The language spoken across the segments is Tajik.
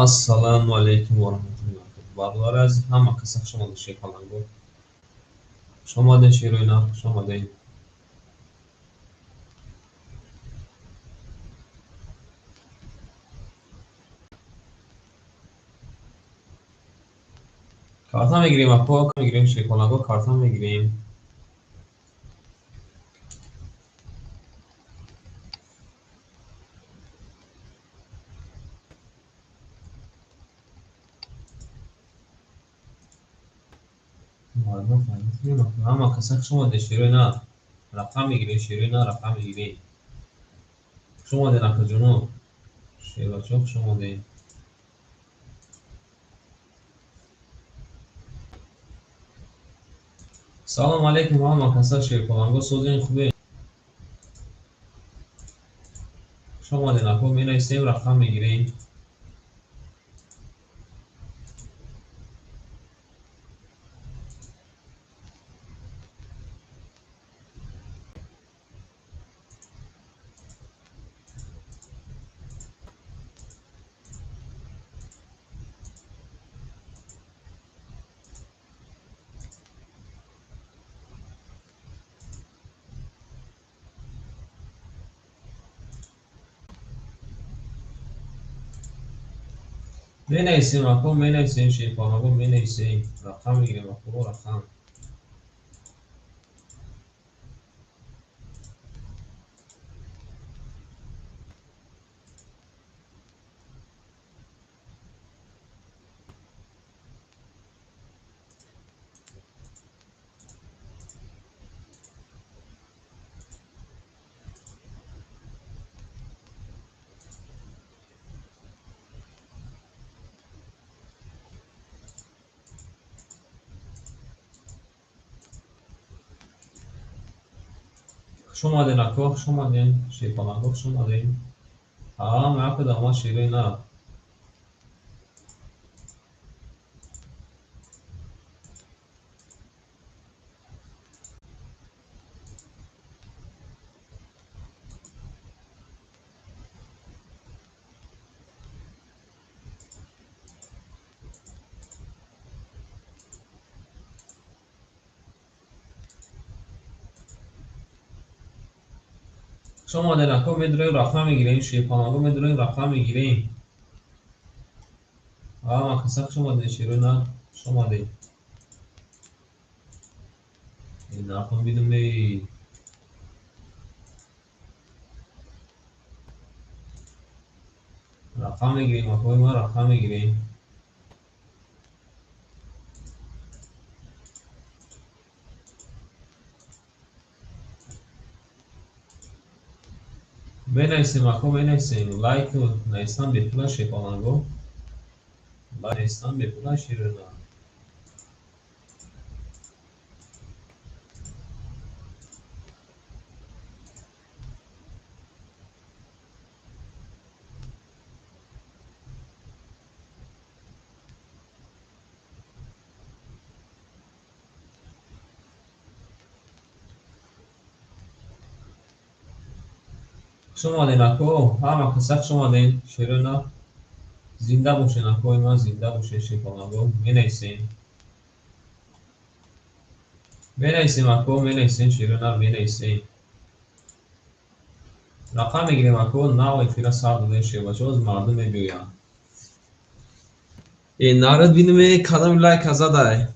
Ассалому алайкум ва раҳматуллоҳи ва баракатуҳ. Бародари азиз, ҳама каса хуш омадед Шерпаланго. Хуш омадед Шерои Нар, хуш омадед. Карта мегирем, апо, мегирем Шерпаланго, карта мегирем. Ҳама каса хуш омадед Шерои Нар. Рақам мегирем Шерои Нар, рақам мегирем. Хуш омадед акаҷоно. Шербачо хуш омадед. Салом алейкум ҳама каса Шерпаланго, созен хубе. Хуш омадед ако, менависем, рақам мегирем. Менависем ако, менависем Шерпаланго, менависем. Рақам мегирем ако, рақам. Хуш омадед ако, хуш омадед Шерпаланго, хуш омадед. Ҳама якуда омад Шерои Нар. Хуш омадед ако, медроем рақам мегирем Шерпаланго, медроем рақам мегирем. Ҳама каса хуш омадед Шерои Нар, хуш омадед. Нархом бидум эй. Рақам мегирем акои ман, рақам мегирем. Менависем ако, менависем. Лайк нависам бепула Шерпаланго. Лайк нависам бепула Шерои Нар. Хуш омадед ако, ҳама каса хуш омадед Шерои Нар. Зинда бошед акои ман, зинда бошед Шерпаланго. Менависем. Менависем ако, менависем Шерои Нар, менависем. Рақам мегирем ако, нав эфира сар додем Шербачо, аз мардум мебиёянд. Э, народ бинем, кадом лайка задай.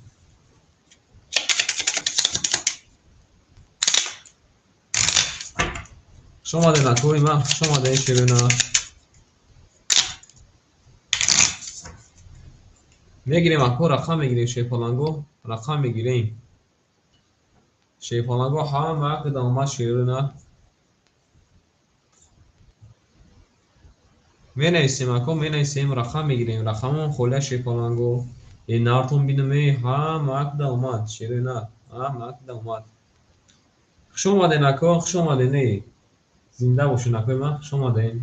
Хуш омадед акои ман, хуш омадед Шерои Нар. Мегирем ако, рақам мегирем Шерпаланго, рақам мегирем. Шерпаланго ҳама якуда омад Шерои Нар. Менависем ако, менависем, рақам мегирем. Рақамон холия Шерпаланго. Э, нартон бинем, эй, ҳама якуда омад Шерои Нар, ҳама якуда омад. Хуш омадед ако, хуш омадед, эй. Зинда бошед акои ман, хуш омадед.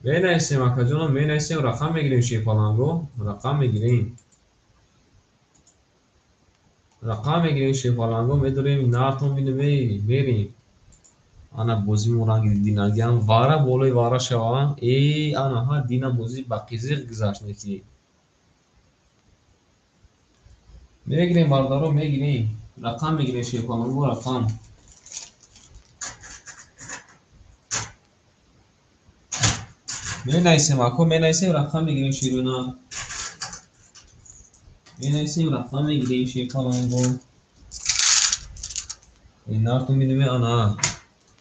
Менависем акаҷоно, менависем, рақам мегирем Шерпаланго, рақам мегирем. Рақам мегирем Шерпаланго, медорем, нартон бинем, эй, мерем. Ана бозимо ранги динагиам вара болои вара шава. Э, ана ҳа дина бозӣ ба қизиқ гузашт неки. Мегирем бародаро, мегирем. Рақам мегирем шерпаланго, рақам. Менависем ако, менависем, рақам мегирем широна. Менависем, рақам мегирем шерпаланго. Нартун бинем, ана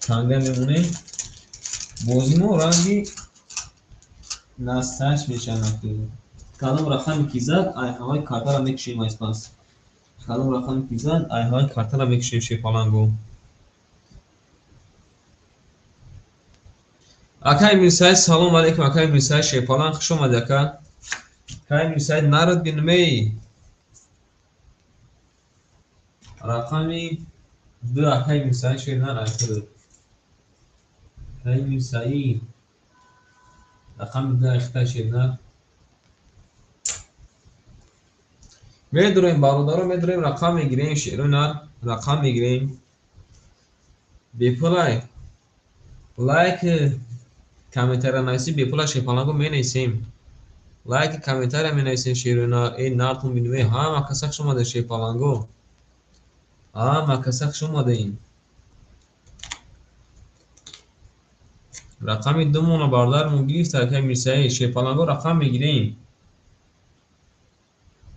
танга мемонем. Бозимо ранги насташ мешавад. Кадом рақаме ки зад, ай ҳаваи картара мекушем аз пас. Кадом рақаме ки зад, ай ҳаваи картара мекушем шерпаланго. Акай Мирсаид, салом алейкум, акай Мирсаид шерпаланг, хуш омадӣ ака. Акай Мирсаид, народ бинмей. Рақами 2 акай Мирсаид шернар айхуд. Акай Мирсаид. Рақами 2 айхта шернар. Медурем бародаро, медурем, рақам мегирем шернар, рақам мегирем. Бепулай. Лайк комментария нависӣ, бепула шерпаланго менависем. Лайк комментария менависем шерона. Эй нартун бинме, ҳама каса хуш омадед шерпаланго. Ҳама каса хуш омадед. Рақами 2 мона бародармон гирифт акай Мирсаид. Шерпаланго рақам мегирем.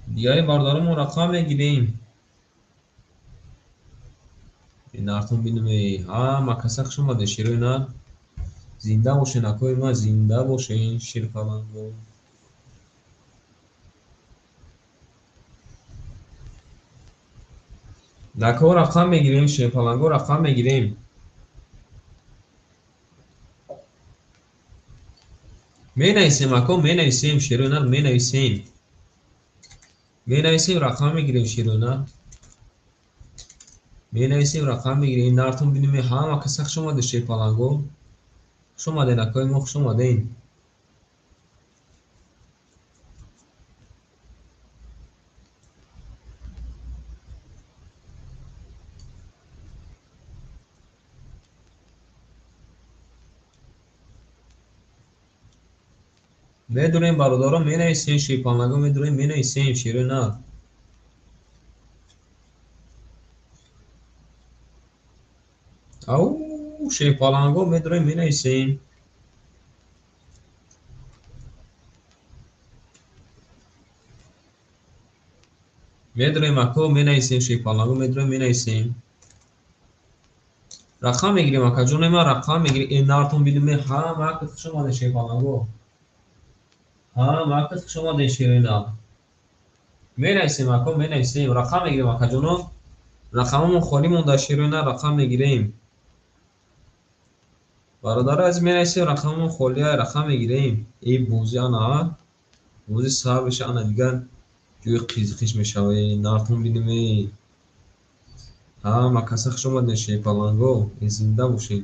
Дигари бародарамон рақам мегирем. Нартун бинме, ҳама каса хуш омадед шерои нар. Зинда бошен акои ман, зинда бошен шерпаланго. Нако рақам мегирем шерпаланго, рақам мегирем. Менависем ако, менависем шерои нар, менависем. Менависем, рақам мегирем шерои нар. Менависем, рақам мегирем. Нартун бинем, ҳама каса хуш омадед шерпаланго. Хуш омадед акои мо, хуш омадед. Медурем бародаро, менависем шерпаланго, медурем, менависем шерои нар. Ау, шерпаланго медурем, менависем. Медурем ако, менависем шерпаланго, медурем, менависем. Рақам мегирем акаҷони ман, рақам мегирем. Нартун бинем, ҳама кас хуш омадед шерпаланго. Ҳама кас хуш омадед шерои нар. Менависем ако, менависем, рақам мегирем акаҷоно. Рақамамон холӣ монда шерои нар, рақам мегирем. Бародари азиз, менависем, рақамамон холия, рақам мегирем. Эй бозӣ ана, бозӣ сар меша, ана дигар ҷои қизиқиш мешава. Нартун бинем, эй. Ҳама каса хуш омадед шерпаланго, зинда бошед.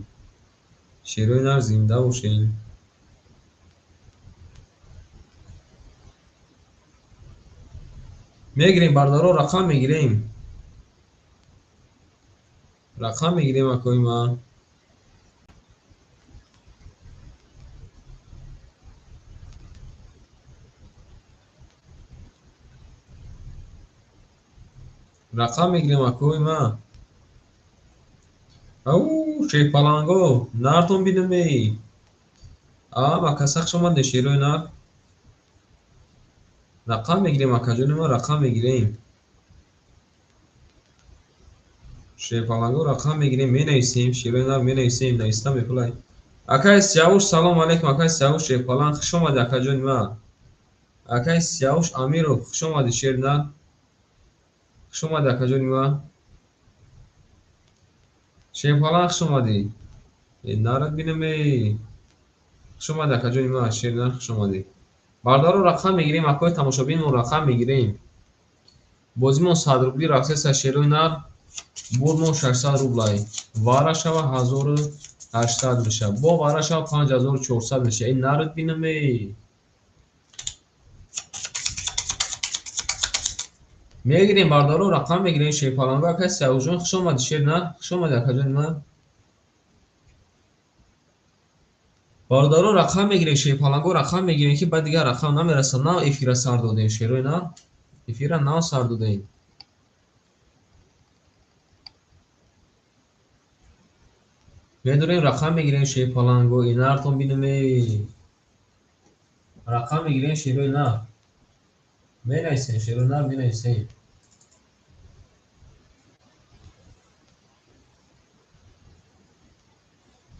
Шерои нар зинда бошед. Мегирем бародаро, рақам мегирем. Рақам мегирем акои ман. Рақам мегирем акои ман. Ау, шерпаланго, нартун бинем, эй. Ама каса хуш омадед шерои нар. Рақам мегирем акаҷони ман, рақам мегирем. Шерпаланго рақам мегирем, менависем, шерои нар менависем, нависта мепулай. Акай Сиявуш, салом алейкум, акай Сиявуш шерпаланг, хуш омадед акаҷони ман. Акай Сиявуш Амиров, хуш омадед шери нар. Хуш омадед акаҷони ман. Шерпаланг хуш омадӣ. Нарад бинем, эй. Хуш омадед акаҷони ман, шери нар хуш омадед. Бародаро рақам мегирем, акои тамошобинмон рақам мегирем. Бозимон 100 рубли рафтеса шерои нар, бурдмон 600 рублай. Вара шава 1800 меша. Бо вара шава 5400 меша. Эй нарад бинем, эй. Мегирем бародаро, рақам мегирем шерпаланго. Акай Сиявушҷон, хуш омадӣ шер нар, хуш омадӣ акаҷони ман. Бародарон рақам мегирем, шерпаланго рақам мегирем, ки баъд дигар рақам намерасад. Нав эфира сар додем, шерои нав. Эфира нав сар додем. Медорем рақам мегирем шерпаланго, инартон бинаме. Рақам мегирем шерои нав. Менависем, шерои нав менависем.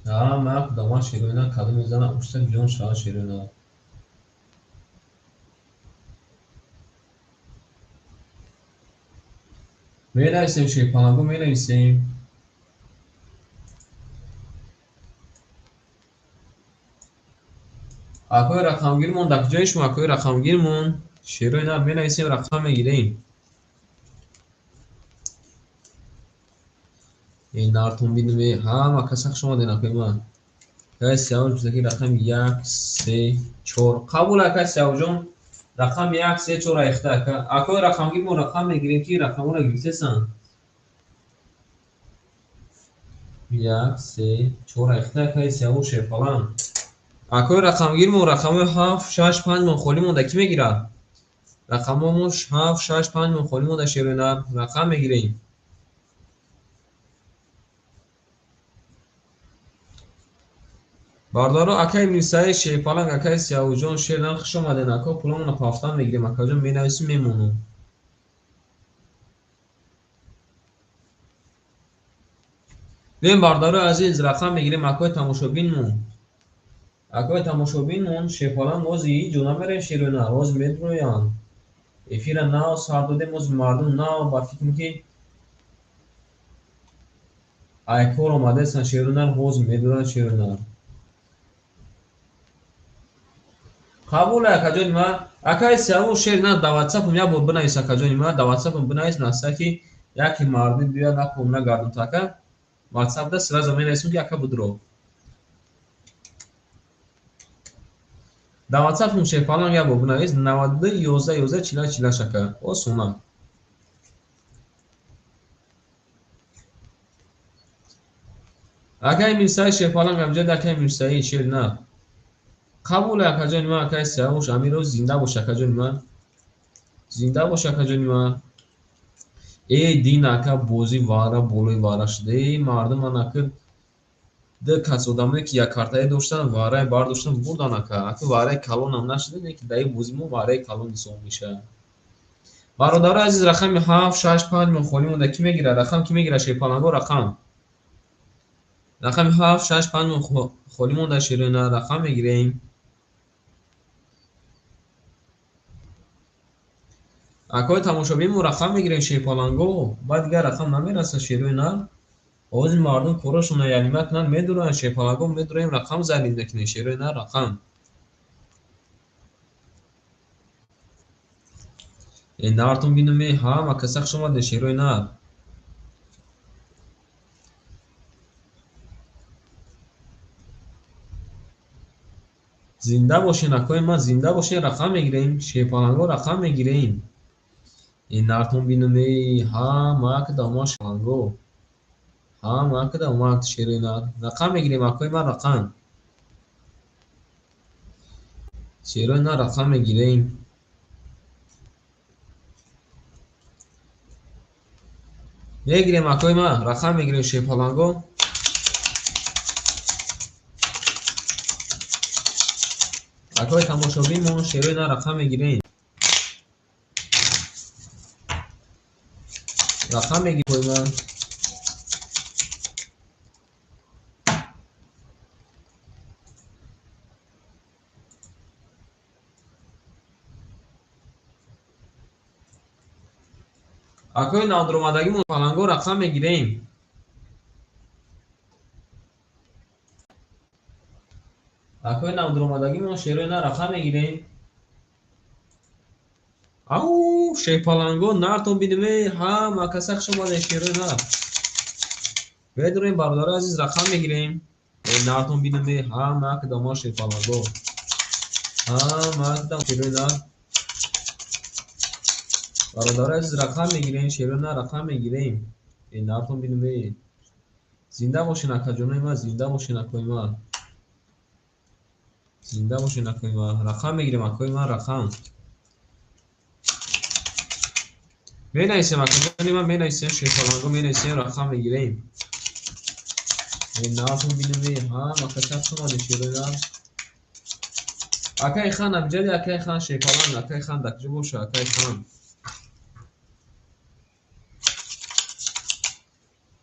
Ман даман шерои нав кадом мезанам, устак ҷон шава шерои нав. Менависем шерпаланго, менависем. Акои рақамгирмон дар куҷои шумо? Акои рақамгирмон шерои нав менависем, рақам мегирем. Нартон бинаме, ҳама каса хуш омадед акои ман. Акаи Сиёвуш гуфта ки рақами 1, 3, 4. Қабул акаи Сиёвушҷон. Рақами 1, 3, 4 айхта ака. Акои рақамгирмон рақам мегирем ки рақамҳоро гирифтесан. 1, 3, 4 айхта акаи Сиёвуш шерпаланг. Акои рақамгирмон рақамҳои 7, 6, 5 мон холӣ монда кӣ мегирад? Рақамҳомон 7, 6, 5 мон холӣ монда шерои нар рақам мегирем. Бародаро, акаи Мирсаид шерпаланг, акаи Сиёвуҷон шернар хуш омадед. Ако пуломонро пафтан мегирем, акаҷон менависем, мемонам. Биёем бародарои азиз, рақам мегирем акои тамошобинмон. Акои тамошобинмон шерпаланг ози ҳеҷ ҷо намерем шерои нар, оз медроянд. Эфира нав сар додем, оз мардум нав ба фикр ки ай кор омадастанд шерои нар, ҳоз медоранд шерои нар. Қабул акаҷони ман. Акаи Сиёвуш шер на дар ватсапам як бор бинавис акаҷони ман, дар ватсапам бинавис наста ки яке мардум биёяд накун нагардум та ака. Ватсапда сразу менависем ки ака будро. Дар ватсапам шерпаланг як бор бинавис 92 11 11 48 48 ака. Осона. Акаи Мирсаид шерпаланг амҷад, акаи Мирсаид шер на. Қабул акаҷони ман, акаи Сиёвуш Амиров зинда бош акаҷони ман. Зинда бош акаҷони ман. Э дин ака бозӣ вара болои вара шуда. Э мардум ман ака ду кас одамое ки як картае доштанд, варае бардоштанд, бурдан ака. Ака вараи калонам нашуда, не ки дар ин бозӣ мо вараи калон ҳисоб мешавад. Бародарои азиз, рақами 7, 6, 5 мон холӣ монда кӣ мегирад? Рақам кӣ мегирад? Шерпаланго рақам. Рақами 7, 6, 5 мон холӣ монда шерои нар рақам мегирем. Акои тамошобинмо рақам мегирем шерпаланго, баъд дигар рақам намерасад шерои нар. Ози мардум корошонро ялима кунанд, медуранд шерпаланго, медураем рақам зарид мекунем шерои нар рақам. Нартон бинаме, ҳама каса хуш омадед шерои нар. Зинда бошен акои ман, зинда бошен, рақам мегирем, шерпаланго рақам мегирем. Нартон бинаме, ҳама када омад шерпаланго. Ҳама када омад шерои нар. Рақам мегирем акои ман, рақам. Шерои нар рақам мегирем. Мегирем акои ман, рақам мегирем шерпаланго. Акои тамошобинмон шерои нар рақам мегирем. Рақам мегирем ман. Акои навдуромадагимон паланго рақам мегирем. Акои навдуромадагимон шерои нар рақам мегирем. Ау, шерпаланго нартон бинаме, ҳама каса хуш омадед шерои нар. Медурем бародарои азиз, рақам мегирем. Нартон бинаме, ҳама кадома шерпаланго. Ҳама кадом шерои нар. Бародарои азиз, рақам мегирем, шерои нар рақам мегирем. Нартон бинаме. Зинда бошен акаҷонои ман, зинда бошен акои ман. Зинда бошед акои ман. Рақам мегирем акои ман, рақам. Менависем акоҷони ман, менависем шерпаланго, менависем, рақам мегирем. Нарху бинем, ҳа, макача омаде шерои нар. Акай хан абҷади, акай хан шерпаланг, акай хан дар куҷо боша, акай хан.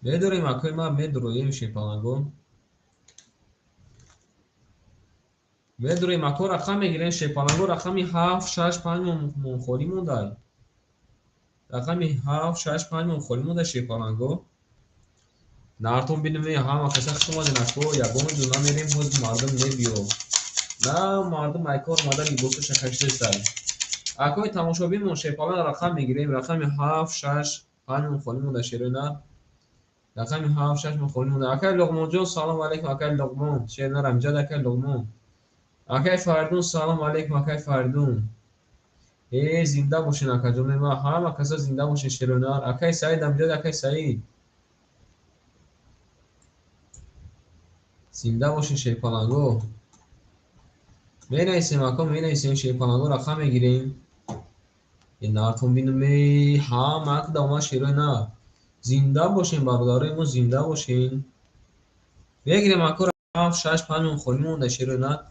Медорем акои ман, медуроем шерпаланго. Медурем ако, рақам мегирем шерпаланго, рақами 7 6 5 мон холӣ мондай. Рақами 7 6 5 мон холӣ монда шерпаланго. Нартон бинем, ҳама каса хуш омаден ако, ягон ҷо намерем, ҳозир мардум мебиё. На, мардум айкор омада либосаша кашидестай. Акои тамошобинмон шерпаланг рақам мегирем, рақами 7 6 5 мон холӣ монда шерои нар. Рақами 7 6 мон холӣ монда. Акай Луқмонҷон, салом алейкум, акай Луқмон. Шер нар амҷад, акай Луқмон. Акай Фаридун, салом алейкум, акай Фаридун. Э, зинда бошен акаҷони ман, ҳама каса зинда бошен шерои нар. Акай Саид амҷад, акай Саид. Зинда бошен шерпаланго. Менависем ако, менависем шерпаланго, рақам мегирем. Э, нартон бинем, э, ҳама акда омад шерои нар. Зинда бошен бародарои мо, зинда бошен. Мегирем ако, 7 6 5 мон холӣ монда шерои нар.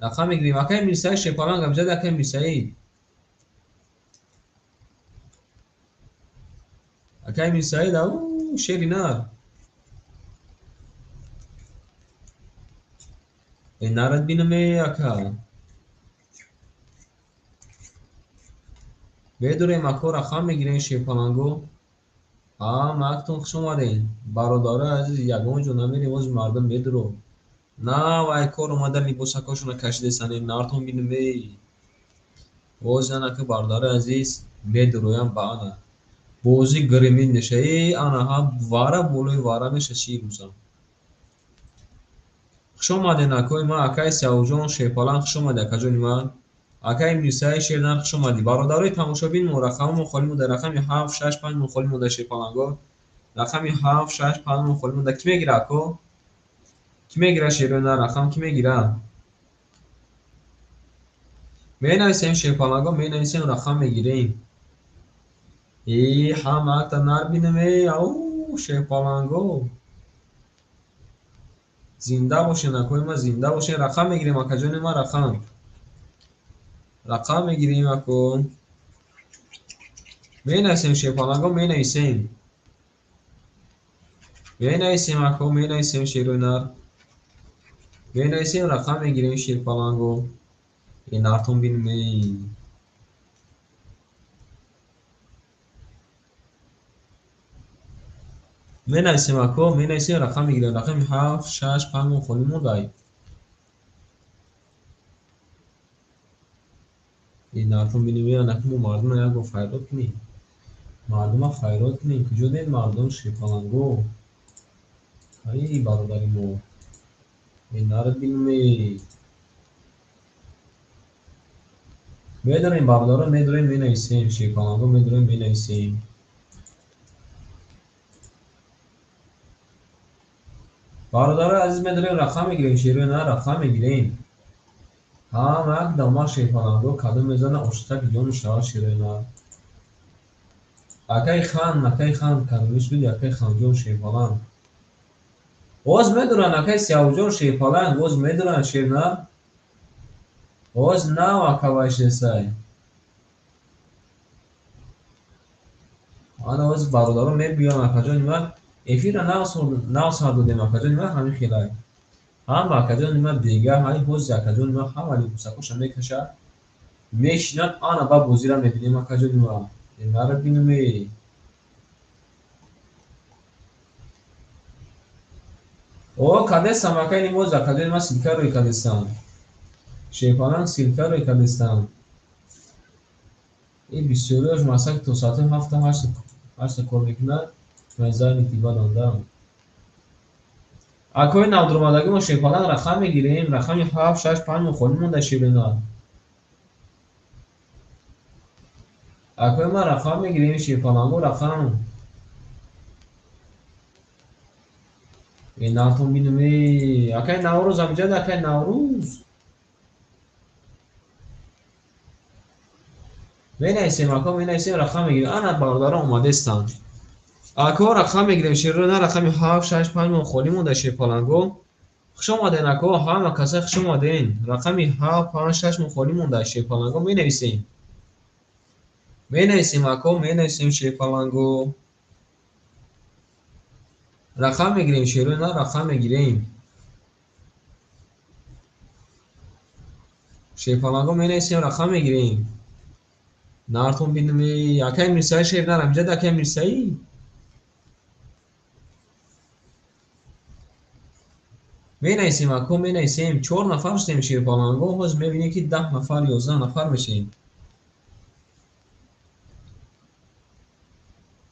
Рақам мегирем. Акай Мирсаид шерпаланг амҷад, акай Мирсаид. Акай Мирсаид, ау, шери нар. Э, нарад бинем, э, ака. Медурем ако, рақам мегирем шерпаланго. Ҳама актон хуш омаден. Бародарои азиз, ягон ҷо намерем, ҳозир мардум медуро. На, вай кор омада либосакошона кашидесане, нартон бинем, эй. Ҳозир анака бародарои азиз медуроям ба ана. Бозӣ гримид меша. Эй, ана ҳа, вара болои вара меша чӣ рӯзам. Хуш омаден акои ман, акаи Сиёвҷон шерпаланг, хуш омадӣ акаҷони ман. Акаи Мирсаид шернар, хуш омадӣ. Бародарои тамошобин мо рақамҳо холӣ монда, рақами 7 6 5 мон холӣ монда шерпаланго. Рақами 7 6 5 мон холӣ монда. Кӣ мегира ако? Кӣ мегира шерои нар рақам, кӣ мегира? Менависем шерпаланго, менависем, рақам мегирем. Э, ҳама акта нар бинем, э, ау, шерпаланго. Зинда бошен акои ман, зинда бошен. Рақам мегирем акаҷони ман, рақам. Рақам мегирем ако. Менависем шерпаланго, менависем. Менависем ако, менависем шерои нар. Менависем, рақам мегирем шерпаланго. Э, нартон бинем, эй. Менависем ако, менависем, рақам мегирем. Рақами 7 6 5 мон холӣ мондай. Э, нартон бинем, эй, анаки мо мардумро як бор файрод кунем. Мардума файрод кунем. Куҷо дем мардум шерпаланго? Ай, бародари мо. Э, нарад бинем, эй. Медорем бародарон, медорем, менависем шерпаланго, медорем, менависем. Бародарои азиз, медорем, рақам мегирем, шерои нар рақам мегирем. Ҳама як дома шерпаланго кадом мезана, оштак ҷону шавад шерои нар. Акай хан, акай хан кадомиш буди, акай ханҷон шерпаланг. Боз медоранд акай Сиёвҷон шерпаланг, боз медоранд шернар. Боз нав акавайшесай. Ана боз бародарон мебиён акаҷони ман. Эфирро нав сар додем акаҷони ман, ҳамин хелай. Ҳама акаҷони ман бега, ҳай ҳозир акаҷони ман ҳама либосакоша мекашад, мешинад, ана ба бозира мебинем акаҷони ман. Наро бинем, эй. О, кадестам акай нимоз акаҷони ман ссылка рӯй кадестам. Шерпаланг ссылка рӯй кадестам. Э, бисёриаш масак то соати 7 8 кор мекунад. Ман баданда. Акои навдуромадагӣ мо шерпаланг рақам мегирем, рақами 7 6 5 мон холӣ монда шерои нар. Акои ман рақам мегирем шерпаланго, рақам. Э, нартон бинем, э, акай Наврӯз амҷад, акай Наврӯз. Менависем ако, менависем, рақам мегирем. Ана бародарон омадестанд. Ако рақам мегирем шерои нар, рақами 7 6 5 мон холӣ монда шерпаланго. Хуш омаден ако, ҳама каса хуш омаден. Рақами 7 5 6 мон холӣ монда шерпаланго, менависем. Менависем ако, менависем шерпаланго. Рақам мегирем шерои нар, рақам мегирем. Шерпаланго менависем, рақам мегирем. Нартон бинем, акай Мирсаи шер нар, амҷад акай Мирсаи. Менависем ако, менависем. 4 нафар шудем шерпаланго, ҳозир мебинем ки 10 нафар, 11 нафар мешем.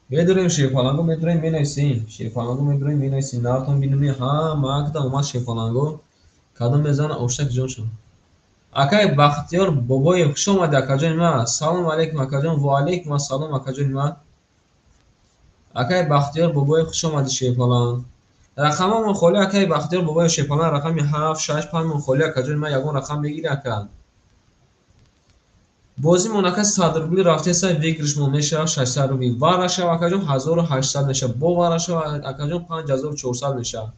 Медурем шерпаланго, медурем, менависем. Шерпаланго медурем, менависем. Нартон бинем, ҳама акда омад шерпаланго. Кадом мезана оштак ҷоншон. Акай Бахтиёр Бобоев, хуш омадӣ акаҷони ман. Салом алейкум акаҷон, ва алейкум ассалом акаҷони ман. Акай Бахтиёр Бобоев, хуш омадӣ шерпаланг. Рақамамон холӣ акай Бахтиёр Бобоев шерпаланг, рақами 7 6 5 мон холӣ акаҷони ман, ягон рақам мегирӣ ака. Бозимон ака 100 рубли рафтеса, выигрышмон мешавад 600 рубли. Вара шава акаҷон 1800 мешавад. Бо вара шава акаҷон 5400 мешавад.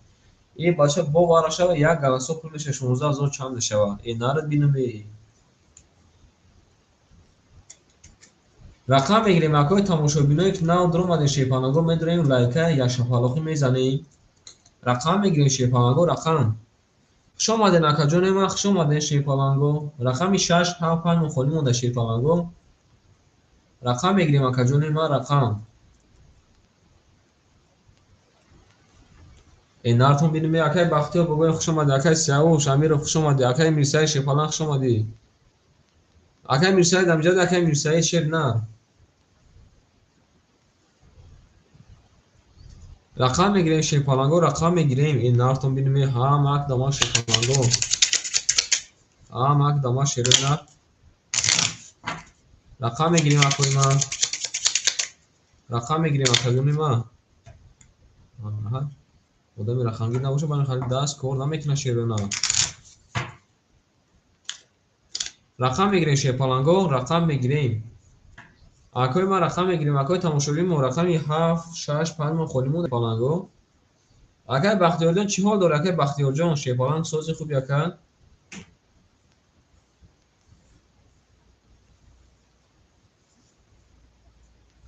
Э бача бо вара шава як галасо пул мешавад 16000 чанд мешавад. Э нарад бинам э. Рақам мегирем акои тамошобиное ки нав дуромадем шерпаланго, медурем лайка як шапалоқӣ мезанем. Рақам мегирем шерпаланго, рақам. Хуш омаден акаҷони ман, хуш омаден шерпаланго. Рақами 6 7 5 мон холӣ монда шерпаланго. Рақам мегирем акаҷони ман, рақам. Э нартон бинем, акай Бахтиёр Бобоев хуш омадӣ, акай Сиёвуш Амиров хуш омадӣ, акай Мирсаид шерпаланг хуш омадӣ. Акай Мирсаид амҷад, акай Мирсаид шер на. Рақам мегирем шерпаланго, рақам мегирем. Э нартон бинем, ҳама ак даман шерпаланго. Ҳама ак даман шерона. Рақам мегирем акои ман. Рақам мегирем акаҷони ман. Аҳа. Одами рақамгир набошад, ба ин даст кор намекунад шерона. Рақам мегирем шерпаланго, рақам мегирем. Акои ман рақам мегирем, акои тамошобин мо рақами 7 6 5 мон холӣ монда шерпаланго. Акай Бахтиёрҷон чӣ ҳол дорӣ? Акай Бахтиёрҷон шерпаланг сози хуб ака.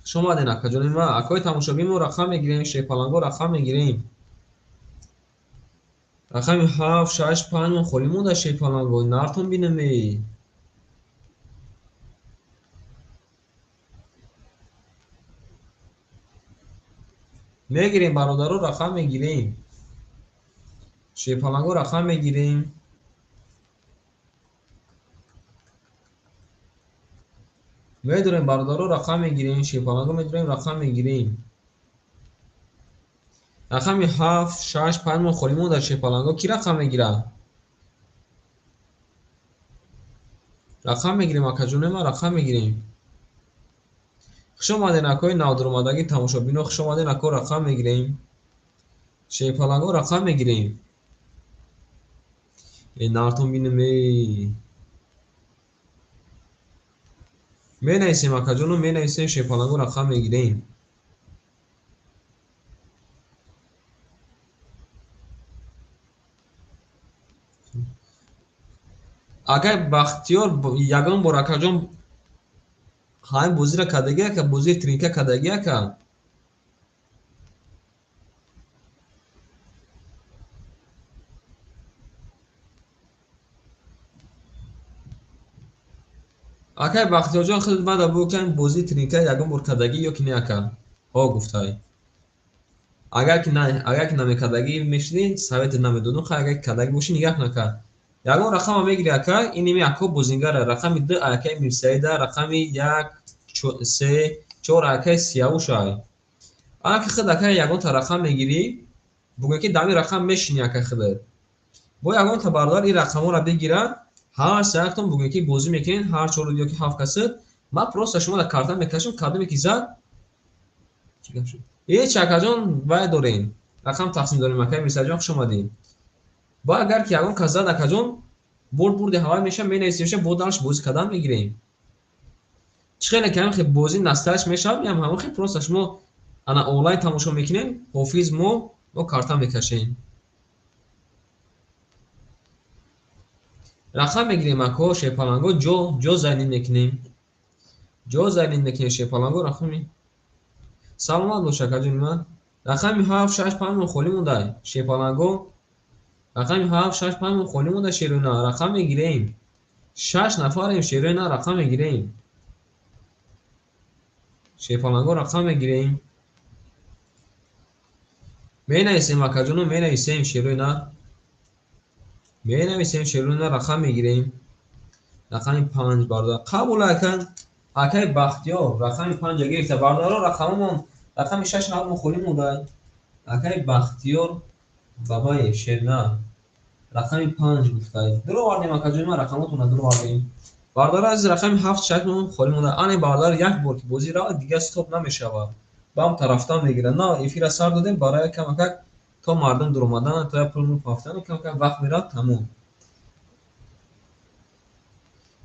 Хуш омаден акаҷони ман. Акои тамошобин мо рақам мегирем, шерпаланго рақам мегирем. Рақами 7 6 5 мон холӣ монда шерпаланго. Нартон бинем э. Мегирем бародаро, рақам мегирем. Шерпаланго рақам мегирем. Медурем бародаро, рақам мегирем. Шерпаланго медурем, рақам мегирем. Рақами 7 6 5 мон холӣ монда шерпаланго. Ки рақам мегирад? Рақам мегирем акаҷони ман, рақам мегирем. Хуш омаден акои навдуромадагӣ тамошобино, хуш омаден ако, рақам мегирем. Шерпаланго рақам мегирем. Э нартон бинем э. Менависем акаҷоно, менависем шерпаланго рақам мегирем. Акай Бахтиёр ягон бор акаҷон ҳамин бозиро кардагӣ ака, бозии тринка кардагӣ ака. Акай Бахтиёрҷон худат баъда бугӯ ки ҳамин бозии тринка ягон бор кардагӣ ё ки не ака? Ҳо гуфтай. Агар ки намекардагӣ мешудӣ, советат намедодум. Хай агар ки кардагӣ бошӣ нигаҳ нака. Ягон рақама мегирӣ ака, ин ими ако бозингара, рақами 2 акаи Мирсаида, рақами 1 3 4 акаи Сиёвушай. Ака худ ака ягонта рақам мегирӣ, бугӯ ки дами рақам мешинӣ ака худат. Бо ягонта бародар ин рақамҳоро бигира, ҳар сеяктон бугӯ ки бозӣ мекунед, ҳар чор ё ки ҳафт касат, ман просто шумо дар карта мекашам, кадоме ки зад, чӣ гап шуд? Ҳеч акаҷон вай дорем, рақам тақсим дорем акаи Мирсаидҷон, хуш омадӣ. Бо агар ки ягон кас зад акаҷон, бурд бурди ҳавай мешавад, менависем, мешавад, бо дарш бозӣ кардан мегирем. Чӣ хеле ки ҳамин бозӣ настааш мешавад, ям ҳамон хел просто шумо ана онлайн тамошо мекунем, ҳофиз мо карта мекашем. Рақам мегирем ако шерпаланго, ҷо зайнин мекунем. Ҷо зайнин мекунем шерпаланго рақами. Саломат бош акаҷони ман. Рақами 7 6 5 холӣ монда шерпаланго. Рақами 7 6 5 холӣ монда шерона. Рақам мегирем. 6 нафарем шерона, рақам мегирем. Шерпаланго рақам мегирем. Менависем акаҷоно, менависем шерона. Менависем шерона, рақам мегирем. Рақами 5 бародар. Қабул ака. Акай Бахтиёр рақами 5 гирифта бародаро, рақамамон рақами 6 7 холӣ монда. Акай Бахтиёр бабаев шерна рақами 5 гуфта. Дуровардем акаҷони ман, рақамотонро дуровардем. Бародаро азиз, рақами 7 6 холӣ монда. Ане бародар, як бор ки бозӣ равад дигар стоп намешавад. Бам тарафтан мегирад. На эфира сар додем барои камакак то мардум дуромадан, то пул пафтан, камакак вақт меравад, тамом.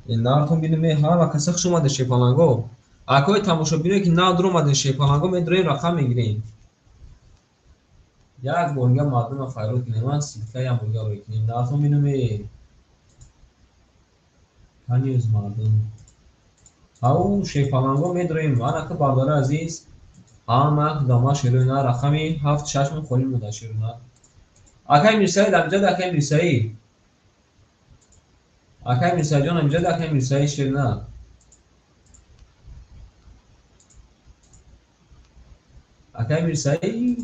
Нартон бинем, ҳама каса хуш омадед шерпаланго. Акои тамошобиное ки нав дуромадед шерпаланго, медуроем рақам мегирем. Як бор дига мардумро файрод кунем, ман силка як бор дига рӯй кунем. Нартон бинем, ҳанӯз мардум. Ау шерпаланго медуроем. Анака бародари азиз, ҳама дома шерона рақами 7 6 холӣ монда шерона. Акай Мирсаид амҷад, акай Мирсаид. Акай Мирсаидҷон амҷад, акай Мирсаид шерна. Акай Мирсаид.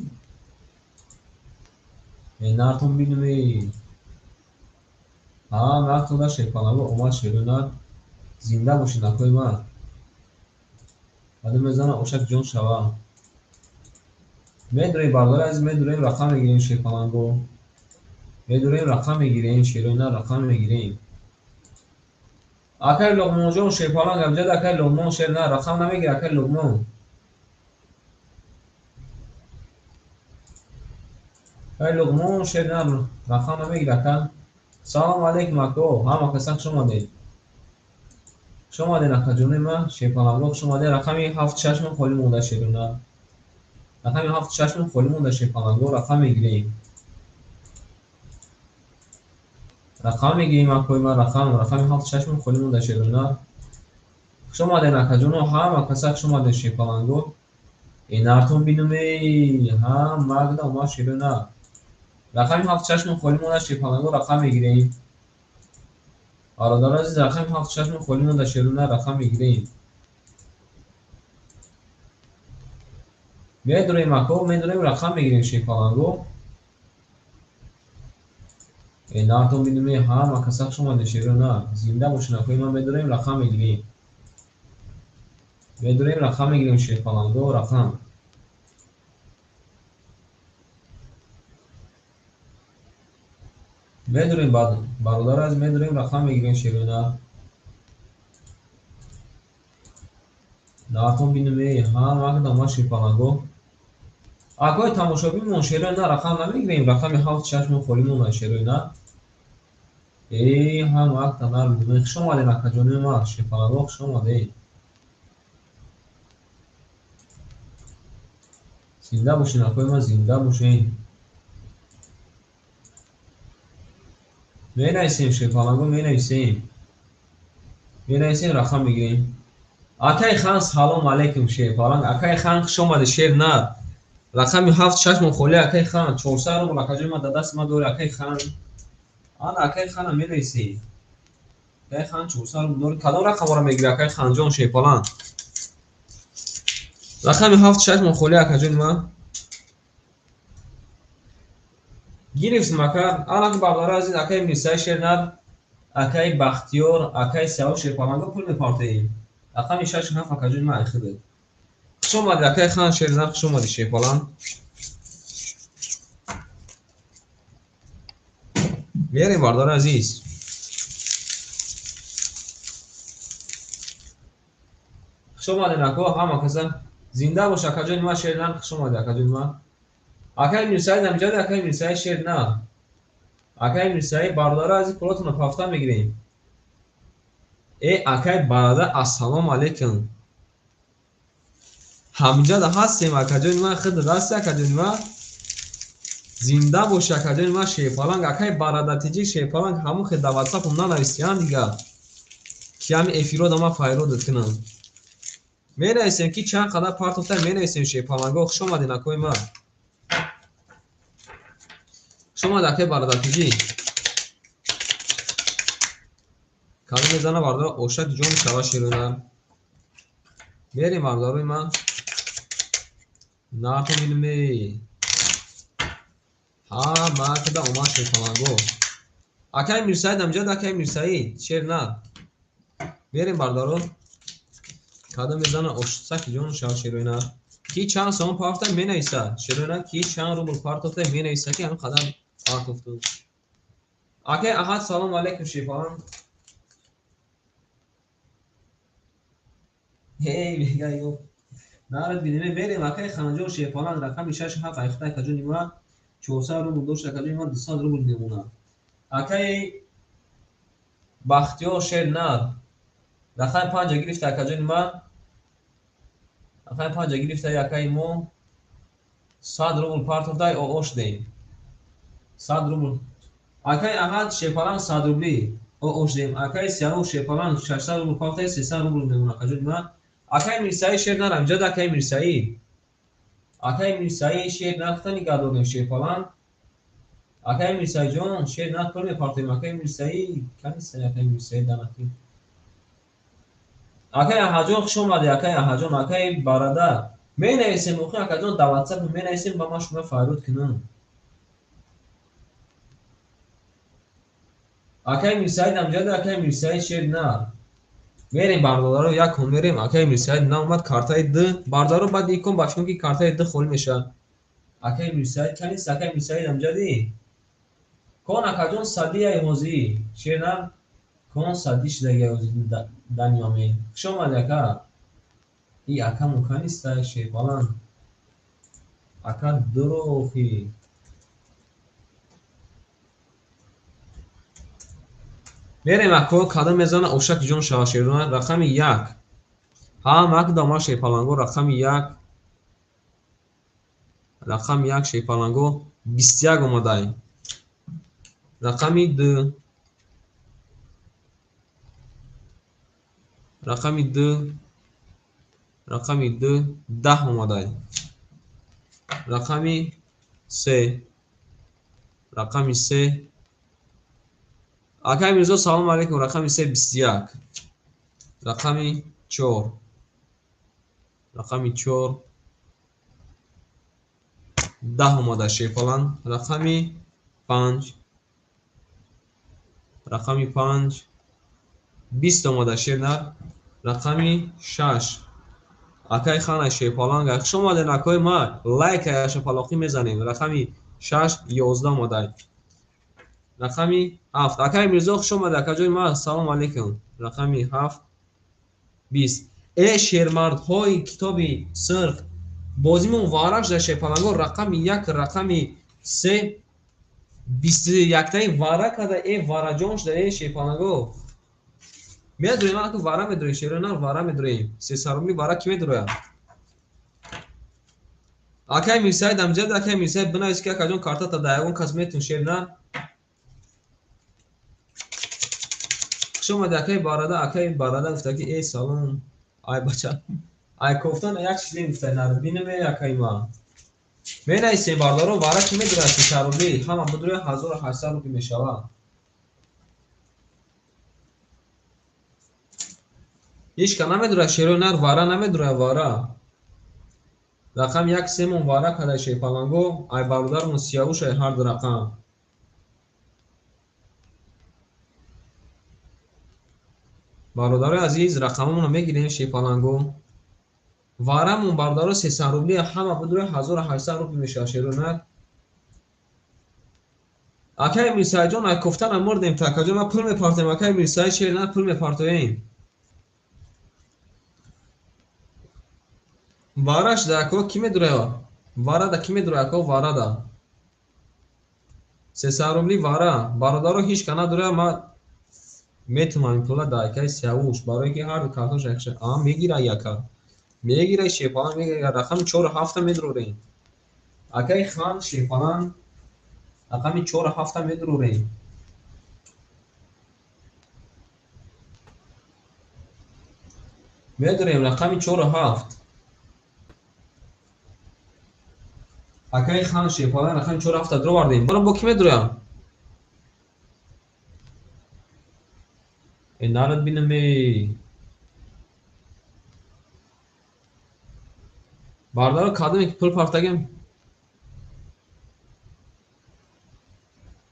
Нартон бинем. Ҳа, нартон шерпаланго омад шерона. Зинда бошед акои ман. Баъд мезанам ошак ҷон шава. Медурем бародари азиз, медурем рақам мегирем шерпаланго. Медурем рақам мегирем шерона, рақам мегирем. Акай Луқмонҷон шерпаланг амҷад, акай Луқмон шерна рақам намегирад, акай Луқмон. Акай Луқмон шерна рақам намегирад, ака. Салом алейкум ако, ҳама каса хуш омадед. Хуш омадед акаҷони ман, шерпаланго хуш омадед. Рақами 7 6 холӣ монда шерона. Рақами 7 6 холӣ монда шерпаланго, рақам мегирем. Рақам мегирем акои ман, рақами 7 6 холӣ монда шерона. Хуш омадед акаҷоно, ҳама каса хуш омадед шерпаланго. Нартон бинем, ҳама гда омад шерона. Рақами 7 6 холӣ монда шерпаланго, рақам мегирем. Бародари азиз, рақами 7 6 холӣ монда шерона, рақам мегирем. Медурем ако, медурем рақам мегирем шерпаланго. Нартон бинем, ҳама каса хуш омадед шерона. Зинда бошед акои ман, медурем рақам мегирем. Медурем рақам мегирем шерпаланго, рақам. Медурем бародари азиз, медурем рақам мегирем шерона. Нартон бинем, ҳама гда омад шерпаланго. Акои тамошобинмон шерона рақам намегирем, рақами 7 6 холӣ монда шерона. Ҳама акта нар бинем. Хуш омадед акаҷони ман, шерпаланго хуш омадед. Зинда бошед акои ман, зинда бошед. Менависем шерпаланго, менависем. Менависем, рақам мегирем. Акай хан салом алейкум шерпаланг. Акай хан хуш омадед шерна. Рақами 7 6 холӣ акай хан. 400 рубл акаҷони ман дар дасти ман дори акай хан. Ана акай хана менависем. Акай хан 400 рубл дори. Кадом рақамро мегири акай ханҷон шерпаланг? Рақами 7 6 холӣ акаҷони ман. Гирифтем ака. Ана бародари азиз, акай Мирсаи шернар, акай Бахтиёр, акай Сиёв шерпаланго пул мепартоем. Рақами 6 7 акаҷони ман айхибед. Хуш омадед акай хан шерзан, хуш омадед шерпаланг. Мерем бародари азиз. Хуш омадед ако, ҳама каса. Зинда бош акаҷони ман шерзан, хуш омадед акаҷони ман. Акай Мирсаид амҷад, акай Мирсаид шерна. Акай Мирсаид бародари азиз, пулотонро пафта мегирем. Акай бародар, ассалому алейкум. Ҳамҷада ҳастем акаҷони ман, худ дасти акаҷони ман. Зинда боши акаҷони ман Шерпаланг, акай барадатиҷи Шерпаланг ҳамун хел дар ватсапам нанависиян дига. Ки ҳами эфирода ман файродат кунам. Менависем ки чанд қадар партофта менависем Шерпаланго. Хуш омадин акои ман. Хуш омад акай барадатиҷи. Кадом мезана бародаро ошак ҷон шава шерона. Мерем бародарои ман. Нартон бинем. Ҳа, ма када омад Шерпаланго. Акай Мирсаид амҷад, акай Мирсаид, шер на. Мерем бародаро. Кадом мезана ошсаки ҷон шава шерона. Ки чанд сомон партофта менависа. Шерона ки чанд рубл партофта менависа ки ҳамин қадар партофту. Акай Аҳад салом алейкум Шерпаланг. Эй, мега ё. Нарад бинем, мерем акай Ханаҷон Шерпаланг рақами 6 7 айхта акаҷони ма 400 рубл дошт акаҷони ма 200 рубл мемонад. Акай Бахтиёр шер нар. Рақами 5 гирифта акаҷони ма. Рақами 5 гирифта акаи мо 100 рубл партофта оош дем. 100 рубл. Акай Аҳад Шерпаланг 100 рубли оош дем. Акай Сиёвуш Шерпаланг 600 рубл партофта 300 рубл мемонад акаҷони ма. Акай Мирсаид шер нар амҷад акай Мирсаид. Акай Мирсаид шер нархта нигаҳ додем Шерпаланг. Акай Мирсаидҷон шер нарх пул мепартоем. Акай Мирсаид каниста акай Мирсаид данахи. Акай Аҳаҷон хуш омадӣ акай Аҳаҷон, акай Барада. Менависем охи акаҷон дар ватсап менависем ба ман шумо файрод кунам. Акай Мирсаид амҷад акай Мирсаид шер нар. Мерем бародаро як кон мерем акай Мирсаид наомад картаи д бародаро баъд икон ба фикр ки картаи д холӣ мешавад. Акай Мирсаид канист акай Мирсаид амҷадӣ. Кон акаҷон садияи ҳозӣ шер нар кон садӣ шудагиай ҳозӣ даниёме. Хуш омадӣ ака. И акамон каниста Шерпаланг. Ака дурохи. Мерем ако кадом мезана ошак ҷон шава шерона рақами 1. Ҳа макда ма Шерпаланго рақами 1. Рақами 1 Шерпаланго 21 омадай. Рақами 2. Рақами 2. Рақами 2 10 омадай. Рақами 3. Рақами 3. Акай Мирзо салом алейкум рақами 3 21. Рақами 4. Рақами 4 10 омада Шерпаланг. Рақами 5. Рақами 5 20 омада шернар. Рақами 6. Акай Хана Шерпаланг. Хуш омаден акои ма. Лайк шапалоқӣ мезанем. Рақами 6 11 омада. Рақами 7. Акай Мирзо хуш омад акаҷои ма. Салом алейкум. Рақами 7 20. Э шермардҳои китоби сурх. Бозимон вараш дар Шерпаланго рақами 1 рақами 3 21таи вара када э вараҷон шуда э Шерпаланго. Медурем аку вара медурем шерона вара медурем. Сесарумли вара ки медурояд? Акай Мирсаид амҷад акай Мирсаид бинавис ки акаҷон картата дар ягон кас метун шерна. Хуш омадӣ акай Барада, акай Барада гуфта ки эй салом ай бача. Ай кофтан як чизе гуфта нар бинем эй акай ма. Менависем бародаро вара ки медурад сесарумли ҳама бидурояд 1800 рубл мешавад. Ҳеч ка намедурад шерои нар вара намедурад вара. Рақам 1 семон вара када Шерпаланго ай бародармон Сиёвуш ай ҳар ду рақам. Бародарои азиз рақамамонро мегирем Шерпаланго. Варамон бародаро 300 рубли ҳама бидурояд 1800 рубл мешавад шерои нар. Акай Мирсаидҷон ай кофтана мурдем та акаҷон ма пул мепартоем акай Мирсаид шер нар пул мепартоем. Вараш да ако ки медурояд? Вара да ки медурояд ако вара да. 300 рубли вара. Бародаро ҳеч ка надурояд ма метумам ин пула да акай Сиёвуш барои ки ҳар ду картош якша. А мегира яка. Мегирай шерпаланг мегирай. Рақами 4 7 медурорем. Акай хан шерпаланг рақами 4 7 медурорем. Медурем рақами 4 7. Акай хан шерпаланг рақами 4 7 дуровардем. Бора бо ки медуроям? Нарад бинаме. Бардаро кадоме ки пул партагем?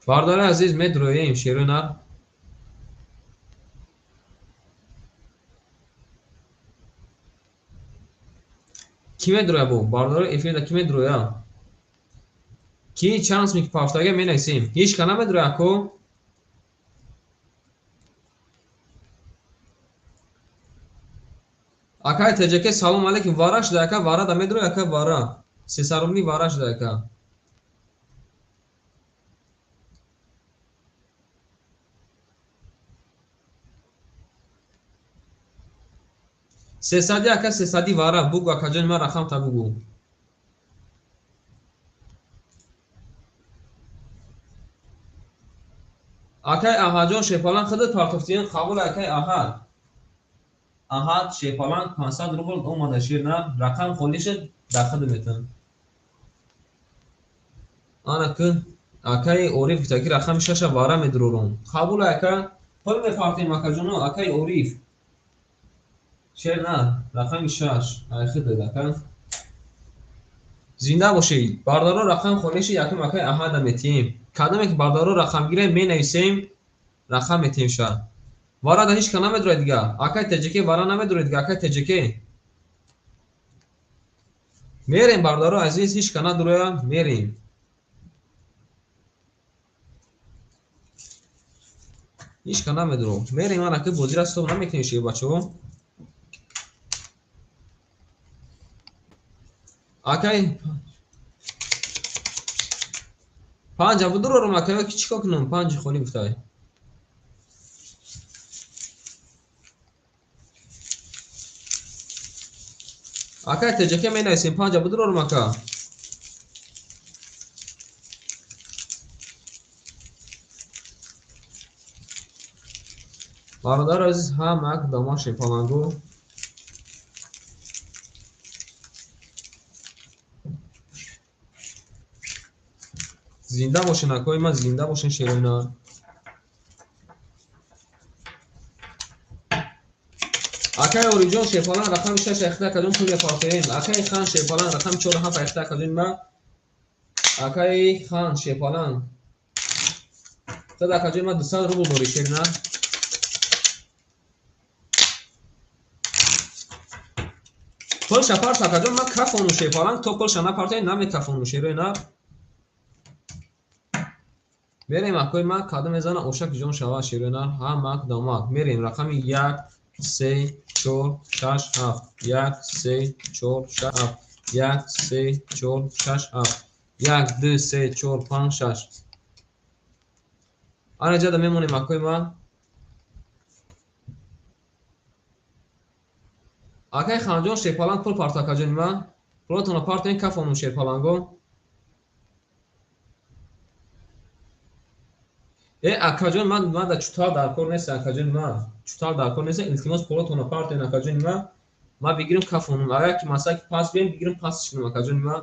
Бардари азиз медуроем шерои нар. Ки медуроя бо? Бардаро эфирда ки медуроя? Ки чанд сум ки партагем менависем. Ҳеч ка намедуроя ко? Акай ТЖК салом алейкум. Вара шуда ака, вара да медуроя ака вара. 300 рубли вара шуда ака. Сесади ака, сесади вара. Бугу акаҷони ман рақам та бугу. Акай Аҳадҷон шерпаланг худат партофтиен қабул акай Аҳад. Аҳад шерпаланг 500 рубл омада шер на рақам холӣ шуд дар худ метан. Ана ки акай Ориф гуфта ки рақами 6 вара медурорам. Қабул ака, пул мепартем акаҷоно акай Ориф. Шер на рақами 6 ай худат ака. Зинда бошед. Бардаро рақам холӣ шуд якум акай Аҳада метием. Кадоме ки бардаро рақам гирем менависем рақам метием ша. Вара да ҳеч ка намедурад дига. Акай ТЖК вара намедурад дига. Акай ТЖК. Мерем бардаро азиз ҳеч ка надуроя мерем. Ҳеч ка намедуро. Мерем ана ки бозира стоп намекунем ши бачаҳо. Акай 5 будурорум акай ки чикор кунам? 5 холӣ гуфтай. Акай ТЖК менависем 5 будурорум ака. Бародари азиз ҳамак дома шерпалангу. Зинда бошен акои ман, зинда бошен шерои нар. Акай Ориҷон шерпаланг рақами 6 ахта акаҷон пул мепартоем. Акай хан шерпаланг рақами 4 7 ахта акаҷон ма. Акай хан шерпаланг. Тад акаҷон ма 200 рубл дори шер на. Пул шапарт акаҷон ма кафону шерпаланг то пул ша напартоем намекафону шерои нар. Мерем акои ма кадом мезана ошак ҷон шава шерои нар ҳамак домак. Мерем рақами 1 3 4 6 7 1 3 4 6 7 1 3 4 6 7 1 2 3 4 5 6. Ана ҷада мемонем акои ма. Акай ханҷон шерпаланг пул парто акаҷони ма. Пулотонро партоен кафону шерпаланго. Акаҷон ман да чутар даркор нест акаҷони ман. Чутар даркор нест. Илтимос пулотонро партоен акаҷони ман. Ман бигирам кафонум. Агар ки масалан ки пас бием бигирам пасш кунам акаҷони ман.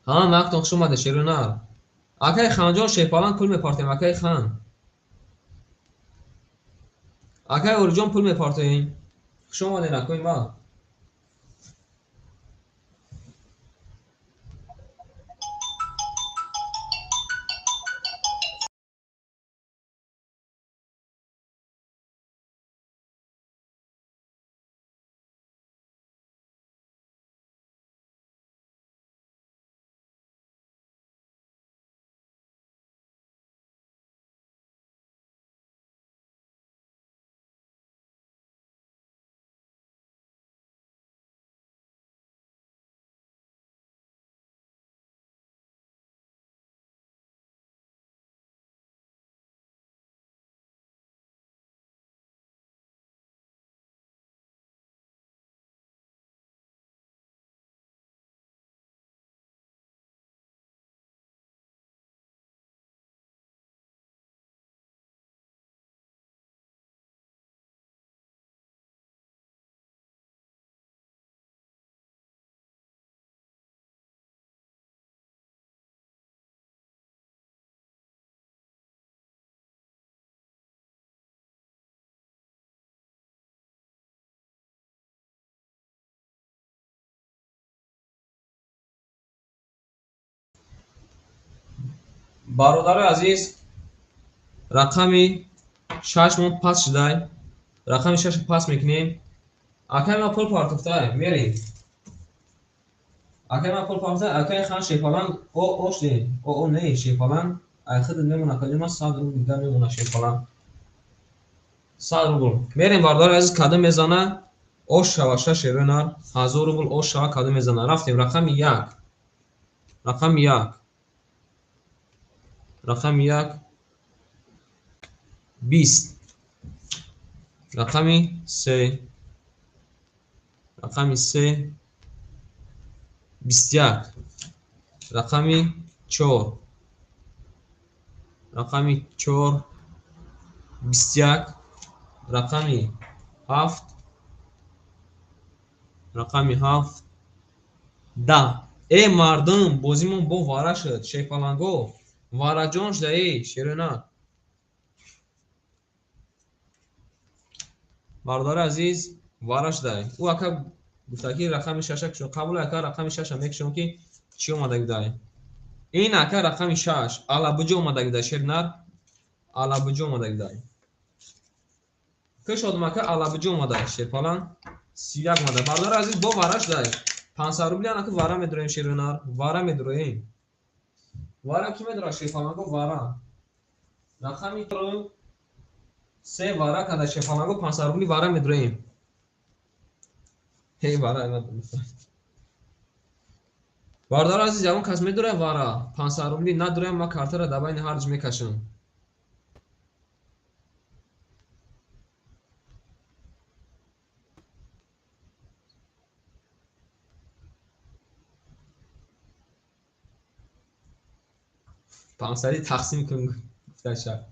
Ҳа, мактон хуш омада шерои нар. Акай ханҷон шерпаланг пул мепартоем акай хан. Акай Ориҷон пул мепартоем. Хуш омаден акои ман. Бародарои азиз, рақами 6 мо пас шудай. Рақами 6 пас мекунем. Акай ма пул партофтай, мерем. Акай ма пул партофтай, акай хан шепаланг о о шдем. О о не шепаланг. Ай худ мемона каҷо ма 100 рубл дига мемона шепаланг. 100 рубл. Мерем бародари азиз, кадом мезана? Ош шава шаш ерона, 1000 рубл ош шава кадом мезана. Рафтем рақами 1. Рақами 1. Рақами 1 20. Рақами 3. Рақами 3 21. Рақами 4. Рақами 4 21. Рақами 7. Рақами 7 10. Э мардум, бозимон бо вара шуд. Шепаланго вараҷон шуда. Эй шерона бародари азиз, вара шуда. Ӯ ака гуфта ки рақами 6 кушон. Қабул ака рақами 6 мекушон ки чӣ омада будай. Ин ака рақами 6 алабуҷо омада будай. Шернар алабуҷо омада будай. Кушодум ака алабуҷо омада. Шерпалан 31 омада. Бародари азиз, бо вара шудай. 500 рубли анаки вара медуроем шернар, вара медуроем. Вара ки медура шерпаланго вара. Рақами 3 вара када шерпаланго 500 рубли вара медуроем. Эй вара бародари азиз, ягон кас медура вара 500 рубли надураем, ма картара дар байни ҳарҷ мекашам. Пансади тақсим кун гуфташа.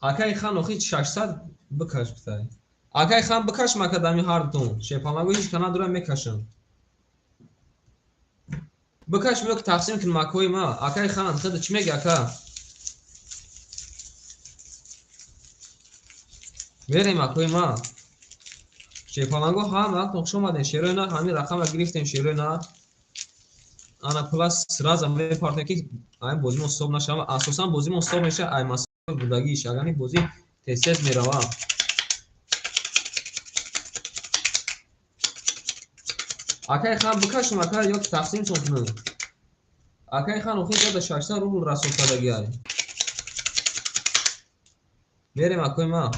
Акай хан охи 600 бикаш гуфтай. Акай хан бикаш мака дами ҳар дун. Шепалаго ҳеч ка надурам мекашам. Бикаш меёк тақсим кун макои ма. Акай хан худ чӣ меги ака? Мерем акои ма. Шепалаго ҳама хуш омадем. Шерои на ҳамин рақамро гирифтем шерои на. Ана пула сразу мепартем ки ай бозимон стоп нашава. Асосан бозимон стоп меша ай масъала будагиш. Агар ин бозӣ тез-тез мерава. Акай хан бикашум ака ё ки тақсимтон кунам. Акай хан охир ҷода 600 рубл расод кардагӣ ай. Мерем акои ма.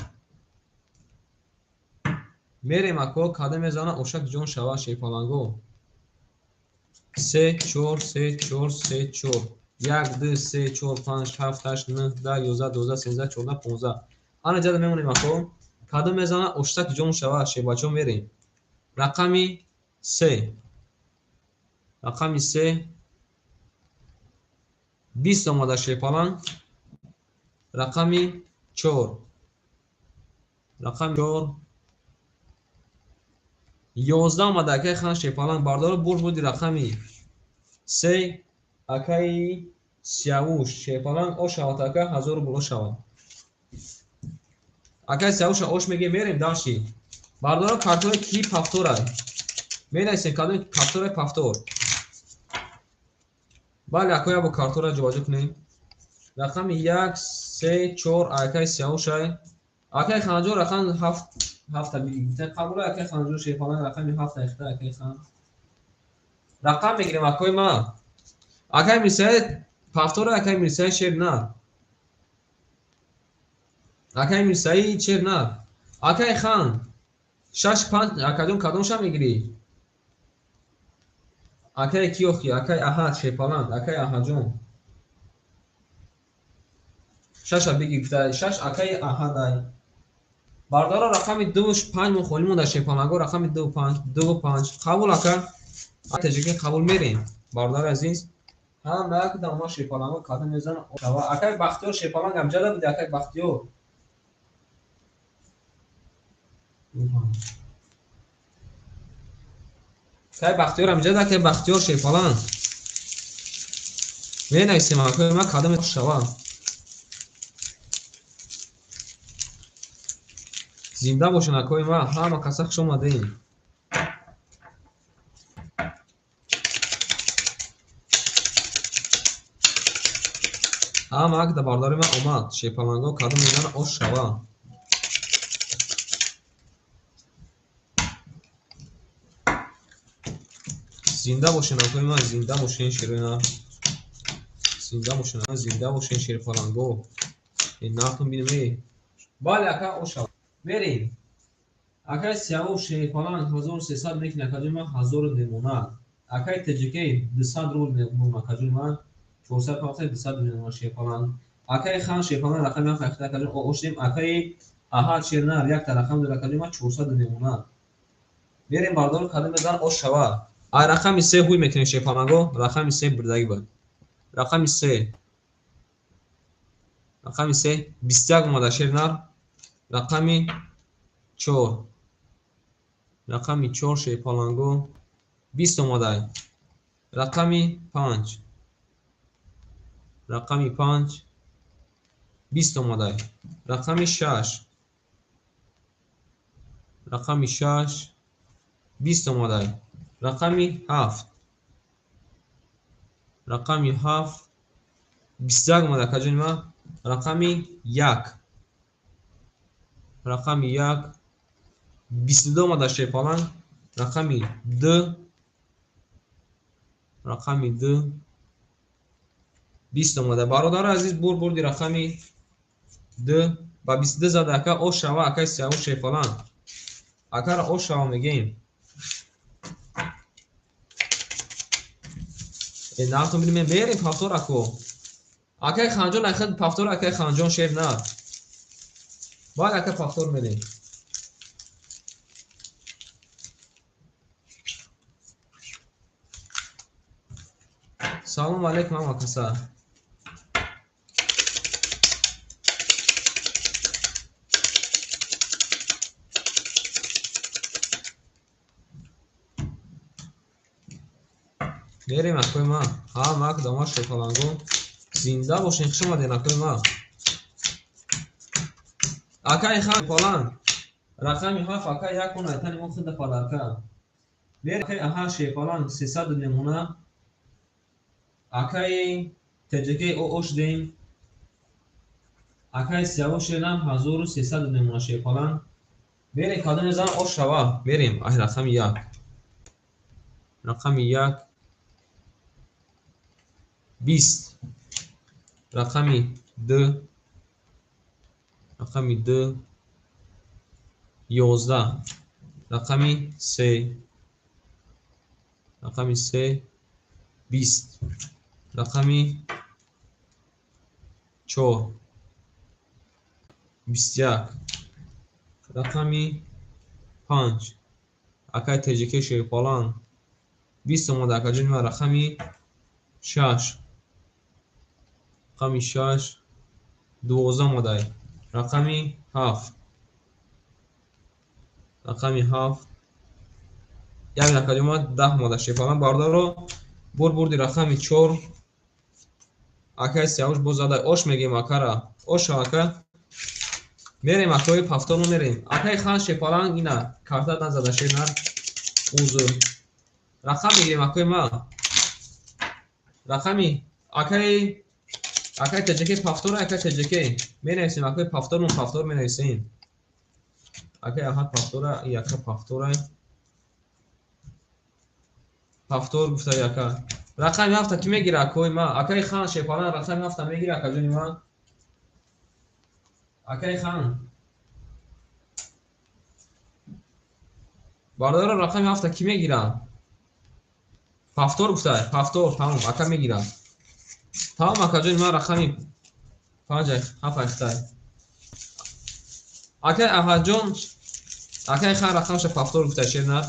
Мерем ако кадом мезана ошак ҷон шава шепаланго. 3 4 3 4 3 4 1 2 3 4 5 7 8 9 10 11 12 13 14 15. Ана ҷада мемонем ако кадом мезана оштак ҷон шава шебачо мерем. Рақами 3. Рақами 3 20 омада шепаланг. Рақами 4. Рақами 4 11 омада акай хан шепаланг. Бардоро бурд буди рақами 3 акаи Сиявуш шепаланг ош шавад ака 1000 рубл ош шавад. Акаи Сиявуша ош меге мерем дальше. Бардоро картои ки пафторай. Менависем кадом картораи пафтор. Бале акоя бо картора ҷобаҷо кунем. Рақами 1 3 4 акаи Сиявушай. Акаи Ханҷон рақам 7 7 бигирем. Қабул акаи Ханҷон шепаланг рақами 7 ихта акаи хан. Рақам мегирем акои ма. Акаи Мирсаид пафтора, акаи Мирсаид шер на. Акаи Мирсаид шер на. Акаи хан 6 5 акаҷон кадомша мегирӣ? Акаи ки охи? Акаи Аҳад шепаланг, акаи Аҳаҷон. 6 бигир гуфта 6 акаи Аҳадай. Бардоро рақами 2 5 мо холӣ монда шепаланго рақами 2 5 2 5 қабул ака. Таҷикӣ қабул мерем. Бародари азиз, ҳама як дама шепаланго кадом мезана. Акаи Бахтиёр шепаланг ҳам ҷада буди акаи Бахтиёр. Акаи Бахтиёр ҳам ҷада, акаи Бахтиёр шепаланг. Менависем акаи ма кадом шава. Зинда бошен акои ма, ҳама каса хуш омадем. Ҳама акда бародари ман омад. Шерпаланго кадом мезана ош шава. Зинда бошен акои ман, зинда бошен шерои нар. Зинда бошен, зинда бошен шерпаланго. Нартон бинем эй. Бале ака ош шава. Мерем. Акай Сиявуш шерпаланг 1300 мекунад акаҷои ман 1000 мемонад. Акай ТҶК 200 рубл мемонад акаҷои ман 450 200 мемонад шерпаланг. Акай Хан шерпаланг рақами 7 акаҷои ош дем. Акай Аҳад шернар якта рақам дорад акаҷои ман 400 мемонад. Мерем бардор кадом мезан ош шава. Ай рақами 3 ҳуй мекунем шерпаланго, рақами 3 бурдаги бад. Рақами 3. Рақами 3 21 омада шернар. Рақами 4. Рақами 4 шерпаланго 20 омада. Рақами 5. Рақами 5 20 омада. Рақами 6. Рақами 6 20 омада. Рақами 7. Рақами 7 21 омада акаҷони ман. Рақами 1. Рақами 1 22 омада шерпаланг. Рақами 2. Рақами 2 20 омада. Бародари азиз бурди рақами 2 ба 22 зада ака ош шава акаи Сиявуш шерпаланг. Акара ош шава мегем. Нартон бинем мерем пафтор ако. Акаи Ханҷон ахид пафтор акаи Ханҷон шер нар. Баъд ака пафтор мерем. Салом алейкум ҳама каса. Мерем акои ман. Ҳама ак дома шерпаланго. Зинда бошен, хуш омаден акои ман. Акаи Хан шерпаланг. Рақами 7 акаи якун айтани мо худа падарка. Мерем акаи Аҳа шерпаланг 300 мемона. Акаи ТҶК ош дем. Акаи Сиявуш шернам 1300 мемона шерпаланг. Мерем кадом мезанам ош шава. Мерем ай рақами 1. Рақами 1 20. Рақами 2. Рақами 2 11. Рақами 3. Рақами 3 20. Рақами 4 21. Рақами 5 акаи ТҶК шерпаланг 20 омада акаҷони ман. Рақами 6. Рақами 6 12 омада. Рақами 7. Рақами 7 як акаҷони ман 10 омада шерпаланг. Бародаро бурди рақами 4 акаи Сиявуш боз зада ош мегем акара. Ош ака. Мерем акои пафторно мерем. Акаи Хан шерпаланг ина карта назада шернар. Узр. Рақам мегирем акои ман. Рақами акаи ТҶК пафтора акаи ТҶК менависем акои пафторно пафтор менависем. Акаи Аҳад пафтора яка пафтора. Пафтор гуфта яка. Рақами 7 ки мегира акои ман? Акаи Хан шерпаланг рақами 7 мегира акаҷони ман. Акаи Хан. Бародаро рақами 7 ки мегира? Пафтор гуфта, пафтор тамом ака мегира. Тамом акаҷони ман рақами 5 7 айхтай. Акаи Аҳадҷон, акаи Хан рақамша пафтор гуфта шернар.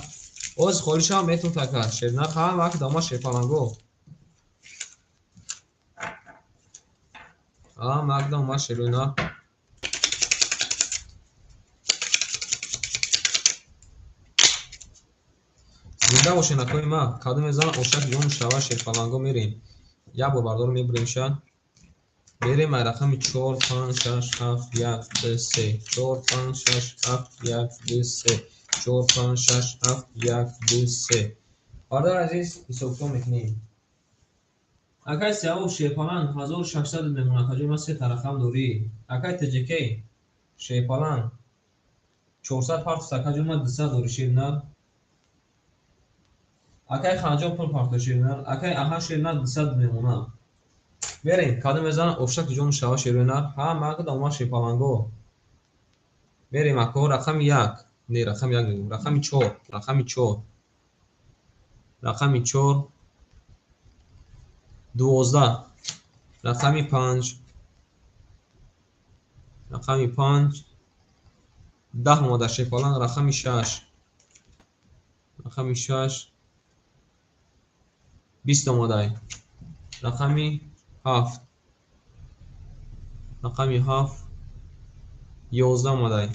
Оз холишам метун така шернар ҳама ак дома шерпаланго. Ҳама ак дома шеруна. Зинда бошен акои ман. Кадом мезанам ошак ҷон шава шерпаланго мерем. Як бор бардор мебурем ша. Мерем ай рақами 4 5 6 7 1 2 3 4 5 6 7 1 2 3 4 5 6 7 1 2 3. Бародар азиз ҳисобкитоб мекунем. Акай Сиявуш Шерпаланг 1600 мемонад. Акаҷон ман се рақам дорӣ. Акай ТҶК Шерпаланг 400 партофт. Акаҷон ман 200 дорӣ шернар. Акай Ханҷон пул партофт шернар. Акай Аҳан шернар 200 мемонад. Мерем, кадом мезанам ошак ҷон шава шернар. Ҳа, ман омад Шерпаланго. Мерем ако рақами 1. Не, рақами 1 мегӯм. Рақами 4, рақами 4. Рақами 4 12, рақами 5, рақами 5 10 омада Шерпаланг, рақами 6, рақами 6 20 омадай, рақами 7, рақами 7 11 омадай,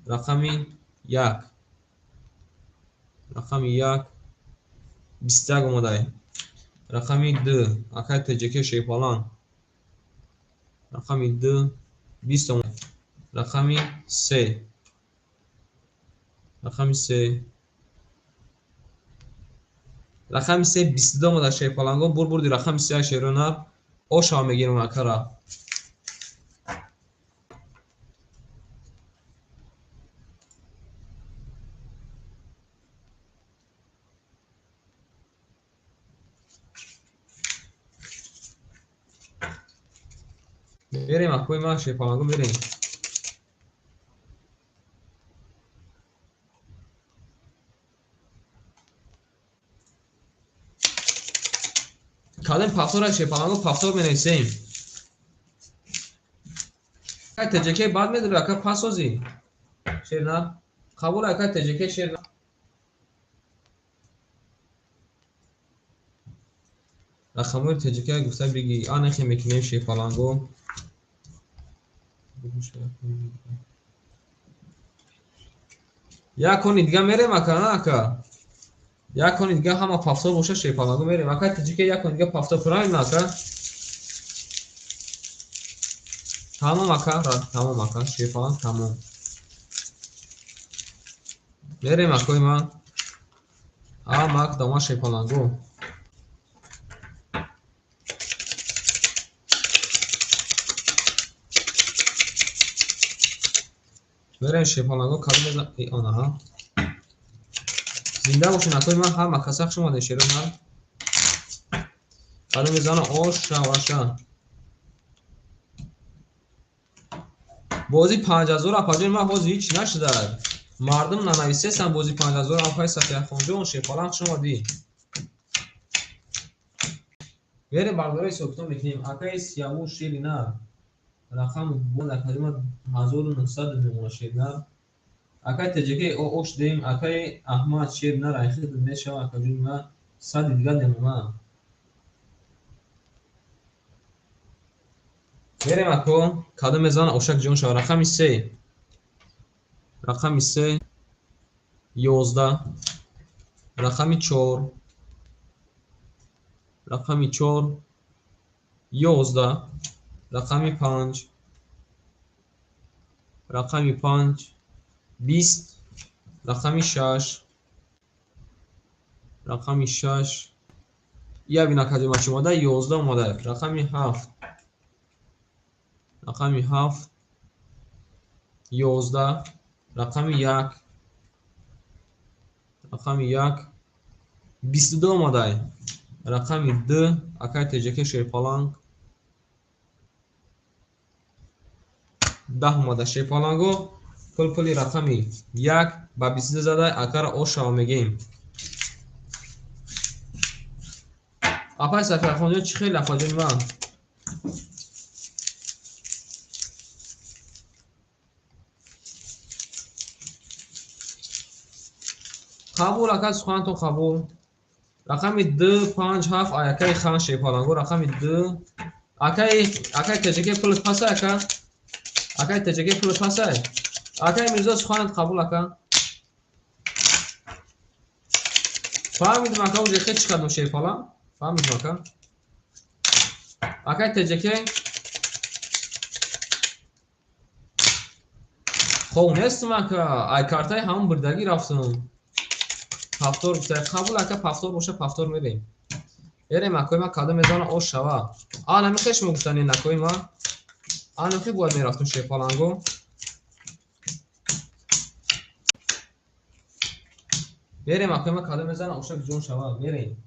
рақами 1, рақами 1 21 омадай, рақами 2 акай ТҶК Шерпаланг, рақами 2 20 омадай, рақами 3, рақами 3, рақами 3 22 омада Шерпаланго. Бурди рақами 3 шеронар ошава мегирам акара. Мерем акои ман Шерпаланго мерем. Кадем пафтора Шерпаланго пафтор менависем. Акай ТҶК баъд медори ака пасозӣ. Шернар. Қабул акай ТҶК шернар. Рақамҳои ТҶК гуфта бигӣ. Анехе мекунем Шерпаланго. Як кони дига мерем ака, на ака? Як кони дига ҳама пафтор боша Шерпаланго мерем. Ака ТҶК як кони дига пафтор правильно ака? Тамом ака, тамом ака, Шерпаланг тамом. Мерем акои ман. А мак дома Шерпаланго. Мерем Шерпаланго кадом мезан? Э, онаҳа. Зинда бошед акои ман, ҳама каса хуш омадед шеронар. Кадом мезана ош шаваша. Бози 5000 апаҷони ман ҳозир ҳеч нашуда. Мардум нанависестан бози 5000 апаи Сафияхонҷон Шерпаланг хуш омадӣ. Мерем бардораи ҳисобкитоб мекунем. Акаи Сиявуш Шеринар. Рақам акаҷома 1900 мемона шеринар. Акай ТҶК ош дем, акай Аҳмад шеринар айхид мешава акаҷони ман 100 дига мемона. Мерем ако кадом мезана ошак ҷон шава. Рақами 3, рақами 3 11, рақами 4, рақами 4 11, рақами 5, рақами 5 20, рақами 6, рақами 6 я бина кадома чӣ омада? 11 омада. Рақами 7, рақами 7 11, рақами 1, рақами 1 22 омада. Рақами 2 акай ТҶК Шерпаланг 10 омада Шерпаланго. Пул-пули рақами 1 ба 22 зада акара ошава мегем. Апай Сафияхонҷон чӣ хел апаҷони ман? Қабул ака, суханатон қабул. Рақами 2 5 7 акаи хан Шерпаланго. Рақами 2 акаи ТҶК пул пасай ака. Акаи ТҶК пул пасай. Акаи Мирзо суханат қабул ака. Фаҳмидим ака, уже хел чӣ кардам Шерпаланг? Фаҳмидим ака. Акаи ТҶК хоб нестам ака, ай картаи ҳамон бурдагӣ рафтам. Пафтор гуфта қабул ака, пафтор боша пафтор мерем. Берем акои ма, кадом мезана ош шава. А намихе шумо гуфтани накои ма. А намихе бояд мерафтум шерпаланго. Берем акои ма, кадом мезана ошак ҷон шава. Берем.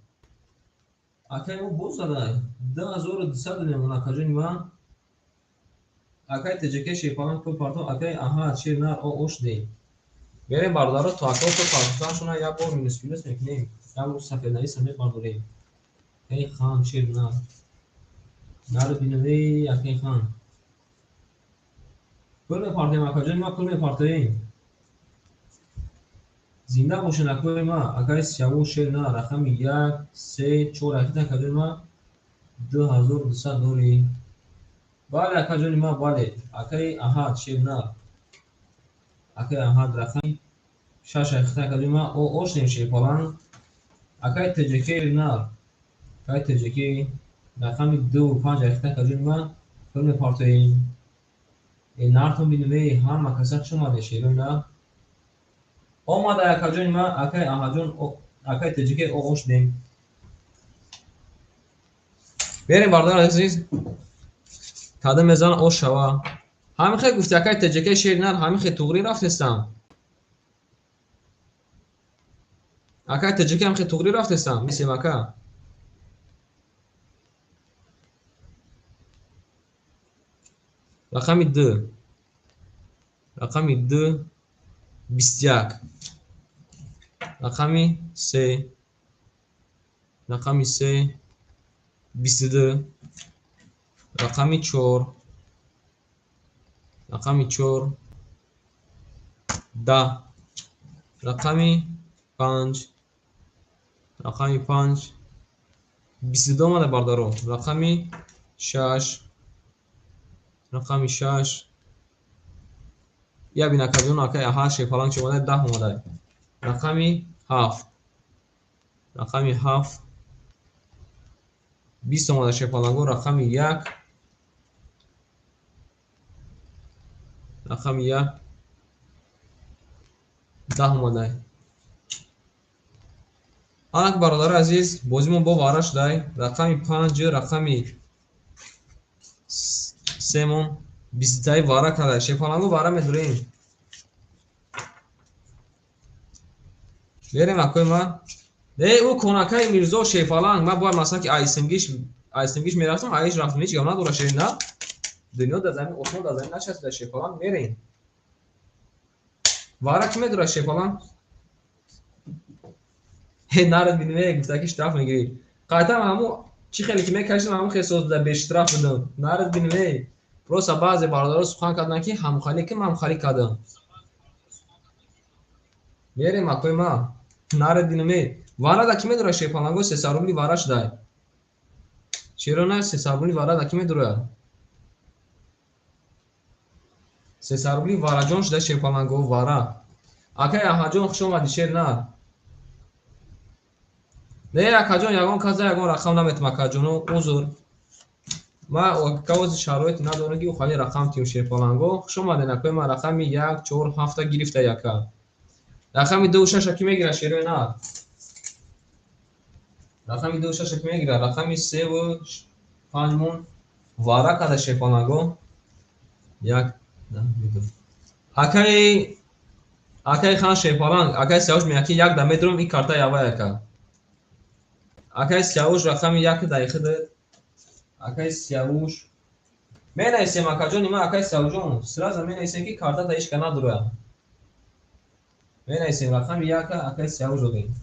Акай мо боз задай. 2200 мемон акаҷони ма. Акай ТЖК шерпаланг пул партов, акай аҳа шер нар о ош дем. Берем бародаро, то акао то партофтаншона як бор минус плюс мекунем. Як бор сафеднависа мебардорем. Эй хан шер нар. Нар бинавей акай хан. Пул мепартоем акаҷони ма, пул мепартоем. Зинда бошен акои ма, акаи Сиявуш шер нар, рақами 1, 3, 4 акита акаҷони ма 2200 дорӣ. Бале акаҷони ма, бале. Акаи Аҳад шер нар. Акаи Аҳад рақами 6 акита акаҷони ма, о ошнем шерпаланг. Акаи ТЖК нар. Акаи ТЖК рақами 2 5 акита акаҷони ма, пул мепартоем. Э нартон бинем, ҳама каса хуш омаде шерои нар. Омада акаҷони ма, акаи Аҳадҷон, акаи ТЖК о ошдем. Берем бародари азиз, кадом мезана ош шава. Ҳамин хел гуфти акаи ТЖК шери нар, ҳамин хел туғрӣ рафтестам. Акаи ТЖК ҳамин хел туғрӣ рафтестам, мисем ака. Рақами 2. Рақами 2 21. Рақами 3. Рақами 3 22. Рақами 4. Рақами 4 10. Рақами 5. Рақами 5 22 омада бардаро. Рақами 6. Рақами 6 я бин акаҷон, акаи аҳа шерпаланг чи омада 10 омада. Рақами 7. Рақами 7 20 омада шерпаланго. Рақами 1. Рақами 1 10 омада. Анак бародари азиз, бозимон бо вара шудай. Рақами 5, рақами 3 мон 20 вара када. Шерпаланго вара медурем. Берем акои ма. Э ӯ конакаи Мирзо шерпаланг, ман бояд масалан ки айсимгиш мерафтам, айш рафтам, ҳеҷ гап надора шер на. Дунё дар замин, осмон дар замин начаспида шерпаланг, мерем. Вара ки медурад шерпаланг? Э нарад бинем, гуфта ки штраф мегирӣ. Қайтам ҳамун чӣ хеле ки мекашидам, ҳамун хел соз буда бе штраф будам. Нарад бинем. Просто баъзе бародаро сухан карданд ки ҳамхалӣ ки ман ҳамхалӣ кардам. Мерем акои ма. Нарад бинем. Вара да ки медурад шерпаланго, 300 рубли вара шудай. Чаро на 300 рубли вара да ки медурад? 300 рубли вараҷон шуда шерпаланго вара. Акаи Аҳаҷон хуш омадӣ шер нар. Не акаҷон, ягон каза ягон рақам наметам акаҷоно, узр. Ма акаози шароит надорам ки хали рақам тим шерпаланго. Хуш омадед акои ма, рақами 1 4 7 гирифта яка. Рақами 2 6 ки мегирад шерои нар. Рақами 2 6 ки мегирад, рақами 3 5 мон вара када шерпаланго. 1 2. Акаи хан шерпаланг, акаи Сиявуш мегӯяд ки 1 да медурам, ин карта ява яка. Акаи Сиявуш рақами 1 даи худат. Акаи Сиявуш менависем акаҷони ман, акаи Сиявушҷон, сразу менависем ки картата ҳеҷ ка надурад. Менависем рақами 1 акаи Сиявуш додем.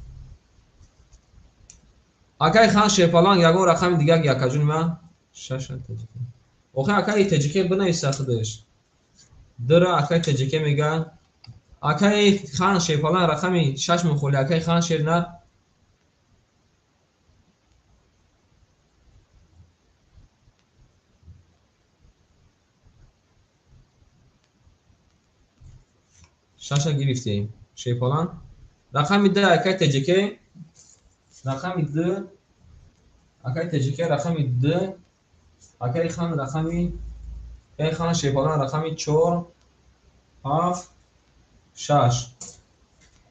Акаи хан шерпаланг ягон рақами дигар ги акаҷони ман 6 таҷикӣ. Охир акаи таҷикӣ бинависа худаш. Дра акаи таҷикӣ мега. Акаи хан шерпаланг рақами 6 мухоли, акаи хан шер нар. Шаша гирифтем шерпаланг. Рақами 2 акаи таҷикӣ. Рақами 2 акаи таҷикӣ, рақами 2 акаи хан, рақами акаи хан шерпаланг рақами 4 7 6.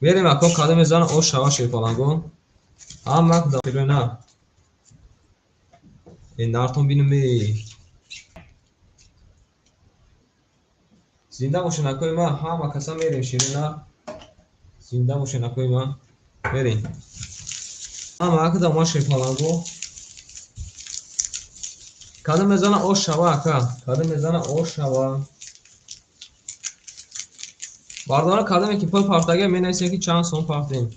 Берем ако кадом мезанам ош шава шерпаланго. Ҳама дохило на. Нартон бинам эй. Зинда бошен акои ман, ҳама каса мерем ширина. Зинда бошен акои ман. Мерем. Ҳама акда омад шерпаланго. Кадом мезана ош шава ака. Кадом мезана ош шава. Бардора кадоме ки пул партага менависем ки чанд сом партем.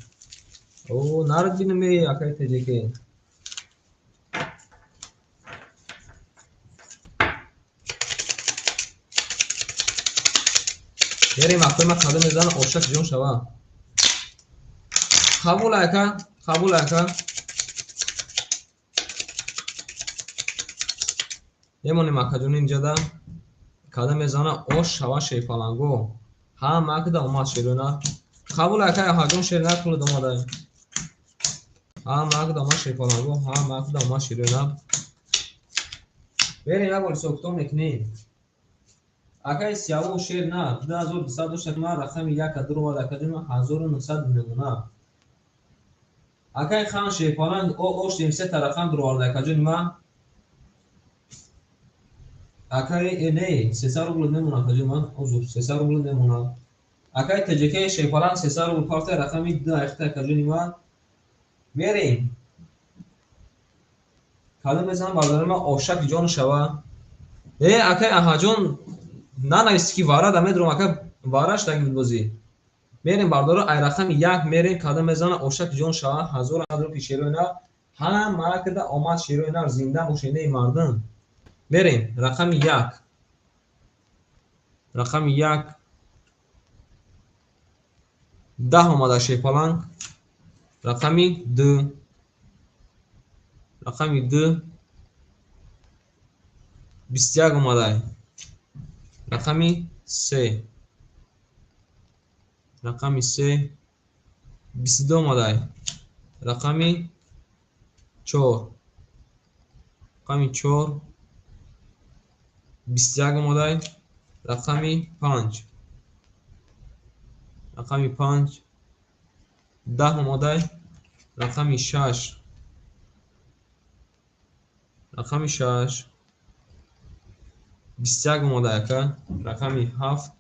О, нарад бинам эй акаи теҷеке. Мерем акои ман кадом мезана ошак ҷон шава. Қабул ака, қабул ака. Мемонем акаҷон инҷода. Кадом мезана ош шава шерпаланго. Ҳама акда омад шерона. Қабул ака, ҳаҷон шерона пул омада. Ҳама акда омад шерпаланго, ҳама акда омад шерона. Берем як бор ҳисоб-китоб мекунем. Акаи сияву шер на 2200 дошта, ман рақами 1 дур омад акаҷон 1900 мемона. Акаи хан шерпаланг ош 73 рақам дур овард акаҷони ман. Акаи не 300 рубл мемона акаҷони ман, узр 300 рубл мемона. Акаи ТҶК шерпаланг 300 рубл парта рақами 2 айхта акаҷони ман. Мерем. Кадом мезанам бародари ман ошак ҷон шава. Акаи аҳаҷон нанависти ки вара да медурам ака вараш даги буд бозӣ. Мерем бардора ай рақами 1 мерем кадом мезана ошак ҷон шава 1000 рубл шерои нар. Ҳама акда омад шерои нар зинда бошендаи мардум. Мерем рақами 1. Рақами 1 10 омада шерпаланг. Рақами 2. Рақами 2 21 омада. Рақами 3. Рақами 3 22 омада. Рақами 4. Рақами 4 21 омада. Рақами 5. Рақами 5 10 омада. Рақами 6. Рақами 6 21 омада ака. Рақами 7.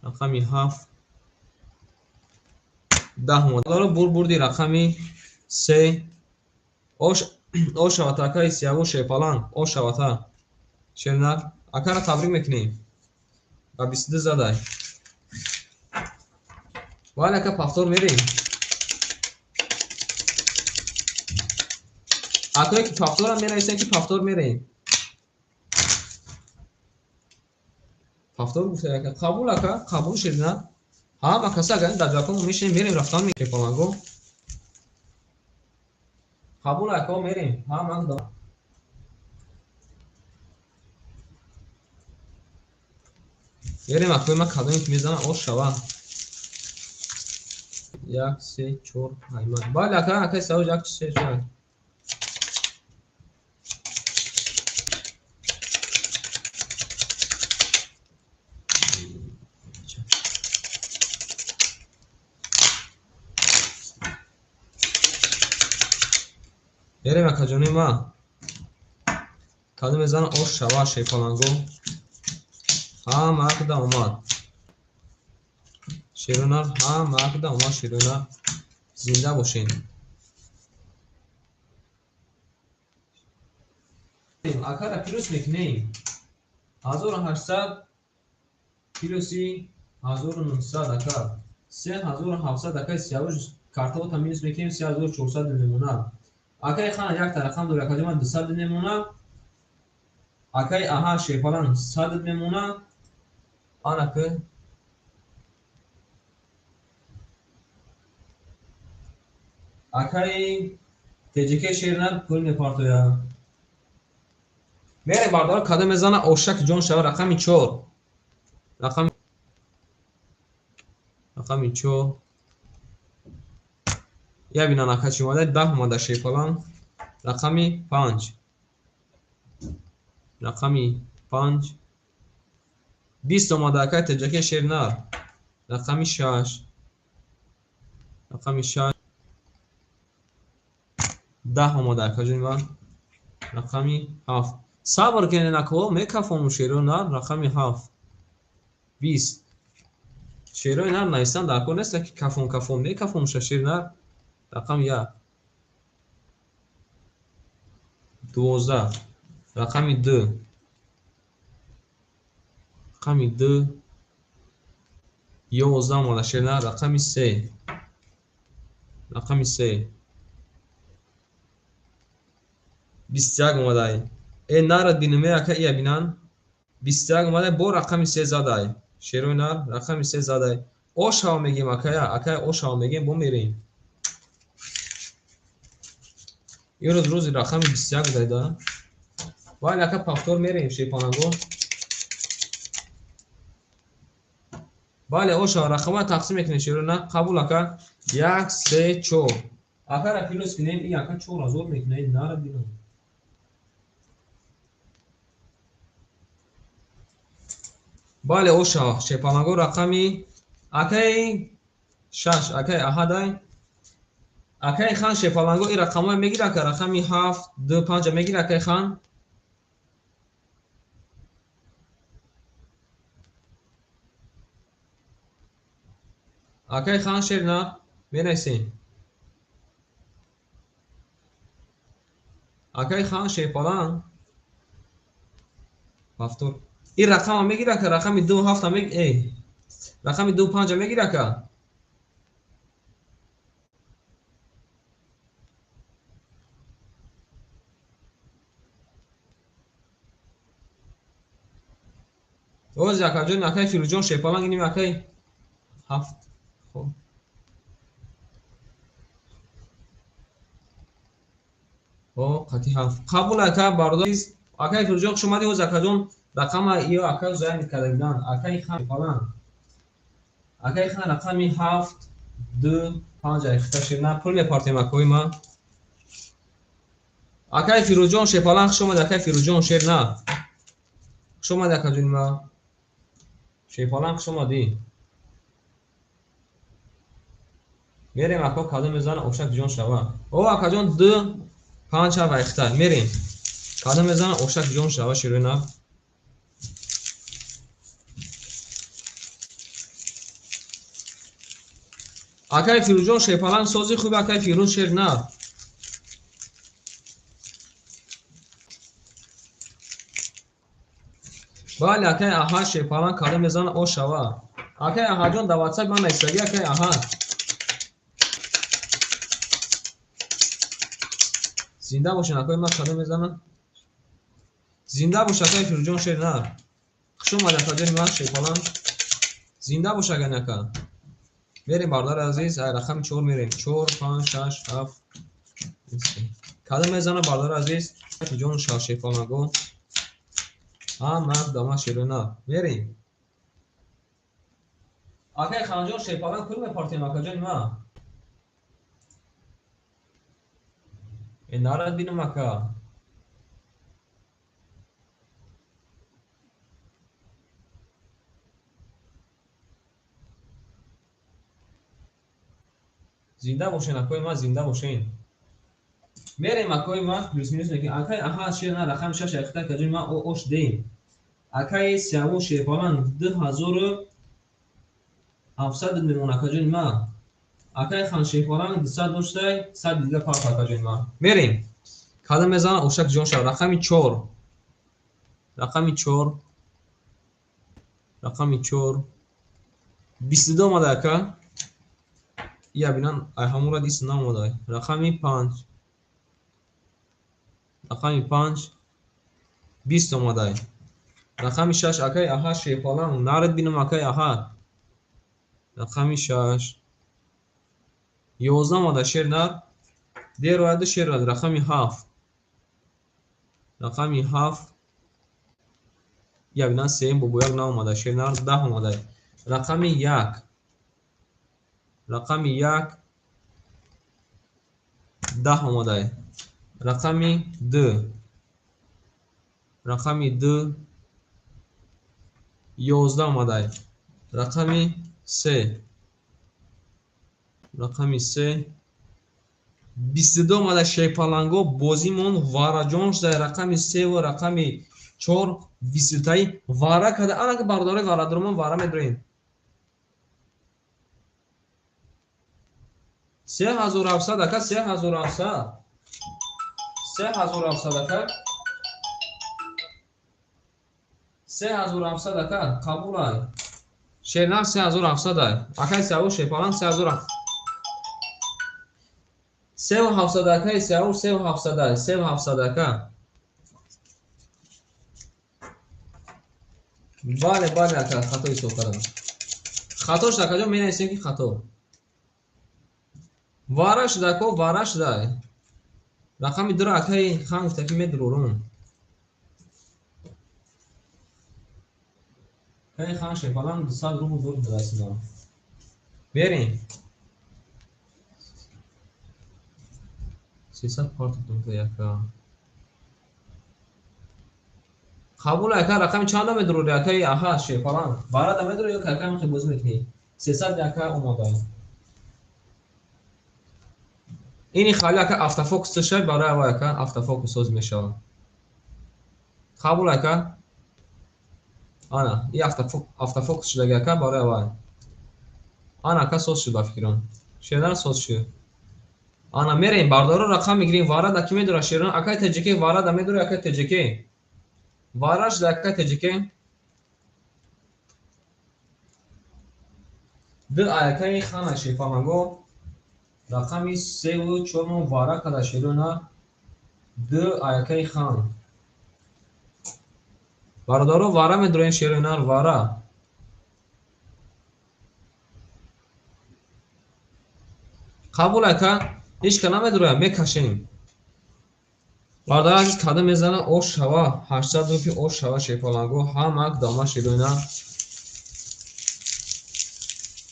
Рақами 7 10 омада. Бур бурди рақами 3. Ош ошавата акаи сияву шерпаланг. Ошавата. Шернар акара табрик мекунем. Ба 22 задай. Вале ака пафтор мерем. Акое ки пафторам менависем ки пафтор мерем. Пафтор гуфта ака қабул ака, қабул шерна. Ҳама каса агар дар ҷакон мешинем мерем рафтан мекунем. Қабул ака мерем. Ҳама да. Мерем акои ман кадоме ки мезанам ош шава. 1 3 4 5. Бале ака, акаи савоҷ 1 3 4. Мерем акаҷони ман. Кадом мезана ош шава шерпаланго. Ҳама акда омад. Шерона ҳама акда омад шерона. Зинда бошен. Акара плюс мекунем. 1800 плюси 1900 ака. 3700 акаи сиявуш картаота минус мекунем 3400 мемонад. Акаи хан як рақам дорад, акаи ман 200 мемонад. Акаи аҳа шерпаланг 100 мемонад. Анаки акаи ТҶК шерна пул мепартояд. Мерем бардора кадом мезана ошак ҷон шава рақами 4. Рақами 4. Я бинан ака чӣ омада 10 омада шерпаланг. Рақами 5. Рақами 5 20 омада акаи ТҶК шернар. Рақами 6. Рақами 6 10 омада акаҷони ман. Рақами 7. Сабр кунед ако, мекафонум шерои нар. Рақами 7. 20. Шерои нар навистан дар кор нест, ки кафон кафон мекафонуша шери нар. Рақами 1. 12. Рақами 2. Рақами 2. 11 омада шери нар. Рақами 3. Рақами 3. 21 омадай. Э нарад биноме ака ия бинан. 21 омадай бо рақами 3 задай. Шерои нар рақами 3 задай. Ошава мегем акая, акая ошава мегем бо мерем. Имрӯз рӯзи рақами 21 будай да. Вале ака повтор мерем шепанаго. Бале ошава рақама тақсим мекунем шерои нар. Қабул ака. 1 3 4. Акара плюс кунем, ин ака 4000 мекунем, нарад бинам. Бале оша шепанаго рақами акаи 6, акаи аҳадай. Акаи хан шепаланго ин рақамҳоя мегира ака, рақами 7, 2, 5 мегира акаи хан. Акаи хан шер на менависем. Акаи хан шепаланг повтор. Ин рақама мегира ака, рақами 2 7 мег, рақами 2 5 мегира ака. Оз акаҷон, акаи Фирӯзҷон шепаланг иним акаи 7. Хоб. О, қати 7. Қабул ака бародар. Акаи Фирӯзҷон хуш омадӣ. Оз акаҷон рақама ё ака зайн карда буданд. Акаи хан шепаланг. Акаи хан рақами 7, 2, 5 айхта ширна пул мепартем акои ман. Акаи Фирӯзҷон шепаланг хуш омадӣ. Акаи Фирӯзҷон шер на. Хуш омадӣ акаҷони ман. Шепаланг хуш омадӣ. Мерем ако кадом мезана ошак ҷон шава. О акаҷон 2 5 7 айхта мерем. Кадом мезана ошак ҷон шава ширина. Акаи Фирӯзҷон шепаланг сози хуб, акаи Фирӯз шер на. Бале акаи аҳа шепаланг кадом мезана ошава. Акаи аҳаҷон дар WhatsApp ман нависагӣ акаи аҳа. Зинда бошен акаи ман кадом мезана. Зинда бош акаи Фирӯзҷон шер на. Хуш омадӣ акаҷони ман шепаланг. Зинда бош агани ака. Мерем бародари азиз, ай рақами 4 мерем. 4 5 6 7. Кадом мезана бародари азиз? Ҷон шав шепаланго. Ҳа, ман дама ширина. Мерем. Акаи Ханҷон шепаланг пул мепартем акаҷони ман. Э нарад бинам ака. Зинда бошен акои ман, зинда бошен. Мерем акои ман, плюс минус мекунем. Акаи аҳа шер на рақами 6 айхта акаҷони ман ош дем. Акаи Сиявуш шепаланг 2700 мемон акаҷони ман. Акаи хан шепаланг 200 доштай, 100 дига парт акаҷони ман. Мерем. Кадом мезана ошак ҷон шав. Рақами 4. Рақами 4. Рақами 4. 22 омада ака. Ия бинан ай ҳамура дис наомада. Рақами 5. Рақами 5. 20 омада. Рақами 6 акаи аҳа шепаланг нарад бинам акаи аҳа. Рақами 6. 11 омада шер нар. Дер ояду шер ояд. Рақами 7. Рақами 7. Ия бинан сеюм бобояк наомада шер нар. 10 омада. Рақами 1. Рақами 1. 10 омада. Рақами 2. Рақами 2. 11 омада. Рақами 3. Рақами 3. 22 омада шерпаланго бозимон вараҷон шуда рақами 3 ва рақами 4 22 вара када. Ана ки бардори варадурмон вара медурем. 3700 ака, 3700. 3700 ака. 3700 ака, қабул ай. Шернар 3700 ай. Акай Сиявуш шерпаланг 3700. 3700 акай Сиявуш 3700 ай, 3700 ака. Бале, бале ака, хато ҳисоб кардам. Хато шуд акаҷон, менависем ки хато. Вара шуд ако, вара шуд ай. Рақами 2 акаи хан гуфта ки медурорум. Акаи хан шерпаланг 200 рубл бурд дастида. Берем. 300 партотон яка. Қабул ака, рақами чанда медурори акаи аҳа шерпаланг? Вара да медурори ё кака мехоҳӣ бозӣ мекунӣ? 300 яка омода. Ини хали ака автофокус шай барои аввал ака автофокус соз мешавад. Қабул ака. Ана, и автофокус шудаги ака барои аввал. Ана ака соз шуд ба фикрам. Шернар соз шуд. Ана мерем бардоро рақам мегирем вара да ки медура шернар акай ТҶК вара да медура акай ТҶК. Вара шуда акай ТҶК. Ду акаи хана шерпаланго рақами 3 ва 4 вара када шерона ду акаи хан. Бародаро вара медурем шеронар вара. Қабул ака, ҳеч ка намедуроям, мекашем. Бародар азиз када мезана ош шава 800 рупи ош шава шерпаланго ҳамак дома шерона.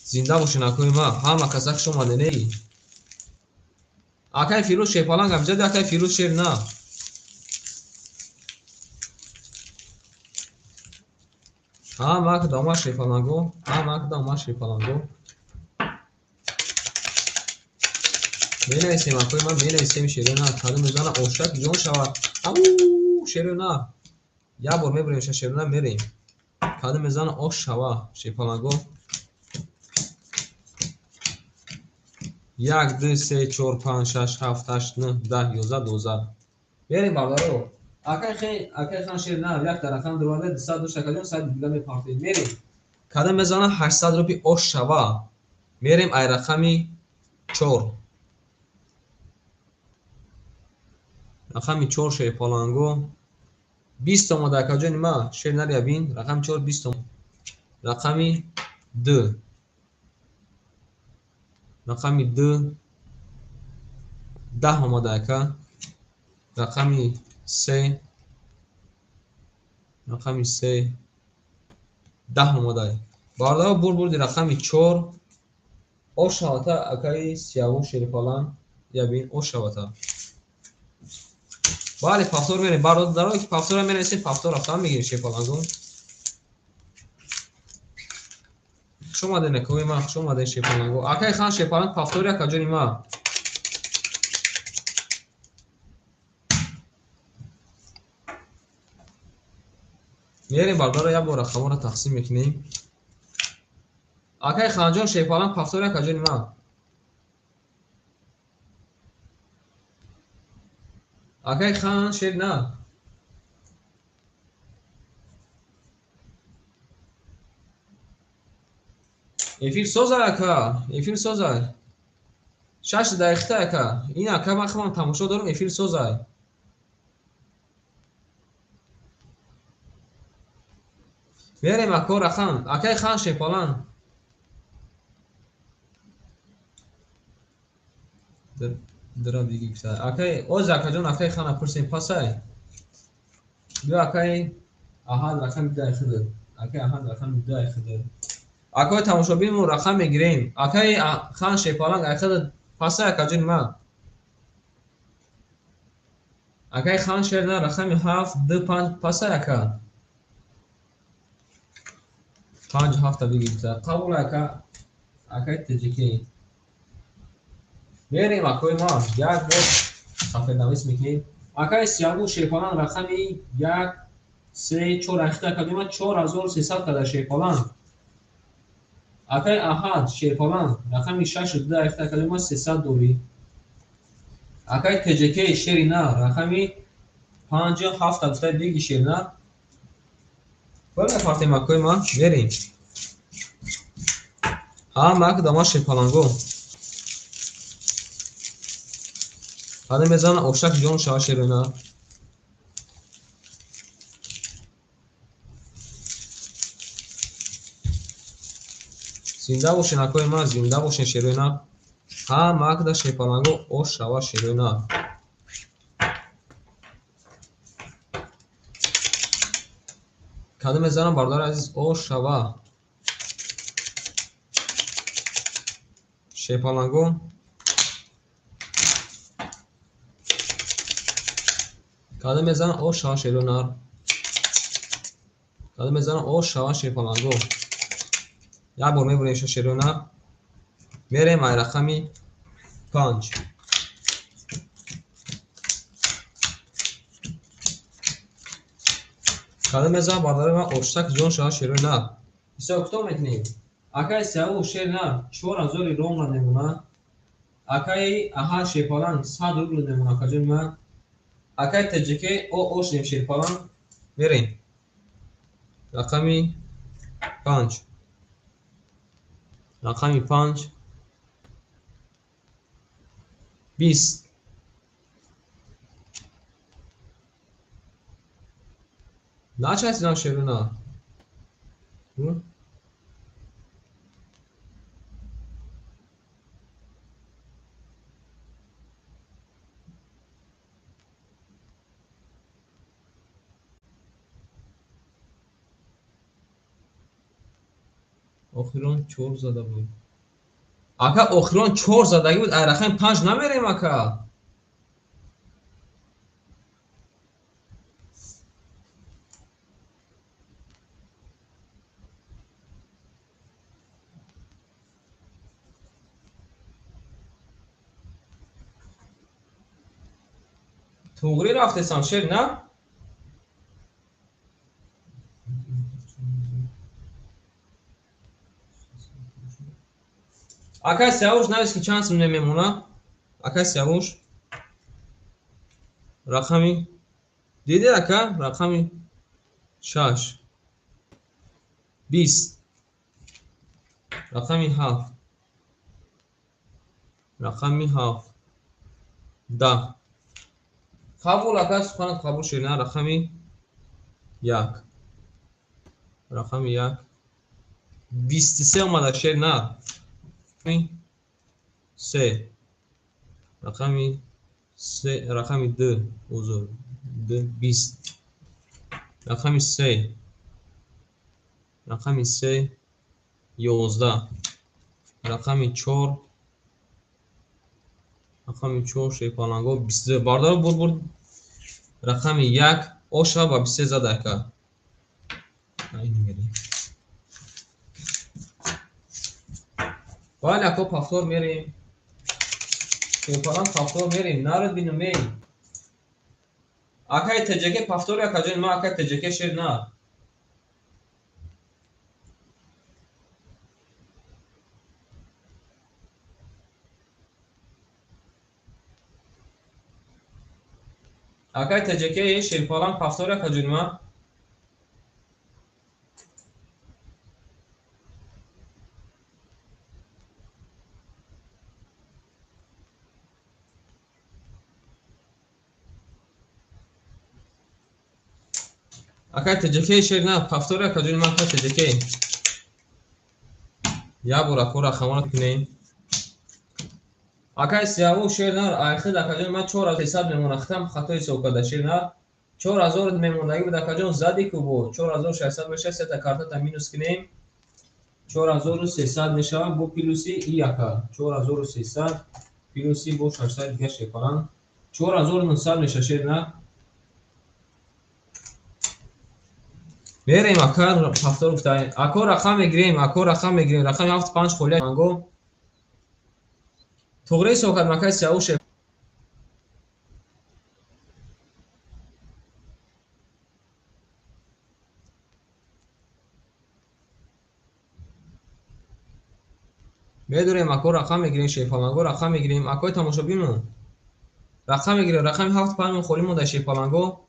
Зинда бошен акои ма, ҳама каса хуш омадед. Акай Фирӯз шерпаланг ам ҷади акай Фирӯз шер на. Ҳамак дома шерпаланго, ҳамак дома шерпаланго. Менависем акои ман, менависем шерона, кадом мезана ошак ҷон шавад. Ау шерона. Як бор мебурем шерона мерем. Кадом мезана ош шава шерпаланго. 1 2 3 4 5 6 7 8 9 10 11 12. Берем бародаро. Акай акай хан шер на як рақам дурванда 200 дошта кадом сад дига мепартем. Мерем. Кадом мезана 800 рупи ош шава. Мерем ай рақами 4. Рақами 4 шерпаланго 20 омада акаҷони ма шер нария бин. Рақами 4 20 омада. Рақами 2. Рақами 2 10 омада ака. Рақами 3 рақами 3 10 омада. Бародаро бурди рақами 4 ош шавата акаи Сиявуш шерпаланг ябин ош шавата. Бале пафтор мерем. Бародаро ки пафтора менависем пафтор рафтан мегирем шерпаланго. Хуш омадед акои ман, хуш омадед шерпаланго. Акаи хан шерпаланг пафтори акаҷони ма. Мерем бародаро як бор рақамҳоро тақсим мекунем. Акаи ханҷон шерпаланг пафтори акаҷони ман. Акаи хан шер на. Эфир созай ака, эфир созай. 6 дақиқа ака. Ин ака ман худам тамошо дорам, эфир созай. Мерем ако рақам. Акаи хан шерпаланг. Дра биги гуфта. Акаи оз акаҷон акаи хана пурсем пасай. Биё акаи аҳад рақами 2 худат. Акаи аҳад рақами 2 худат. Акои тамошобинмон рақам мегирем. Акаи хан шерпаланг ай худат пасай акаҷони ман. Акаи хан шер на рақами 7 2 5 пасай ака. 5 7 бигирта. Қабул ака. Акаи ТҶК. Мерем акои ман, як бор сафеднавис мекунем. Акаи Сиявуш шерпалан рақами 1 3 4 ахта акаҷони ман 4300 када шерпалан. Акаи Аҳад шерпалан рақами 6 2 ахта акаҷони ман 300 дорӣ. Акаи ТЖК шери нар рақами 5 7 гуфтаи биги шери нар. Бара партем акои ман, мерем. Ҳама ак дама шерпаланго. Ҳада мезана ошак ҷон шава шери нар. Зинда бошен акои ман, зинда бошен шерои нар. Ҳама акда шерпаланго ош шава шерои нар. Кадом мезанам бародари азиз ош шава. Шерпаланго. Кадом мезанам ош шава шерои нар. Кадом мезанам ош шава шерпаланго. Як бор мебурем шерои нар. Мерем ай рақами 5. Кадом мезанам бародари ман оштак ҷон шава шерои нар. Ҳисоб китоб мекунем. Акаи Сиявуш шери нар 4000 ром мемонад. Акаи Аҳад шерпалан 100 рубл мемонад акаҷони ман. Акаи ТЖК о ошнем шерпалан. Мерем. Рақами 5. Рақами 5. 20. Начасидам шерои нар. Охирон 4 зада буд. Ака охирон 4 задагӣ буд, ай рақами 5 намерем ака. Туғри рафтесам шер на? Акай Сиявуш навис ки чанд сум мемонад? Акай Сиявуш рақами диди ака рақами 6 20 рақами 7 рақами 7 10. Қабул ака суханат қабул шуд на? Рақами 1 рақами 1 23 омада шер на. 3 рақами 3 рақами 2 узр 2 20 рақами 3 рақами 3 11 рақами 4 рақами 4 шерпаланго 22 бардор бур бур рақами 1 оша ба 23 зада ака. Ин мерем. Бале ако повтор мерем. Шерпалан повтор мерем. Народ бинум эй. Акаи ТЖК повтор ака ҷон ман акаи ТЖК шер на. Акаи ТЖК шерпалан повтор ака ҷон ман. Акаи ТЖК шер на повтор ака ҷон ман акаи ТЖК. Як бор ако рақамро кунем. Акаи Сиявуш шер нар айхид ака ҷон ман 4300 мемонад. Хитам хато ҳисоб карда шер нар. 4000 мемондагӣ буд ака ҷон зади ку бо 4600 мешавад. Сета картата минус кунем. 4300 мешавад бо плюси и ака. 4300 плюси бо 600 дига шерпалан. 4900 мешавад шер нар. Мерем ака повтор гуфтаем. Ако рақам мегирем, ако рақам мегирем. Рақами 7 5 холия анго. Туғри ҳисоб кардам акай Сиёвуш. Медурем ако рақам мегирем, шерпаланго рақам мегирем. Акои тамошобинмон рақам мегирем, рақами 7 5 холӣ монда шерпаланго.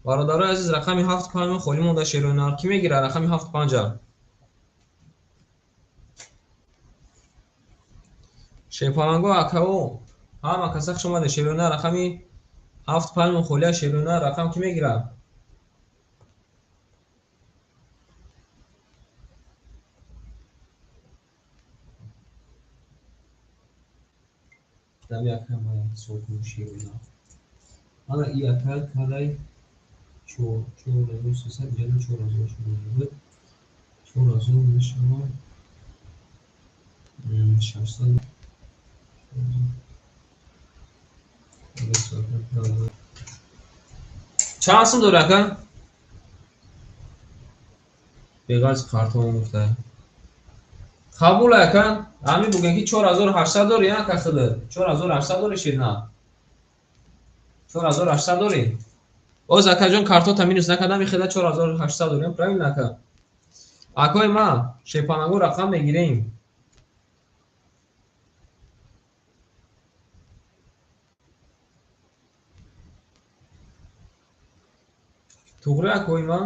Бародарои азиз, рақами 7 5 холӣ монда шерои нар. Кӣ мегирад рақами 7 5-а? Шерпаланго акао ҳама каса хуш омадед. Шерои нар рақами 7 5 холия шерои нар рақам кӣ мегирад? Дам яка мая ҳисоб кунем шерои нар. Ана и яка кадай 4300, ҷана 4400 буд. 4000 мешавад 600. Чанд сум дорӣ ака? Беғарз картон гуфта. Қабул ака? Ҳамин бугем ки 4800 дорӣ, ака худат? 4800 дорӣ ширна? 4800 дорӣ? Оз акаҷон картота минус накардам, ихеда 4800 дорем, правильно ака? Акои ма, шерпаланго рақам мегирем. Туғри акои ма?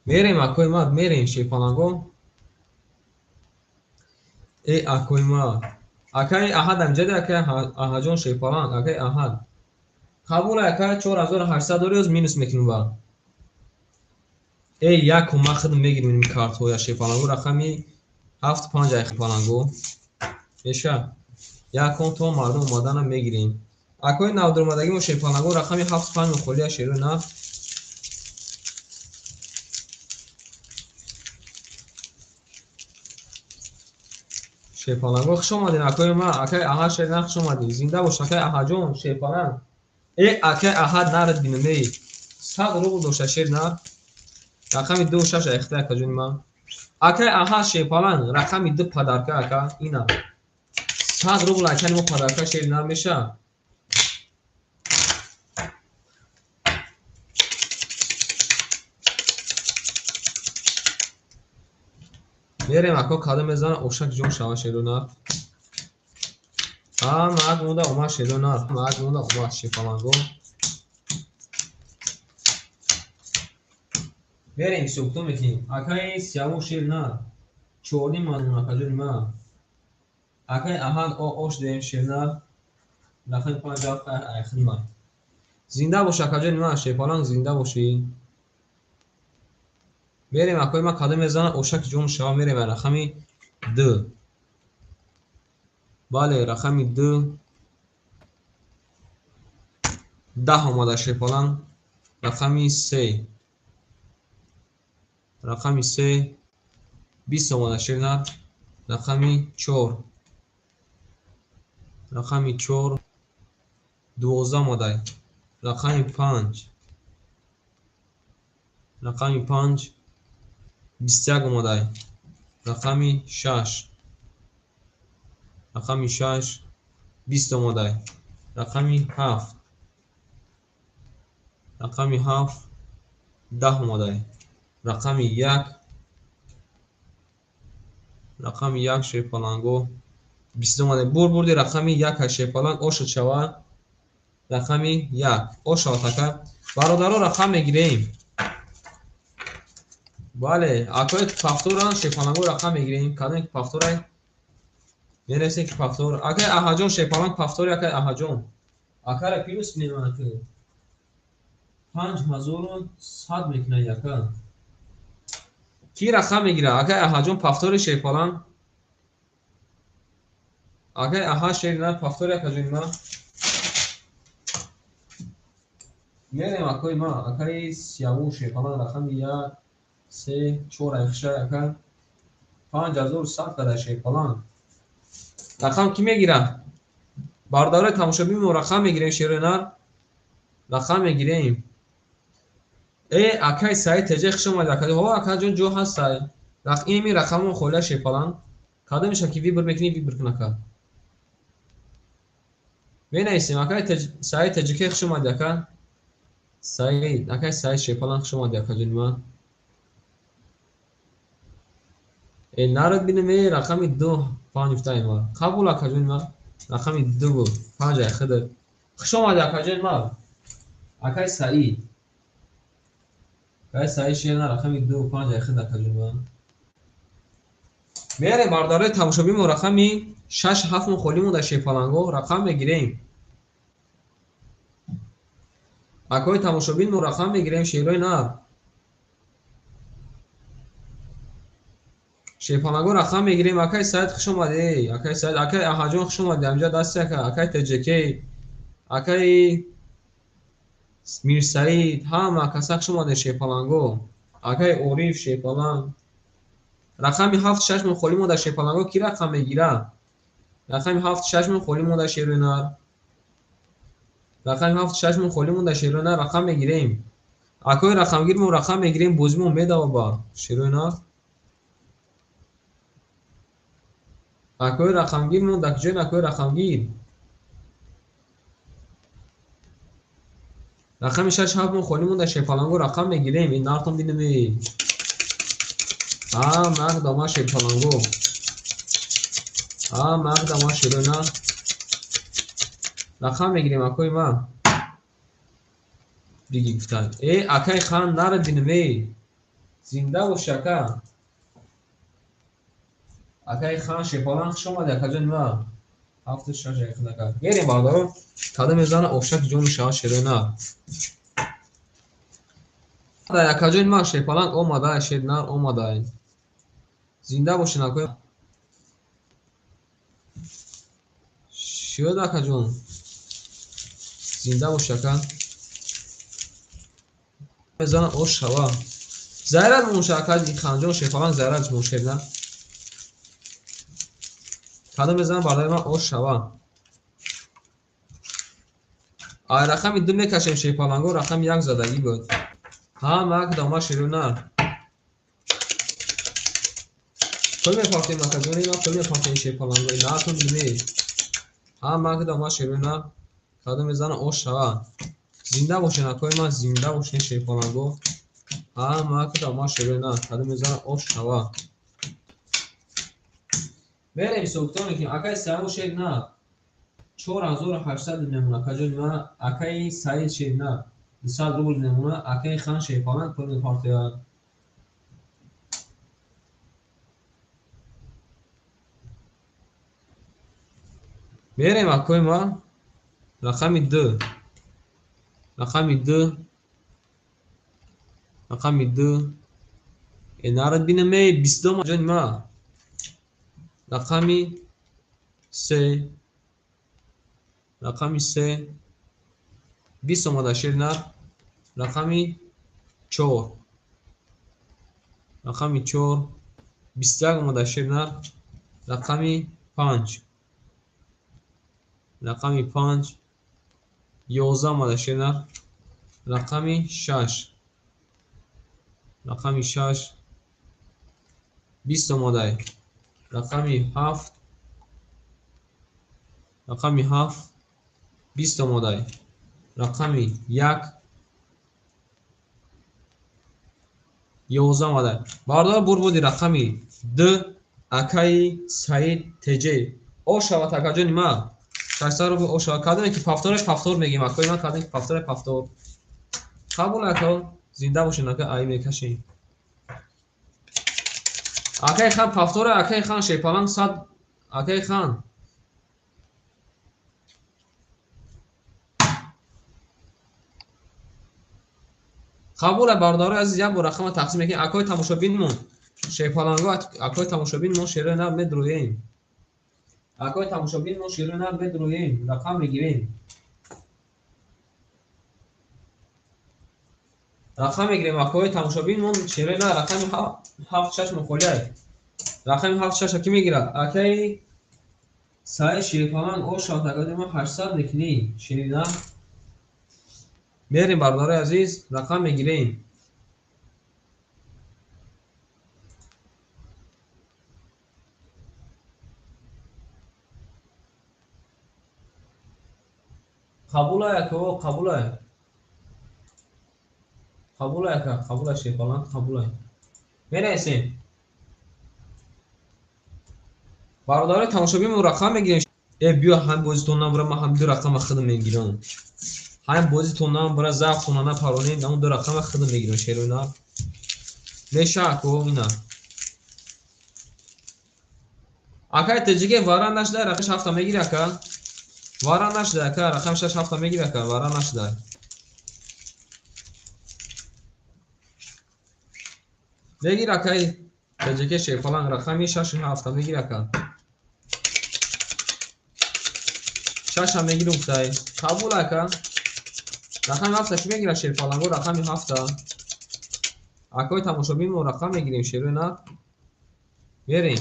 Мерем акои ма, мерем шерпаланго. Э акои ма. Акаи Аҳад амҷади акаи Аҳаҷон шерпаланг, акаи Аҳад. Қабул ака 4800 дорӣ, оз минус мекунем ва. Э якум ма худам мегирем ин картҳоя шерпаланго рақами 7 5 ай паланго. Меша. Якум то мардум омадана мегирем. Акои навдуромадагӣ мо шерпаланго рақами 7 5 холия шерои нар. Шерпаланго хуш омадед акои ма, акаи Аҳад шерна хуш омадед. Зинда бош акаи Аҳаҷон шерпаланг. Э акаи Аҳад нарад бинам эй. 100 рубл дошта шерна. Рақами 2 6 айхта акаҷони ман. Акаи Аҳад шерпаланг рақами 2 подарка ака ина. 100 рубл акани мо подарка шерна меша. Мерем ако кадом мезана ошак ҷон шава шерона. Ҳама ак монда омад шерона, ҳама ак монда омад шерпаланго. Мерем ҳисобкитоб мекунем. Акаи Сиёвуш шерна 4.5 миллион акаҷони ма. Акаи Аҳад ош дем шерна рақами 5 7 айхини ма. Зинда бош акаҷони ма шерпаланг зинда бошӣ. Мерем акои ма кадом мезана ошак ҷон шава мерем рақами 2. Бале рақами 2 10 омада шерпаланг. Рақами 3 рақами 3 20 омада шерна. Рақами 4 рақами 4 12 омада. Рақами 5 рақами 5 21 омада. Рақами 6 рақами 6 20 омада. Рақами 7 рақами 7 10 омада. Рақами 1 рақами 1 шерпаланго 20 омада. Бур бурди рақами 1 шерпаланг ошад шава. Рақами 1 ошавад ака. Бародаро рақам мегирем. Бале, акои пафторан шерпаланго рақам мегирем. Кадом ки пафторай? Мерасем ки пафтор. Акаи Аҳаҷон шерпаланг пафтори акаи Аҳаҷон. Акара плюс кунем ака. 5100 мекунад яка. Кӣ рақам мегирад? Акаи Аҳаҷон пафтори шерпаланг. Акаи Аҳад шерна пафтори акаҷони ма. Мерем акои ма, акаи Сиёвуш шерпаланг рақами 1 3 4 айхша ака. 5100 када шерпаланг. Рақам кӣ мегирад? Бародарои тамошобин мо рақам мегирем шерои нар. Рақам мегирем. Акай Саид Теҷе хуш омадӣ акаҷон. Ҳо акаҷон ҷо ҳастай. Ими рақамон холия шепаланг. Кадомеша ки выбор мекунӣ выбор кун ака. Менависем акай Саид Теҷеке хуш омадӣ ака. Саид, акай Саид шепаланг хуш омадӣ акаҷони ман. Народ бинем, рақами 2 5 уфтаи ма. Қабул акаҷони ман. Рақами 2 5 ай худат. Хуш омадӣ акаҷони ман. Акай Саид. Акай Саид шерна рақами 2 5 ай худ акаҷони ман. Мерем бародарои тамошобин мо рақами 6 7 мо холӣ монда шепаланго рақам мегирем. Акои тамошобин мо рақам мегирем шерои нар. Шепаланго рақам мегирем. Акай Саид хуш омадӣ. Акай Саид, акай Аҳаҷон хуш омадӣ. Ҳамҷа дасти ака, акай ТJK, акай Мирсаид, ҳама каса хуш омадед шепаланго. Акай Ориф шепаланг. Рақами 7 6 мо холӣ монда шепаланго ки рақам мегира? Рақами 7 6 мо холӣ монда шерои нар. Рақами 7 6 мо холӣ монда шерои нар рақам мегирем. Акои рақамгир мо рақам мегирем, бозимо медава шерои нар. Акои рақамгир мо дар куҷои акои рақамгир? Рақами 6 7 мо холӣ монда шепаланго рақам мегирем. Ин нартон бинем. Мардама шепаланго. Мардама шерои нар. Рақам мегирем акои ман. Биги гуфтан. Акай хан нара бинем. Зинда бош ака. Акай хан шепаланг хуш омадӣ акаҷони ман. 7 6 ай худ ака. Мерем бародарон. Кадом мезана ошак ҷони шава шерои нар. Акаҷони ман шепаланг омада, шернар омада. Зинда бошед акои. Шуд акаҷон. Зинда бош ака. Мезана ош шава. Зарар моша ака ханҷон шепаланг зарар мош шернар. Кадом мезана бародари ман ош шава. Ай рақами 2 мекашем шепаланго, рақами 1 задагӣ буд. Ҳама кадома шерои нар. Пул мепартем акаҷони ман, пул мепартем шепаланго. Нартон бинем. Ҳама кадома шерои нар. Кадом мезана ош шава. Зинда бошед акои ман, зинда бошед шепаланго. Ҳама кадома шерои нар. Кадом мезана ош шава. Мерем ҳисобкитоб мекунем. Акаи Саид шер нар. 4800 мемона акаҷони ман. Акаи Саид шер нар. 200 рубл мемона. Акаи хан шепаланг пул мепартояд. Мерем акои ман. Рақами 2. Рақами 2. Рақами 2. Нарад бинем, 22 ҷони ман. Рақами 3. Рақами 3. 20 омада шер нар. Рақами 4. Рақами 4. 21 омада шер нар. Рақами 5. Рақами 5. 11 омада шер нар. Рақами 6. Рақами 6. 20 омада. Рақами 7. Рақами 7. 20 омада. Рақами 1. 11 омада. Бародар бурбуди рақами 2 акаи Саид ТJ. Ош шавад акаҷони ман. 600 рубл ош шавад. Кадоме ки пафтораш пафтор мегем акои ман, кадоме ки пафтораш пафтор. Қабул ака, зинда бошед ака, ай мекашем. Акаи хан пафтора, акаи хан шепаланг 100, акаи хан. Қабул бародарои азиз, як бор рақама тақсим мекунем. Акои тамошобинмон шепаланго, акои тамошобинмон шерои нар медроем. Акои тамошобинмон шерои нар медроем, рақам мегирем. Рақам мегирем акои тамошобинмон шерои нар рақами 7 6 мухолиай. Рақами 7 6 ки мегирад? Акаи Саид шепаланг ош шавад акаи мо 800 мекунӣ шерои нар. Мерем бародарои азиз, рақам мегирем. Қабулай ака, қабулай. Қабулай ака, қабулай шерпаланг, қабулай. Менависем. Бародарои тамошобин, мо рақам мегирем. Э, биё ҳам бозитон набура, ман ҳам ду рақама худам мегирам. Ҳам бозитон набура, завқтона напаронем, ҳамон ду рақама худам мегирам, шерона. Меша ако, ина. Акай таҷике вара нашда, рақами ҳафта мегири ака. Вара нашда ака, рақами шаш ҳафта мегири ака, вара нашда. Мегир акай таҷике шерпаланг, рақами шаш ҳафта мегири ака. Шаша мегирум тай. Қабул ака. Рақами ҳафта ки мегира шерпаланго, рақами ҳафта. Акои тамошобин, мо рақам мегирем, шерои на. Мерем.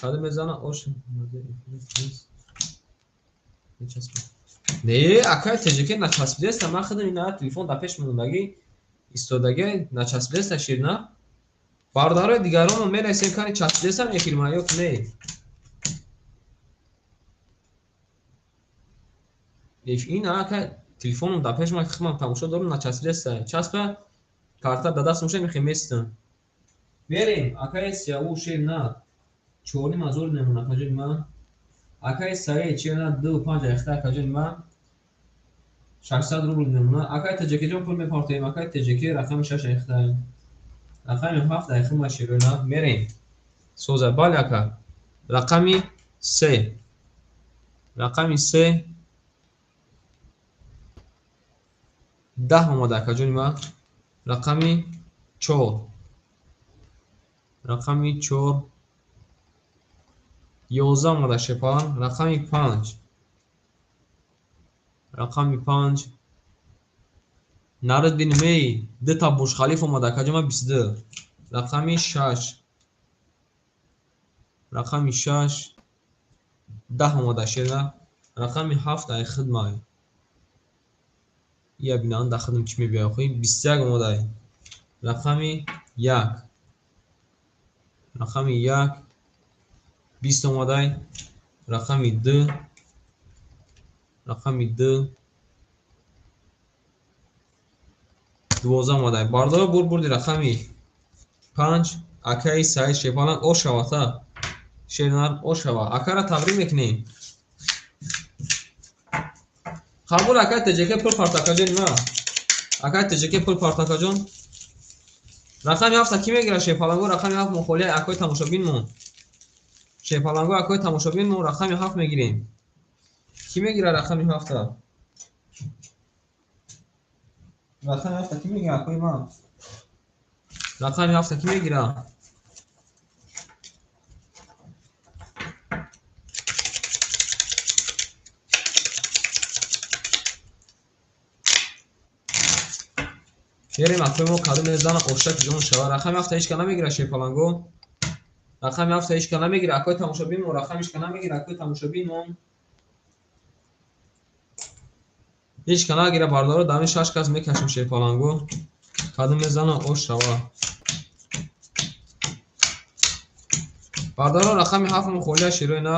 Қадр мезана ош. Не, акай таҷике начаспидеста, ман худам ина телефон дар пеш мондагӣ истодаги начаспидеста ширна. Бародарои дигаронро мерасем, кани часпидеста мефирма ё не. Ин ака телефоном дар пеш ман худам тамошо дорам, начаспидеста. Часпа карта дар даст мошад, мехе местам. Мерем, акай сияву шер на. Чорним ҳазор мемонад, акаҷони ман. Акай саид шер на ду панҷ ахта, акаҷони ман. 600 рубл мемонад. Акай таҷикиҷон пул мепартоем, акай таҷики рақами шаш ахта. Рақами ҳафт ахима шерона. Мерем. Соза, бале ака. Рақами се. Рақами се. 10 омада, акаҷони ман. Рақами чор. Рақами чор. 11 омада шепан. Рақами панҷ. Рақами панҷ. Нарид бинем, эй, дута Бурҷ Халиф омада, акаҷони ман, 22. Рақами шаш. Рақами шаш. 10 омада шера. Рақами ҳафт ай хидмай. Я бинам дар хидм чӣ мебиёяд, охи 21 омадай. Рақами як. Рақами як. 20 омадай. Рақами ду. Рақами ду. 12 омадай. Бардор бур бурди рақами панҷ. Акаи Саид Шерпаланг о шавата. Шернар о шава. Акара табрик мекунем. Қабул акай таҷике пул партакаҷон ма. Акай таҷике пул партакаҷон. Рақами ҳафта ки мегирад шерпаланго? Рақами ҳафт мухолия акои тамошобин мон. Шерпаланго акои тамошобин мон, рақами ҳафт мегирем. Ки мегирад рақами ҳафта? Рақами ҳафта ки мегирад акои ман? Рақами ҳафта ки мегирад? Мерем акои мо кадом мезана ошак ҷон шава. Рақами ҳафта ҳеч ка намегирад шерпаланго. Рақами ҳафта ҳеч ка намегирад акои тамошобин мо, рақами ҳеч ка намегирад акои тамошобин мо. Ҳеч ка нагирад бардоро, дар ин шаш кас мекашем шерпаланго. Кадом мезана ош шава. Бардоро рақами ҳафт мо холия шерои на.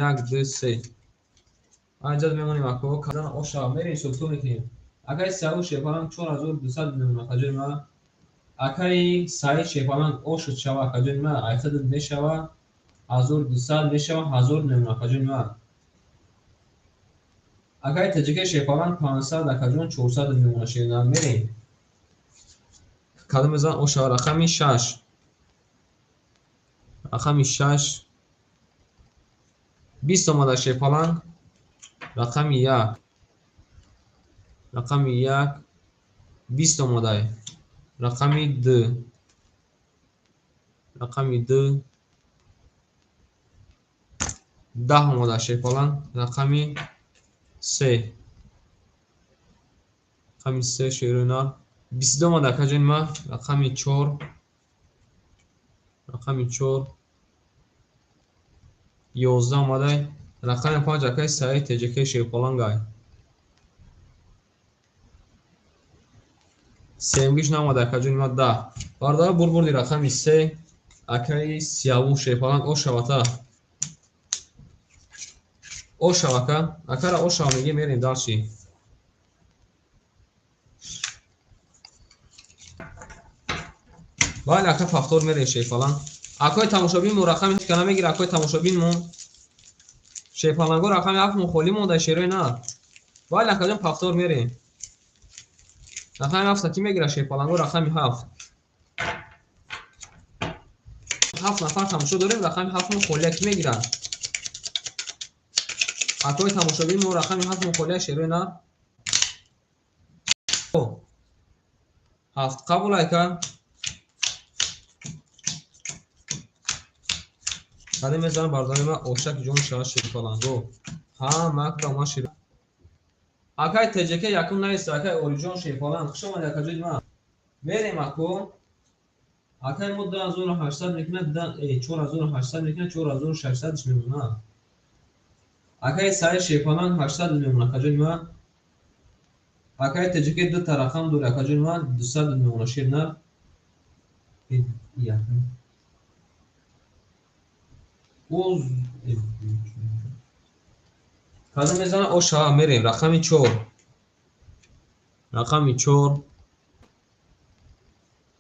Як, ду, се. Анҷа мемонем ако, кадом ош шава. Мерем ҳисоб мекунем. Акай Саид Шерпаланг 4200 мемонад, акаҷони ман. Акаи Саид Шерпаланг ошуд шава, акаҷони ман. Айхад мешава 1200 мешава 1000 мемонад, акаҷони ман. Акаи таҷике Шерпаланг 500, акаҷон 400 мемонад, шерина. Мерем. Кадом мезан ошава рақами шаш. Рақами шаш. 20 омада Шерпаланг. Рақами як. Рақами як. 20 омадай. Рақами ду. Рақами ду. 10 омада Шерпаланг. Рақами се. Рақами се шерона. 22 омада акаҷони ман. Рақами чор. Рақами чор. 11 омадай. Рақами панҷ акаи Саид Теҷаке Шерпалангай. Семгиш наомада акаҷони ман 10. Бародаро бур бурди рақами се. Акаи Сияву Шерпаланг о шавата. Ошав ака, акара ошав мегем, мерем дальше. Бале ака, повтор мерем шерпаланг. Акои тамошобин мо рақами ҳеч кана мегира, акои тамошобин мо. Шерпаланго рақами 7 мо холӣ монда, шерои на. Бале акаҷон, повтор мерем. Рақами 7 ки мегира шерпаланго рақами 7. 7 нафар тамошо дорем, рақами 7 мо холия ки мегирад? Акои тамошобин мо рақами 7 мо холия, шерои на. 7 қабул ака. Қадим мезанам бародари ман ошак ҷон шава шерпаланго. Ҳа, макда ма шер. Акай ТЖК якум навист, акай Ориҷон шерпаланг. Хуш омадед акаҷони ман. Мерем ако. Акай мо 2800 мекунад, 4800 мекунад, 4600 мемонад. Акай Саид шерпаланг 800 мемонад, акаҷони ман. Акай ТЖК ду та рақам дорад, акаҷони ман 200 мемонад, шер на. Кадом мезанад? Оша мерем рақами 4. Рақами 4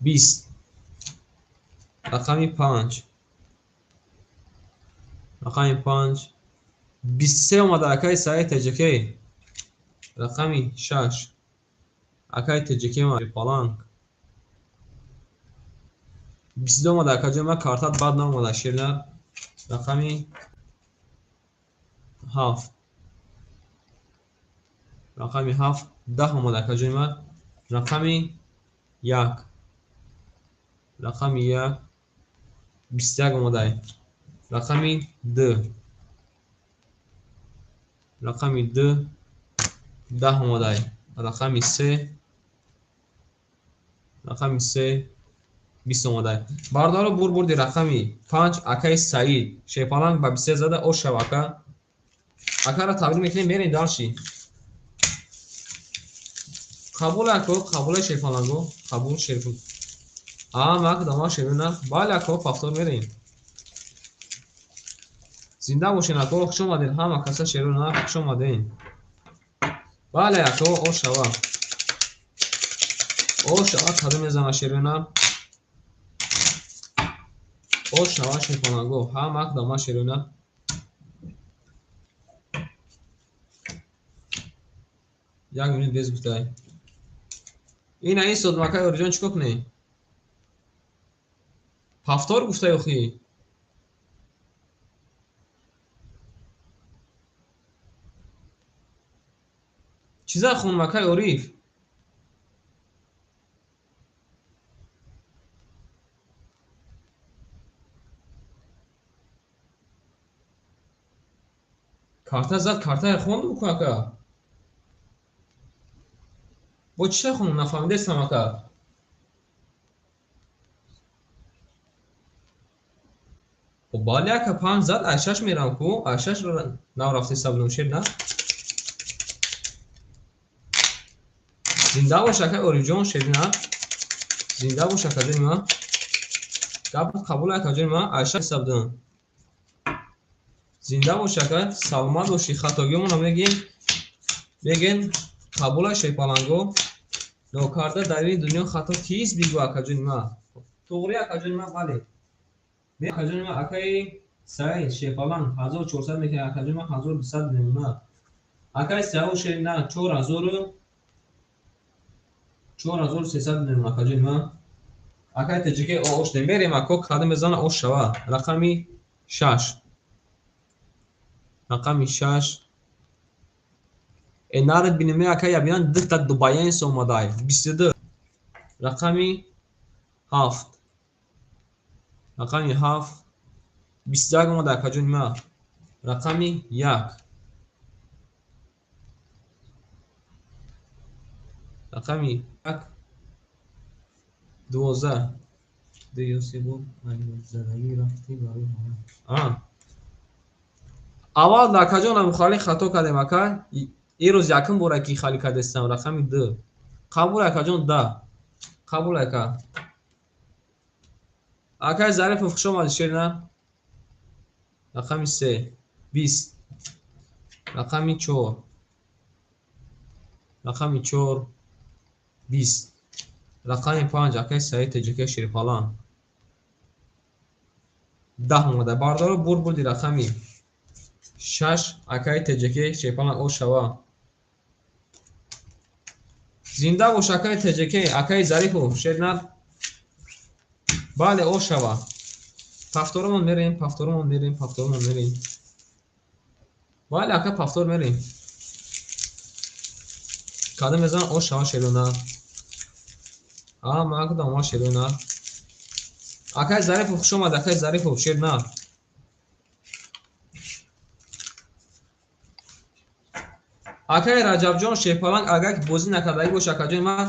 20. Рақами 5. Рақами 5 23 омада акай Саид ТЖК. Рақами 6 акай ТЖК паланг. 22 омада акаҷони ман, картат бад наомада, шерна. Рақами 7. Рақами 7 10 омада акаҷони ман. Рақами 1. Рақами 1 21 омада. Рақами 2. Рақами 2 10 омада. Рақами 3. Рақами 3 20 омада. Бародаро бурди рақами 5 акаи Саид шерпаланг ба 23 зада ошав ака. Акара табрик мекунем, мерем дальше. Қабул ако, қабул шерпаланго, қабул шерпаланг. А мак дама шерна. Бале ако, повтор мерем. Зинда бошен ако, хуш омадед ҳама каса шерна, хуш омадед. Бале ако, ошава. Ошава кадом мезана шерна. Ошава шерпаланго, ҳама дама шерна. Як минут без гуфтай. Ина ин содмакаи Ориҷон чикор кунем? Повтор гуфтай охи. Чиза хонмакаи Ориф? Карта зад, картаи хонду букун ака. Бо чиша хонум нафаҳмидестам ака. Бале ака, 5 зад, ай 6 мерам ку, ай 6 нав рафти сабнум шер на. Зинда бош ака Ориҷон шер на. Зинда бош ака ҷони ман. Гап қабул ака ҷони ман, ай 6 сабдум. Зинда бош ака, саломат бошӣ, хатогиёмонро мегем. Мегем қабула шерпаланго. Нокарда дар ин дунё хато кист бигӯ ака ҷони ман. Туғри ака ҷони ман, бале. Акаҷони ман акаи Саид шерпаланг 1400 мекунад, акаҷони ман 1200 мемонад. Акаи Саид шер на 4300 мемонад акаҷони ман. Акаи ТЖК ош мерем ако кадом мезана ош шава. Рақами 6. Рақами 6. Нарад биниме акаи ябинан духта дубаянс омадай. 22. Рақами 7. Рақами 7 21 омада акаҷони ман. Рақами 1. Рақами 1 12. 2 ё 3 бор задагӣ рафтӣ барои ҳама. Аввал акаҷонам хали хато кардем ака. Ин рӯз якум бора ки хали кардестам. Рақами 2. Қабул акаҷон 10. Қабул ака. Акай Зарифов хуш омадӣ шерна. Рақами 3 20. Рақами 4. Рақами 4 20. Рақами 5 акай Саид Теҷаке Шерпалан 10 омада. Бародаро бур бурди рақами 6 акай Теҷаке Шерпалан о шава. Зинда бош акай Теҷаке, акай Зарипов Шернар. Бале о шава. Пафторамон мерем, пафторамон мерем, пафторамон мерем. Бале ака пафтор мерем. Кадом мезан о шава Шернар. А ман кудам ма Шернар. Акай Зарипов хуш омад, акай Зарипов Шернар. Акай Раҷабҷон Шерпаланг агар ки бозӣ накардагӣ бош акаҷони ман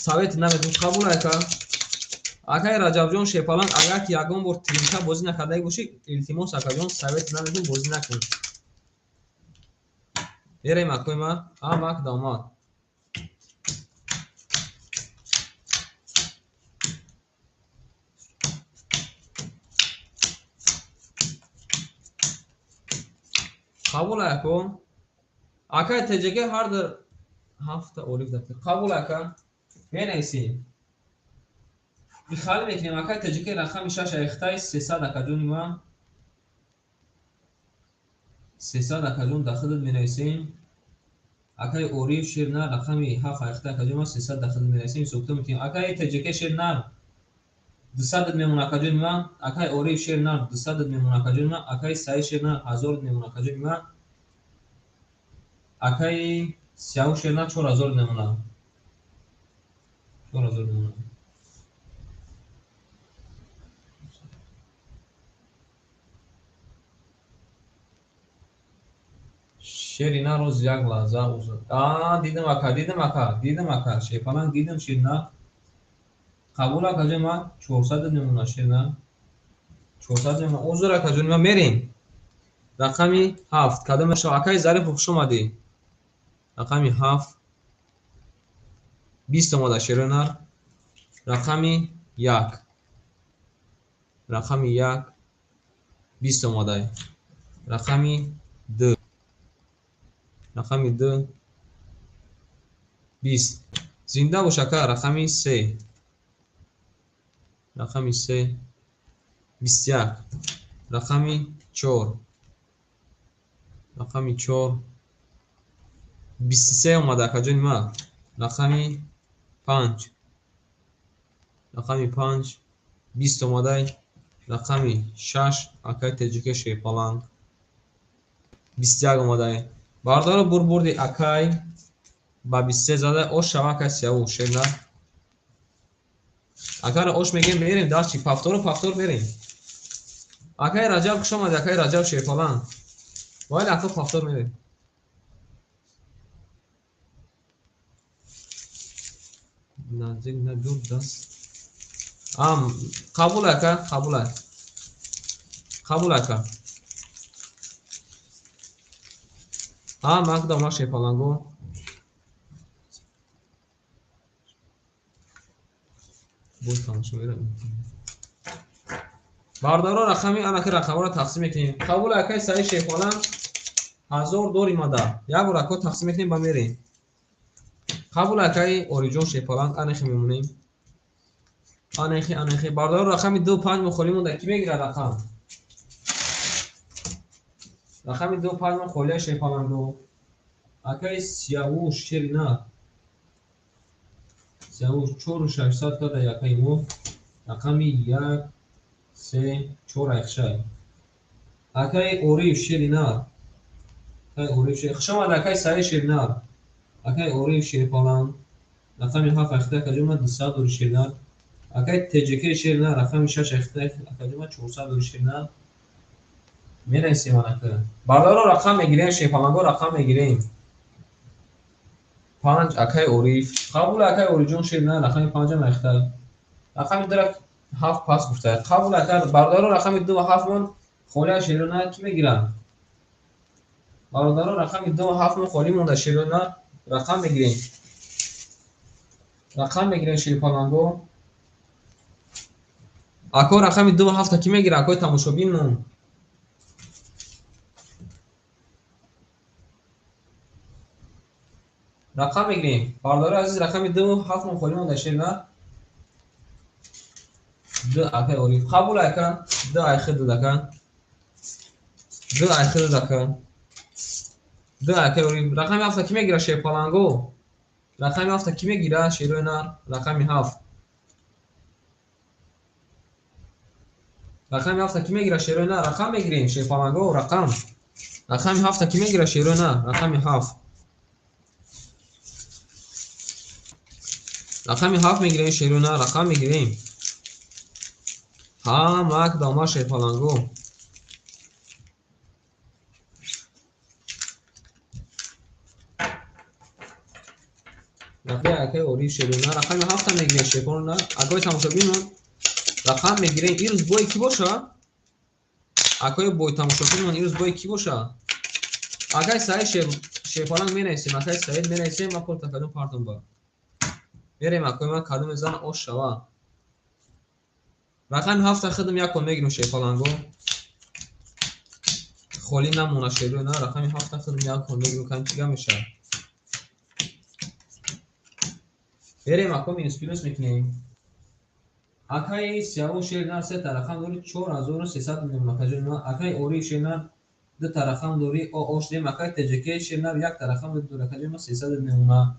совет наметум қабул ака. Акай Раҷабҷон Шерпаланг агар ки ягон бор тринка бозӣ накардагӣ бошӣ илтимос акаҷон совет наметум бозӣ накун. Мерем акои ман, ҳама куда омад. Қабул ако. Акай Теҷаке ҳар дар ҳафта ориф дақиқа. Қабул ака. Менависем. Бихали мекунем акай Теҷаке рақами 6 айхтай 300 акаҷони ман. 300 акаҷон дахилат менависем. Акай Ориф Шернар рақами 7 айхтай акаҷони ман 300 дахилат менависем. Ҳисобкитоб мекунем. Акай Теҷаке Шернар 200 мемон акаҷони ман. Акай Ориф Шернар 200 мемон акаҷони ман. Акай Саид Шернар 1000 мемон акаҷони ман. Акай Сиявуш Шернар 4000 мемона. 4000 мемона. Шерина роз як лаҳза узр. А дидам ака, дидам ака, дидам ака. Шерпаланг дидам Шернар. Қабул акаҷони ман 400 мемона Шернар. 400 мемона. Узр акаҷони ман мерем. Рақами 7 кадом мешава? Акай Зарипов хуш омадӣ. Рақами 7 20 омада Шернар. Рақами 1. Рақами 1 20 омада. Рақами 2. Рақами 2 20. Зинда бош ака. Рақами 3. Рақами 3 21. Рақами 4. Рақами 4 23 омада акаҷони ман. Рақами 5. Рақами 5 20 омада. Рақами 6 акай Теҷаке Шерпаланг 21 омада. Бародаро бур бурди акай ба 23 зада ош шава акай Сиявуш Шернар. Акара ош мегем мерем дарчи пафтору пафтор мерем. Акай Раҷаб хуш омадӣ акай Раҷаб Шерпаланг. Вале ака пафтор мерем. Наздик на дур даст. Ам қабул ака, қабул ака. Қабул ака. А ман кудам ма Шерпаланго. Боз тамошо мерам. Бародаро рақами анаки рақамҳоро тақсим мекунем. Қабул акай Саид Шерпаланг 1000 дор имада. Як бор ако тақсим мекунем ба мерем. Қабул акай Ориҷон Шерпаланг анахи мемонем. Анахи анахи бародаро рақами 2 5 мо холӣ монда. Ки мегирад рақам? Рақами 2 5 мо холия Шерпаланго. Акай Сиявуш Шернар. Сиявуш 4600 када якаи мо. Рақами 1 3 4 айхшай. Акай Ориф Шернар. Акай Ориф Шер. Хуш омад акай Саид Шернар. Акай Ориф Шерпаланг. Рақами 7 айхтай акаҷони ман 200 дори Шернар. Акай Теҷаке Шернар рақами 6 айхтай акаҷони ман 400 дори Шернар. Мерасем анака. Бародаро рақам мегирем, Шерпаланго рақам мегирем. 5 акай Ориф. Қабул акай Ориҷон Шернар рақами 5 айхтай. Рақами 2 7 пас гуфта. Қабул ака бародаро рақами 2 ва 7 мон холия Шернар ки мегиранд? Бародаро рақами 2 ва 7 мон холӣ монда Шернар рақам мегирем. Рақам мегирем Шерпаланго. Ако рақами 2 ва 7 ки мегирад? Акои тамошобинмон. Рақам мегирем. Бардори азиз, рақами 2 7 мо холӣ монда, шер на? 2 акай Ориф. Қабул ака, 2 ай хид ака. 2 ай хид ака. 2 акай Ориф. Рақами 7 ки мегира, шер паланго? Рақами 7 ки мегира, шерои нар? Рақами 7. Рақами 7 ки мегира, шерои нар? Рақам мегирем, шер паланго, рақам. Рақами 7 ки мегира, шерои нар? Рақами 7. Рақами 7 мегирем, шерои нар, рақам мегирем. Ҳа, мак дома, шер паланго. Рақами акай Ориф, шерои нар, рақами 7 мегирем, шер паланго. Акои тамошобинмон рақам мегирем. Ирӯз бой ки боша? Акои бой тамошобинмон ирӯз бой ки боша? Акай Саид шерпаланг менависем, акай Саид менависем, ман пул такадум партом ба. Мерем акои ман кадум мезанам ош шава. Рақами 7 хидм як кон мегирем, шерпаланго. Холӣ намона, шерои на, рақами 7 хидм як кон мегирем, кам чига мешавад. Мерем ако минус плюс мекунем. Акаи Сияву шер нар се та рақам дори 4300 мемона, акаҷони ман. Акаи Ориф шер нар ду та рақам дори о ош дем. Акаи ТҶК шер нар як та рақам дори, акаҷони ман 300 мемона.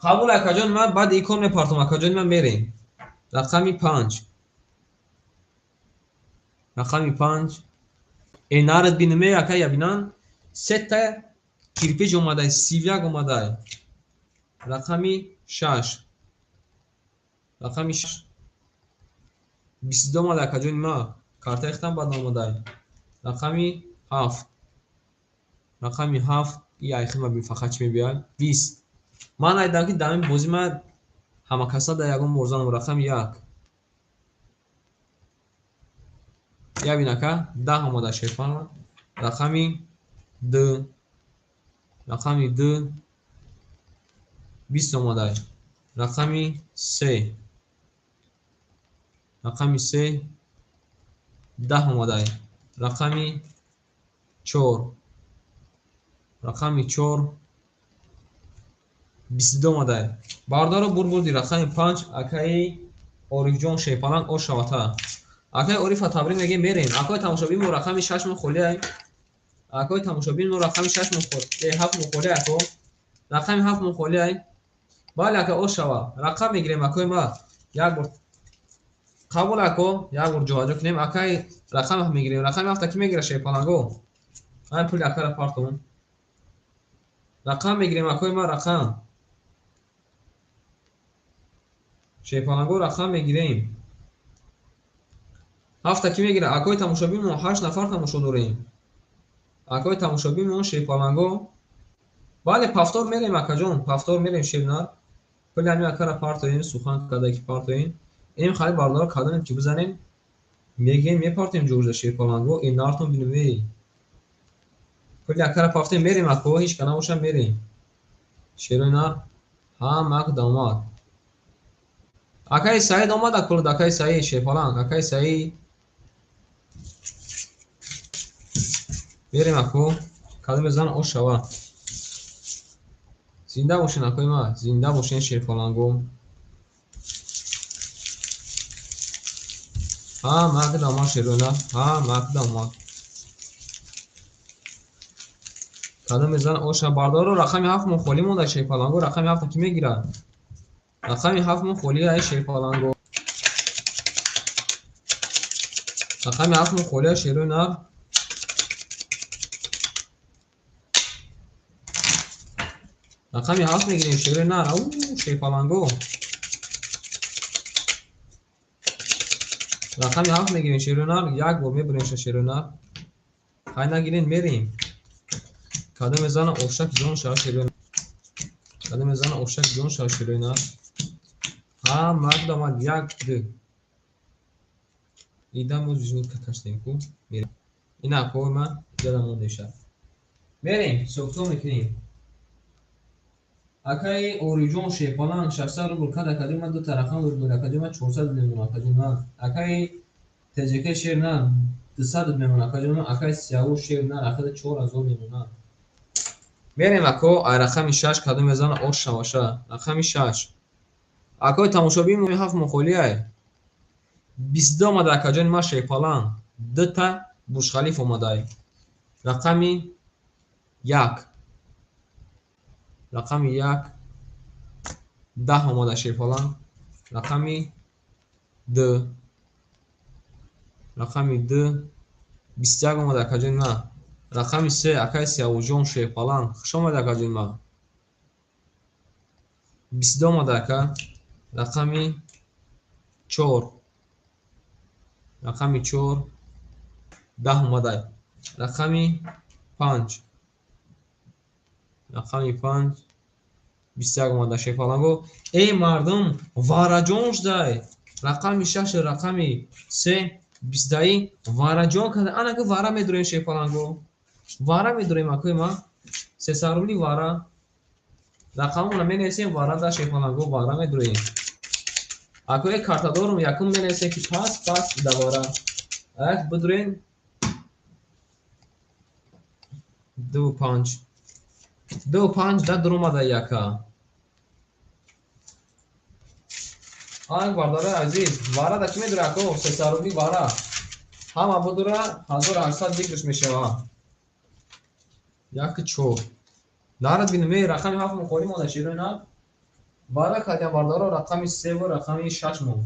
Қабул акаҷони ман, баъд икон мепартом, акаҷони ман, мерем. Рақами 5. Рақами 5. Э нарад биниме, акай ябинан, се та кирпич омадай, 31 омадай. Рақами 6. Рақами 6. 22 омадай, акаҷони ман. Картаи хитам баъд омадай. Рақами 7. Рақами 7. И айхима бин фақат чӣ мебиёяд? 20. Ман айдам ки дар ин бозӣ ман ҳама каса дар ягон морзанам. Рақами 1. Ябин ака, 10 омада, шерпан. Рақами 2. Рақами 2. 20 омада. Рақами 3. Рақами 3. 10 омада. Рақами 4. Рақами 4. 22 омада. Бардоро бурбурди рақами 5 акаи Орифҷон шерпаланг ош шавата. Акаи Орифа табрик мегем, мерем. Акои тамошобин мо рақами 6 мо холӣ ай. Акои тамошобин мо рақами 6 мо холӣ, 7 мо холӣ ако. Рақами 7 мо холӣ ай. Бале ака, ош шава. Рақам мегирем, акои ма. Як бор қабул ако, як бор ҷоаҷо кунем. Акаи рақам мегирем. Рақами 7 ки мегира, шерпаланго? Ай пули акара партом. Рақам мегирем, акои ма, рақам. Шерпаланго рақам мегирем. 7 ки мегира? Акои тамошобин мо 8 нафар тамошо дорем. Акои тамошобин мо шерпаланго. Бале, пафтор мерем, акаҷон, пафтор мерем, шернар. Пули ҳамин акара партоем, сухан карда ки партоем. Ин хали бардора кардем ки бизанем. Мегем, мепартем ҷорҷа шерпаланго, ин нартон бинем эй. Пули акара партоем, мерем ако, ҳеч ка набошам, мерем. Шерои нар ҳамак дамад. Акаи Саид омад акулд, акаи Саид шерпаланг, акаи Саид. Мерем ако, кадом мезан ош шава. Зинда бошен, акои ма, зинда бошен, шерпаланго. Ҳа, мак дамад, шерои нар, ҳа, мак дамад. Кадом мезан ош шава. Бардоро рақами 7 мо холӣ монда, шерпаланго, рақами 7 ки мегира? Рақами 7 мо холӣ ай, шерпаланго. Рақами 7 мо холӣ ай, шерои нар. Рақами 7 мегирем, шерои нар. Ау, шерпаланго. Рақами 7 мегирем, шерои нар. Як бор мебурем шерои нар. Хай нагирем, мерем. Кадом мезана ошак ҷон шава, шерои нар. Кадом мезана ошак ҷон шава, шерои нар. Ҳа, мак дамад, 1 2. Ида мо зижни каштем ку. Мерем. Ина акои ма ида монда. Мерем, сокто мекунем. Акаи Ориҷон шерпаланг 600 рубл кад, акаҷони ман ду та рақам дори, акаҷони ман 400 мемона, акаҷони ман. Акаи ТҶК шер нар 200 мемона, акаҷони ман. Акаи Сияву шер нар акаҷа 4000 мемона. Мерем ако ай рақами 6 кадом мезана ош шаваша. Рақами 6. Акои тамошобин 7 мухоли ай. 22 омада акаҷони ма шерпаланг. 2 та Бурҷхалиф омадай. Рақами 1. Рақами 1 10 омада шерпаланг. Рақами 2. Рақами 2 21 омада акаҷони ма. Рақами 3 акаи Сиявуҷон шерпаланг. Хуш омада акаҷони ма. 22 омада ака. Рақами 4. Рақами 4 10 омада. Рақами 5. Рақами 5 21 омада шерпаланго. Эй мардум, вараҷон шудай. Рақами 6 рақами 3 20 вараҷон карда. Ана ки вара медурем шерпаланго. Вара медурем акои ма. 300 рубли вара. Рақамона менависем вара да шерпаланго вара медурем. Акои картадорум якум менависем ки пас пас да вара. Ак бидурем 2 5. 2 5 да дуромада яка. Ак бародарои азиз, вара да ки медура ако 300 рубли вара. Ҳама будура 1800 зикрш мешава. 1 4. Нарад бинем, рақами 7 мухоли монда широи на. Вара кадям бародаро рақами 3 ва рақами 6 мон.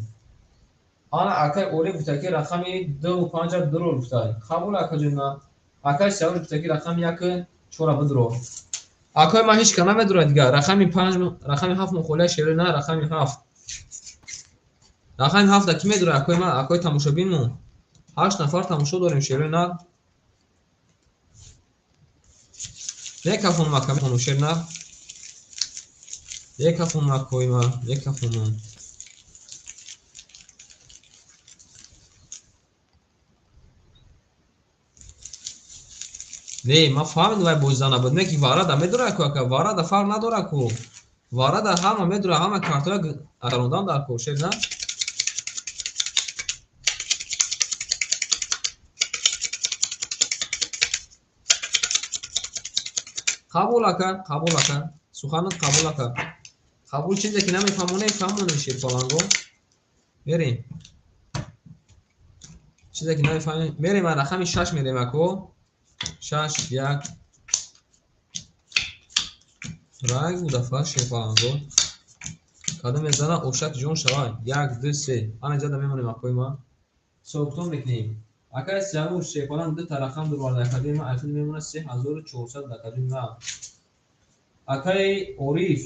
Ана акай Оли гуфта ки рақами 2 5 дуро гуфта. Қабул акаҷон на. Акай Сиявуш гуфта ки рақами 1 4 бидуро. Акай ман ҳеч ка намедурад дигар. Рақами 5 рақами 7 мухоли широи на, рақами 7. Рақами 7 да ки медура акои ман, акои тамошобинмон. 8 нафар тамошо дорем шерои нар. Мекафонам ака мехонам шер нар. Мекафонам акои ман, мекафонам. Не, ман фаҳмидам вай бозизан набуд. Не ки вара да медура ако ака, вара да фарқ надора ку. Вара да ҳама медура, ҳама картоя арондан дар ку, шер нар. Қабул ака, қабул ака. Суханат қабул ака. Қабул чизе ки намефаҳмонем, фаҳмонем шерпаланго. Мерем. Чизе ки намефаҳмем, мерем рақами 6 мерем ако. 6 1 ранг будафа шерпаланго. Кадом мезана ошак ҷон шава. 1 2 3. Ана ҷада мемонем акои ма. Собитон мекунем. Акай Сиявуш шерпаланг 2 та рақам дурварда акаҷои ма, айхуд мемонад 3400 дакаҷои ма. Акай Ориф.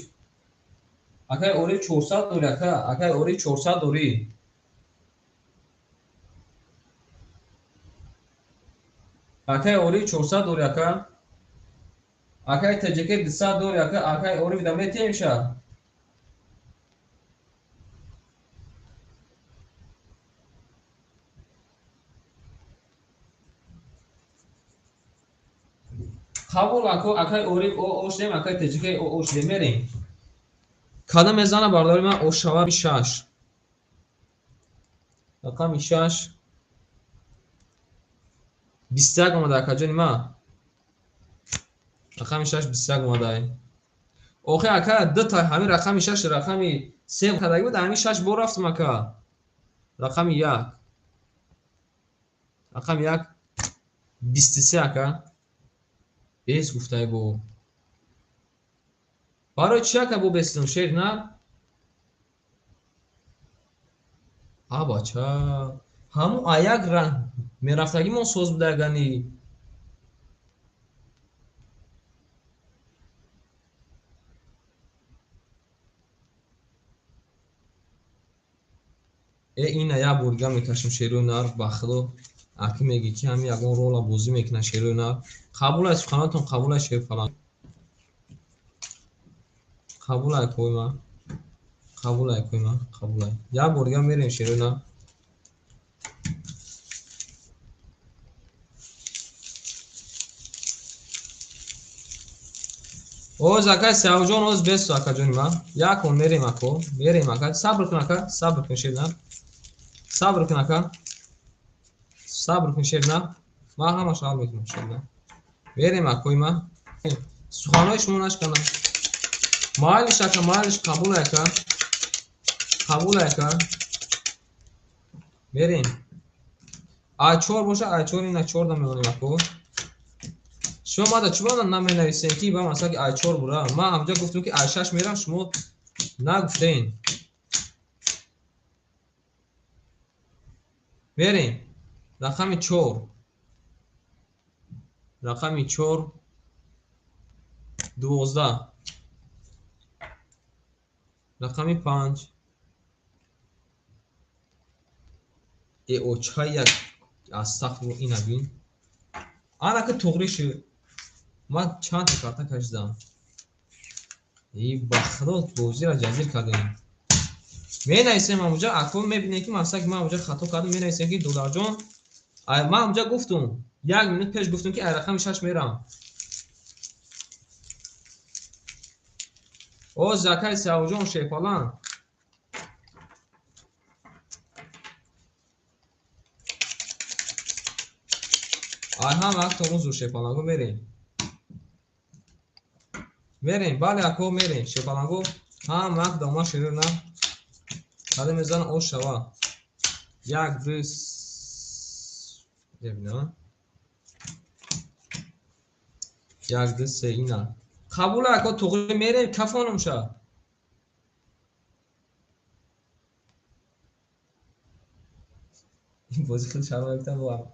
Акай Ориф 400 дори ака, акай Ориф 400 дори. Акай Ориф 400 дори ака. Акай ТЖК 200 дори ака, акай Ориф да метемша. Қабул ако, акай Ориф о ошдем, акай ТЖК о ошдем мерем. Кадом мезана бардори ман ошава 6. Рақами 6 21 омада акаҷони ман. Рақами 6 21 омада. Охи ака 2 та ҳамин рақами 6 рақами 3 кадаги буд, ҳамин 6 бор рафтам ака. Рақами 1. Рақами 1 23 ака. Бес гуфтай бо. Барои чи ака бо бесидам шер на? А бача, ҳамун аяк ранг мерафтагимон соз будагани. Ина як бор дига мекашем шерои нар ба худо. Аки меги ки ҳами ягон рола бозӣ мекунад шерои нар. Қабул аст суханотон, қабул аст шер фалан. Қабул ай кой ман. Қабул ай кой ман, қабул ай. Як бор дига мерем шерои нар. Оз акай Сиявуҷон, оз бесу акаҷони ман. Як он мерем ако, мерем ака. Сабр кун ака, сабр кун шер нар. Сабр кун ака. Сабр кун шер нар. Ман ҳамаш ҳал мекунам шер нар. Мерем акои ман. Суханҳои шумо нашканад. Майлиш ака, майлиш, қабул ака. Қабул ака. Мерем. А4 боша, А4 ина 4 да мемонем ако. Шумо мада чӣ бана наменависем ки ба масалан ки А4 бура. Ман ҳамҷа гуфтам ки А6 мерам, шумо нагуфтем. Мерем. Рақами 4. Рақами 4 12. Рақами 5. Оча як астағфируллоҳ ина бин. Ана ки туғри шуд. Ман чанд та карта кашидам. Ба худо бозиро ҷазир кардем. Менависем ҳамуҷа, акнун мебинем ки масалан ки ман ҳамуҷа хато кардам, менависем ки додарҷон, ман ҳамуҷа гуфтум, як минут пеш гуфтум ки ай рақами 6 мерам. О закаи Савҷон Шерпалан. Ай ҳам вақт рӯзу Шерпаланго мерем. Мерем, бале ако мерем. Шерпаланго ҳам вақт дома ширир на. Када мезан ош шава. 1 2 бибинам. 1 2 3 ина. Қабул ако туғри мерем, кафонум ша. Ин бози хеле шармандаам бо.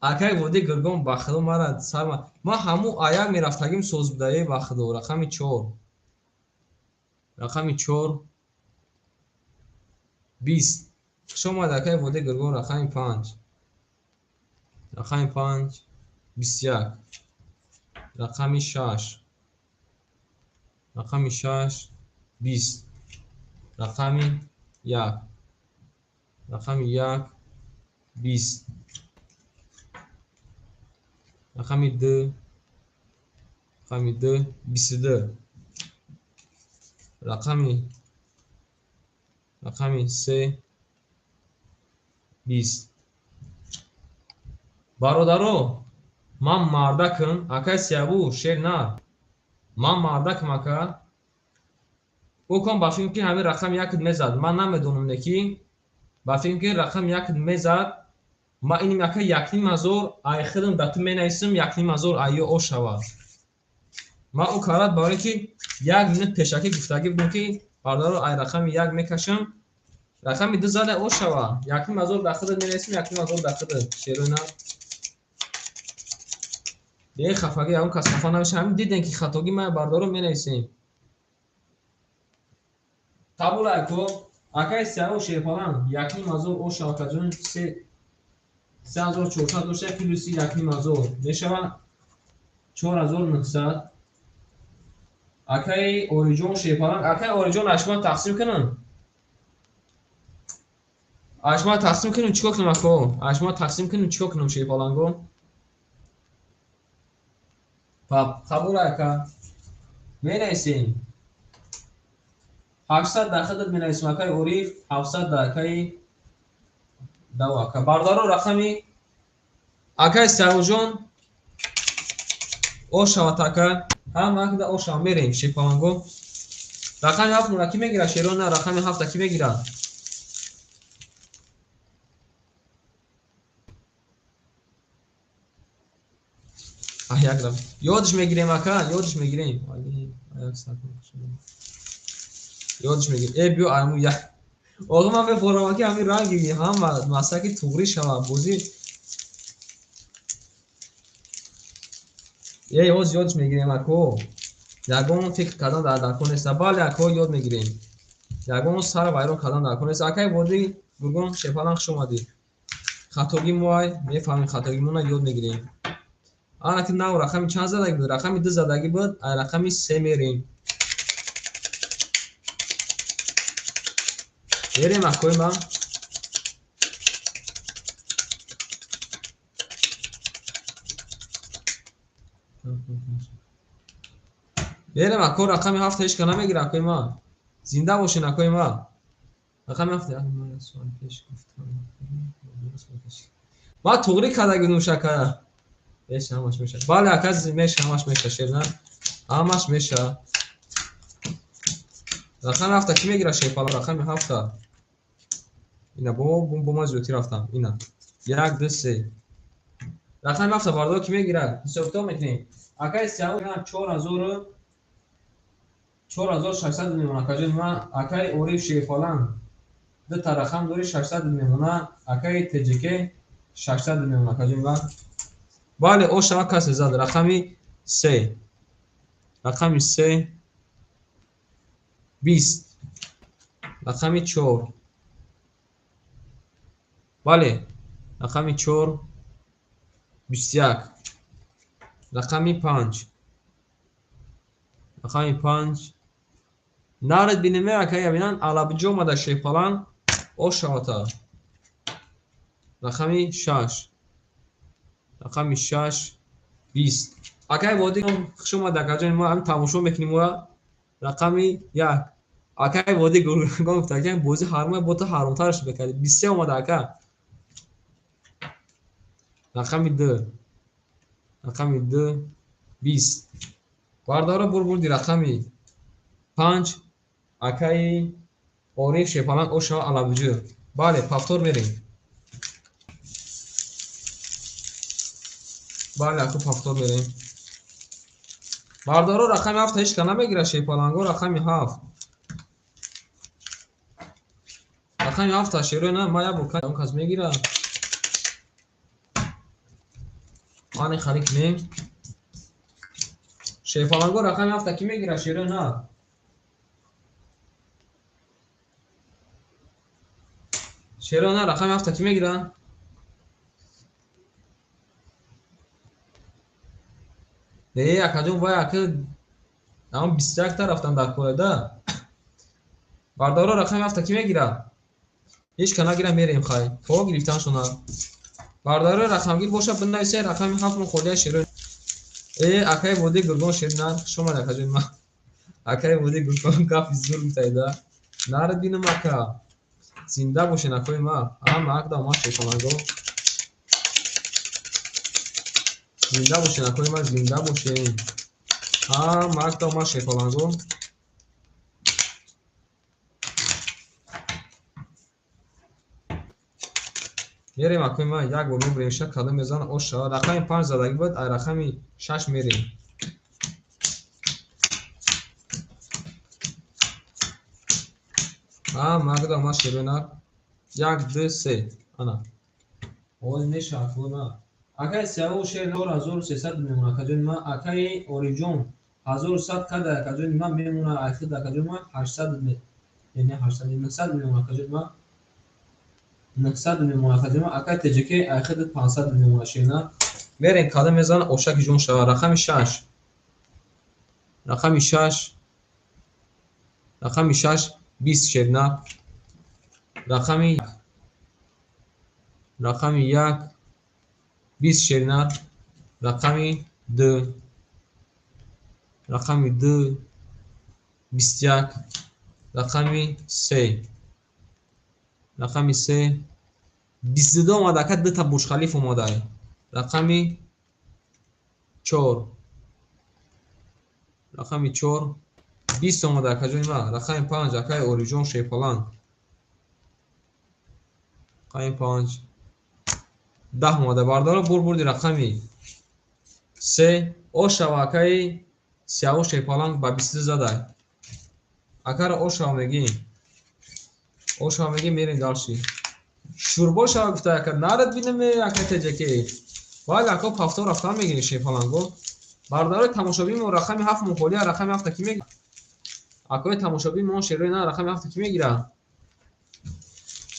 Акай води гургон ба худо мара сарма. Ма ҳаму аяк мерафтагим соз будае ба худо. Рақами 4. Рақами 4 20. Хуш омад акай води гургон рақами 5. Рақами 5 21. Рақами 6. Рақами 6 20. Рақами 1. Рақами 1 20. Рақами 2. Рақами 2 22. Рақами 3 20. Бародаро, ман мардакам, акай Сияву, шер на. Ман мардакам ака. Окон ба фикр ки ҳамин рақам 1 мезад. Ман намедонам не ки ба фикр ки рақам 1 мезад. Ма иним ака 1500 ай хидм да ту менависам 1500 айё о шавад. Ма о карат барои ки як минут пешакӣ гуфтагӣ будам ки бародаро ай рақами 1 мекашам. Рақами 2 зада о шавад. 1500 да хидм менависам 1500 да хидм. Шерона. Бе хафагӣ ягон кас хафа намешавад. Ҳамин дидем ки хатогӣ ма бародаро менависем. Қабул ако акай Сияву Шерпалан 1500 о шавад каҷон 3400 дошта плюси 1500 мешавад 4900. Акай Ориҷон Шерпалан, акай Ориҷон ашма тақсим кунам. Ашма тақсим кунам чикор кунам ако? Ашма тақсим кунам чикор кунам Шерпаланго? Қабул ака. Менависем. 800 да хидат менависем акай Ориф, 700 да акай дав ака. Бародаро рақами акай Савҷон о шавад ака. Ҳам акда о шавад мерем Шерпаланго. Рақами 7 мура ки мегирад? Шерона рақами 7 ки мегирад? Як рам. Ёдш мегирем ака, ёдш мегирем. Ёдш мегирем. Биё айму як. Оға ман мефорам ки ҳамин ранги ҳама масаки туғри шавад бозӣ. Ҳоз ёдш мегирем ако. Ягон фикр кардан дар даркор нест. Бале ако ёд мегирем. Ягон сар вайрон кардан дар кор нест. Акай води гургон Шерпалан хуш омадӣ. Хатогӣ моай, мефаҳмем хатогӣ мона ёд мегирем. Ана ки нав рақами чанд задагӣ буд? Рақами 2 задагӣ буд, ай рақами 3 мерем. Мерем акои ман. Мерем ако рақами 7 ҳеч ка намегира акои ман. Зинда бошен акои ман. Рақами 7 ман туғри кардагӣ будум шака. Меша ҳамаш меша. Бале ака меша ҳамаш меша шерна. Ҳамаш меша. Рақами ҳафта кӣ мегира шерпаланг? Рақами ҳафта. Ина бо ман зиёдтӣ рафтам. Ина. 1 2 3. Рақами ҳафта бардор кӣ мегирад? Ҳисоб-китоб мекунем. Акай сиёҳ 4600 мемона акаҷон ман. Акай Ориф шерпаланг ду та рақам дори 600 мемона. Акай ТҶК 600 мемона акаҷон ман. Бале, ошава касе зад. Рақами 3. Рақами 3 20. Рақами 4. Бале, рақами 4 21. Рақами 5. Рақами 5. Наред бинеме акай бинан алабҷо омада шерпаланг ошавата. Рақами 6. Рақами 6 20. Акай води хуш омада акаҷон мо ҳам тамошо мекунем мо рақами 1. Акай води гургон гуфта ки бозӣ ҳарма бо ту ҳаромтараш бекард. 23 омада ака. Рақами 2. Рақами 2 20. Бардора бурбурди рақами 5. Акаи Ориф шерпаланг ошава алабуҷӯ. Бале, повтор мерем. Бале, аку повтор мерем. Бардоро рақами 7 ҳеч ка намегирад шерпаланго. Рақами 7. Рақами 7 шерои на ма як бор кам кас мегирад. Мани харид кунем. Шерпаланго рақами 7 кӣ мегирад шерои на? Шерои на рақами 7 кӣ мегирад? Не, акаҷон вай ака ам 21 та рафтан дар кореда. Бардоро рақами 7 кӣ мегирад? Ҳеч ка нагира мерем хай. То гирифтан шуна. Бардоро рақамгир боша бинависед рақами 7 мухолия шерои. Акаи води гургон шер нар. Хуш омад акаҷон ма. Акаи води гургон гапи зур гуфтаида. Наред бинам ака. Зинда бошен акои ма. Ҳама акда омад шерпаланго. Зинда бошен акои ма, зинда бошен. Ҳама акда омад шерпаланго. Мерем акои ма, як бор мебурем ша кадом мезана оша. Рақами 5 задагӣ буд, ай рақами 6 мерем. Ҳама акда омад шерои нар. 1 2 3. Ана. Оз меша акои ма. Акай сиёҳ шер 4300 мемона акаҷони ма. Акаи Орифҷон 1100 када акаҷони ма мемона. Айхид акаҷони ма 800 яъне 800 900 мемона акаҷони ма. 900 мемона акаҷони ма. Акай ТҶК айхид 500 мемона шерна. Мерем када мезана ошаки ҷон шава. Рақами 6. Рақами 6. Рақами 6 20 шерна. Рақами 1 20 шерна. Рақами 2. Рақами 2 21. Рақами 3. Рақами 3 22 омада ака, ду та Бурҷ-Халиф омада. Рақами 4. Рақами 4 20 омада акаҷони ма. Рақами 5 акаи Орифҷон шерпаланг. Рақами 5 10 омада. Бардоро бурбурди рақами 3 ошава акаи сиёҳ шерпаланг ба 22 задай. Акара ошава мегӣ. Ошава мегӣ мерем дарши. Шурбо шава гуфта ака нарад бинаме ака ТҶК. Бале ака повтор рафтан мегирем шерпаланго. Бардорои тамошобин мо рақами 7 мухолия рақами 7 кӣ мегирад? Акои тамошобин мо шерои на рақами 7 кӣ мегирад?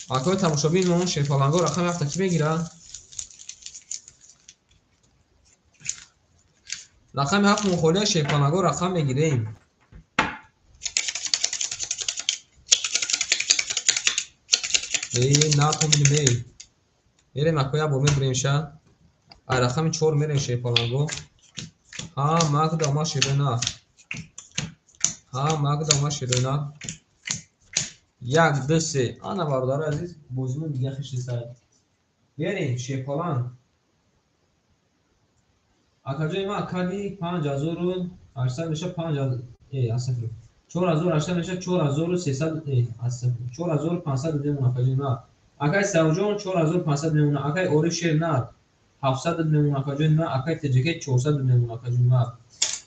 Акои тамошобин мо шерпаланго рақами 7 кӣ мегирад? Рақами 7 мухолия шерпаланго рақам мегирем. На то бинем. Мерем акои як бор мебурем ша. Ай рақами 4 мерем шерпаланго. Ҳама акда омад шерои на. Ҳама акда омад шерои на. 1 2 3. Ана бародари азиз, бозимон дига хишисай. Мерем шерпаланг. Акаҷои ман кади 800 меша 5 асафр. 4800 меша 4300 асафр. 4500 мемона акаҷон ма. Акай Савҷон 4500 мемона. Акай Ориф шер нар 700 мемона акаҷон ма. Акай ТЖК 400 мемона акаҷон ма.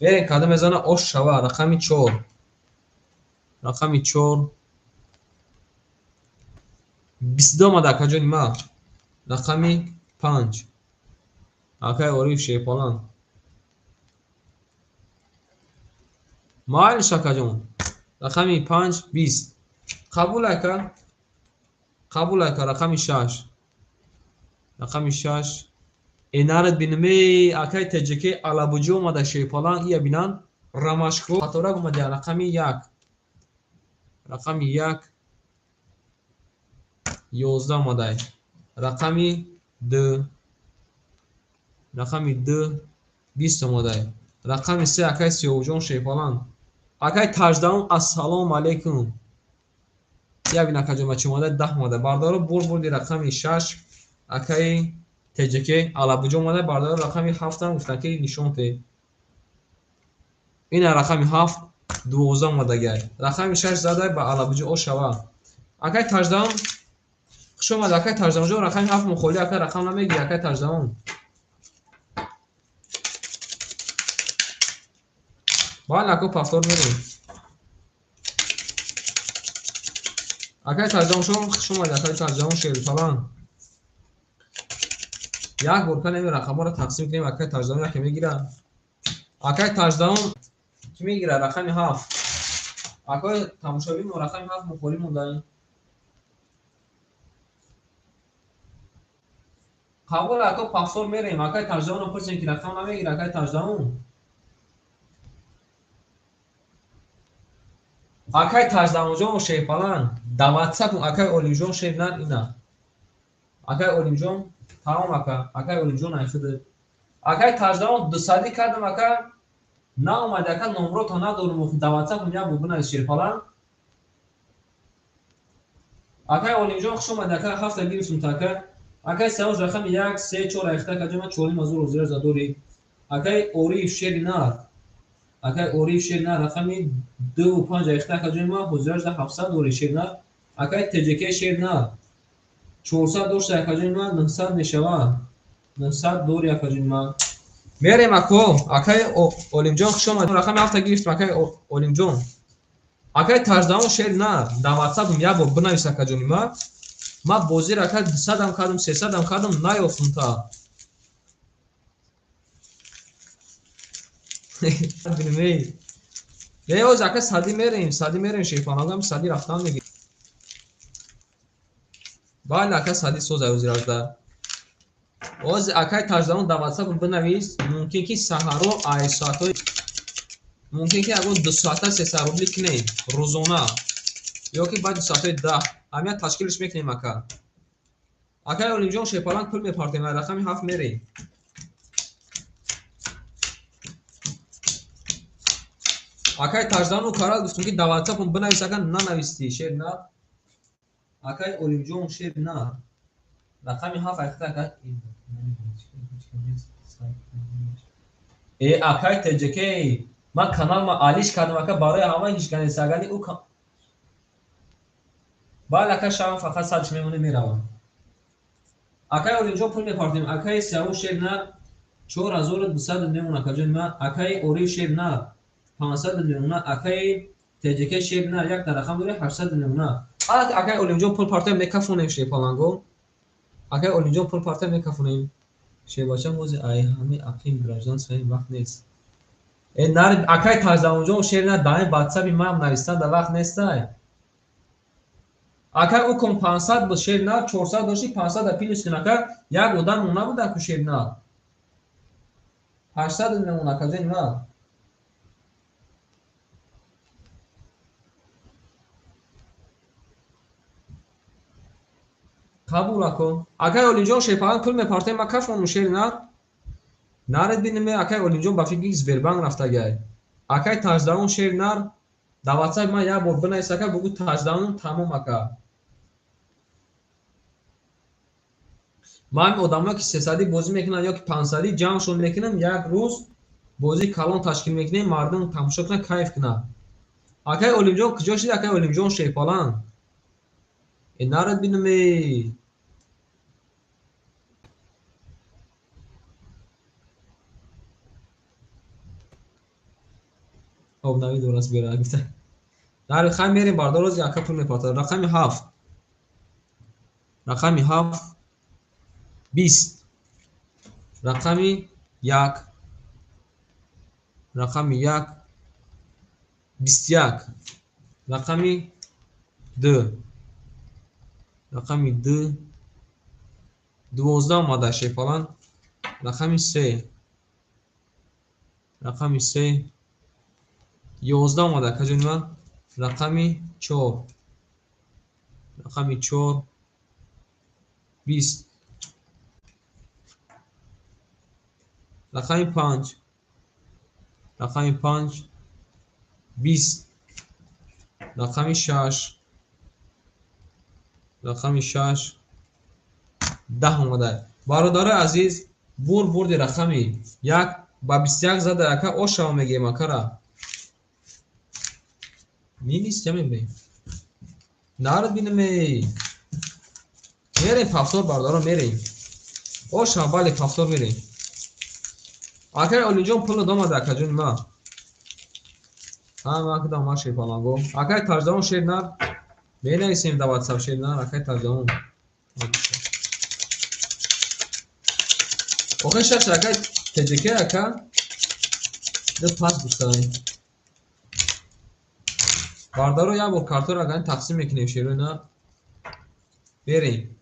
Берен кадом мезана ош шава рақами 4. Рақами 4 22 омада акаҷони ма. Рақами 5. Акай Ориф Шерпалан. Майлиш акаҷон. Рақами 5 20. Қабул ака. Қабул ака рақами 6. Рақами 6. Энарат бинме акай ТЖК Алабуҷо омада Шерпалан ия бинан Рамашко қаторак омада рақами 1. Рақами 1 11 омадай. Рақами 2. Рақами 2 20 омадай. Рақами 3 акай Сиёвҷон Шерпалан. Акай Таждаун ассалому алайкум. Я бин акаҷон ма чӣ омада 10 омада. Бардоро бурди рақами 6 акай ТЖК Алабуҷо омада. Бардоро рақами 7 ам гуфтан ки нишон те. Ина рақами 7 12 омадагай. Рақами 6 задай ба Алабуҷо ошава. Акай Таждаун хуш омад акай Таждаунҷон рақами 7 мухоли акай рақам намегири акай Таждаун. Бале ако повтор мерем. Акай Таждауншон хуш омад акай Таждаун Шерпалан. Як бор канем рақамҳоро тақсим кунем акай Таждаун яке мегира. Акай Таждаун ки мегира рақами 7. Акай тамошобин мо рақами 7 мухоли мондаем. Қабул ако повтор мерем. Акай Таждаунро пурсем ки рақам намегира акай Таждаун. Акай Таждаунҷон Шерпалан дар WhatsApp акай Олимҷон шер ина. Акай Олимҷон тамом ака. Акай Олимҷон айхида. Акай Таждаун 200 кардам ака наомад ака номрото надорум дар WhatsApp як бор бинавис Шерпалан. Акай Олимҷон хуш омад ака 7 гирифтум та ака. Акай Савош рақами 1 3 4 айхта ака ҷома 4 мазур ҳозира задорӣ. Акай Ориф шери нар. Акай Ориф шер нар рақами 2 5 айхта ака ҷома ҳозираш да 700 дорӣ шер нар. Акай ТЖК шер нар 400 дошта ака ҷома 900 мешава. 900 дорӣ ака ҷома. Мерем ако. Акай Олимҷон хуш омад. Рақами 7 гирифтем акай Олимҷон. Акай Таждаун шер нар дар WhatsApp як бор бинавис ака ҷони ма. Ма бозир ака 200-ам кардам 300-ам кардам наёфтум та. Не оз ака сади мерем, Шерпалангам сади рафтан меги. Бале ака сади соз ай озиражда. Оз акай Таждаун дар WhatsApp бинавис, мумкин ки саҳаро ай соатҳои мумкин ки ягон 2 соата 300 рубли кунем рӯзона ё ки баъди соатҳои 10 ҳамия ташкилш мекунем ака. Акай Олимҷон Шерпаланг пул мепартем ай рақами 7 мерем. Акай Таждаун карал гуфтум ки дар WhatsApp бинавис ака нанависти шер на. Акай Олимҷон шер на. Рақами 7 айхта ака. Акай ТЖК ман каналма алиш кардам ака барои ҳама ҳеҷ кане сагани ӯ Бале ака шавам фақат садш мемонем меравам. Акай Олимҷон пул мепартем. Акай Сияву шер на 4200 мемон ака ҷони ма. Акай Ориф шер на 500 мемона. Акай ТЖК шер на як рақам дори 800 мемона. Акай Олимҷон пул партем мекафонем Шерпаланго. Акай Олимҷон пул партем мекафонем. Шербачам ҳози ай ҳами ақим граждан своим вақт нест. Нар акай Таждаунҷон шер на дар WhatsApp-и ман навистан дар вақт нестай. Акай ӯ кон 500 буд шер на 400 дошти 500 да плюс кун ака як одам монда буда ку шер на. 800 мемон ака ҷони ма. Қабул ако. Акай Олимҷон Шерпаланг пул мепартем ма кафону шер нар. Наред бинеме акай Олимҷон ба фикри Сбербанк рафтагай. Акай Таждаун шер нар дар WhatsApp ман як бор бинавис ака бугу Таждаун тамом ака. Ман одамое ки 300 бозӣ мекунанд ё ки 500 ҷамъшон мекунам як рӯз Бозии калон ташкил мекунем, мардум тамошо кунад, кайф кунад. Акай Олимҷон куҷо шуди? Акай Олимҷон шерпаланг. Э нарад бинам э. Об навид дораст бера гуфта. Нари хай мерем бардор рози ака пул мепартад. Рақами 7. Рақами 7 20. Рақами 1. Рақами 1 21. Рақами 2. Рақами 2 12 омада шерпаланг. Рақами 3. Рақами 3 11 омада акаҷони ман. Рақами 4. Рақами 4 20. Рақами 5. Рақами 5 20. Рақами 6. Рақами 6 10 омада. Бародарои азиз, бурди рақами 1 ба 21 зада ака ошава мегӯем акара. Минис ча мебинем? Нарад бинам эй. Мерем повтор бародаро мерем. Ошава бале повтор мерем. Акай Олимҷон пул домада акаҷони ма. Ҳама акда ма шерпаланго. Акай Таҷдаон шер нар. Менависем дар WhatsApp шер нар акай Таҷдаон. Охир шаш акай ТЖК ака. Ду пас гуфтаем. Бардаро як бор картаро агар тақсим мекунем шерои нар. Берем.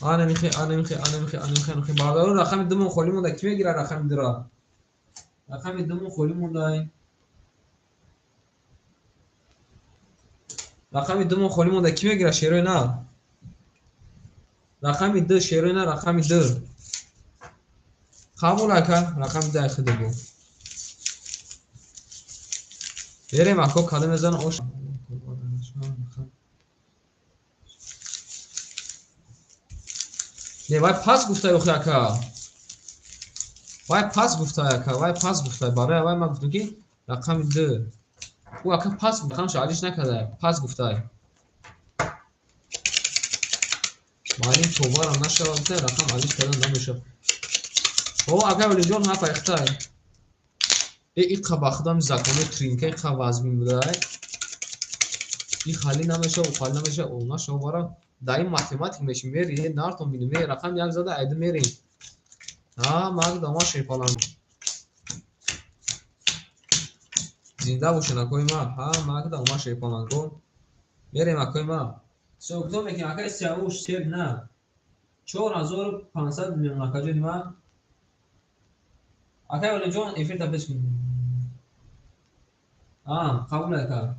Ана михе, ана михе, ана михе, ана михе, ана михе. Бардаро рақами думон холӣ монда. Ки мегирад рақами дура? Рақами думон холӣ монда. Рақами думон холӣ монда. Ки мегирад шерои нар? Рақами 2 шерои нар, рақами 2. Қабул ака, рақами 2 худо бу. Берем ако кадом мезан ош. Не, вай пас гуфтай охи ака. Вай пас гуфтай ака, вай пас гуфтай. Барои вай ман гуфтам ки рақами 2. Ӯ ака пас рақамшо алиш накарда, пас гуфтай. Маълим товарам нашавад, гуфтай рақам алиш кардан намешавад. О, ака Олимҷон ҳа пайхтай. Э, иқа ба худам закони тринка иқа вазмин будай. И хали намешава, ӯ хали намешава, ӯ нашава бара. Дар ин математик мешим, мери, э, нартон бинем, э, рақам 1 зада айду мерем. Ҳа, маг дома шерпаланг. Зинда бошен акои ма. Ҳа, маг дома шерпаланго. Мерем акои ма. Сокто мекунем акаи Сиёвуш шер на. 4500 мемон акаҷони ма. Акаи Олимҷон эфир та пеш кун. А, қабул ака.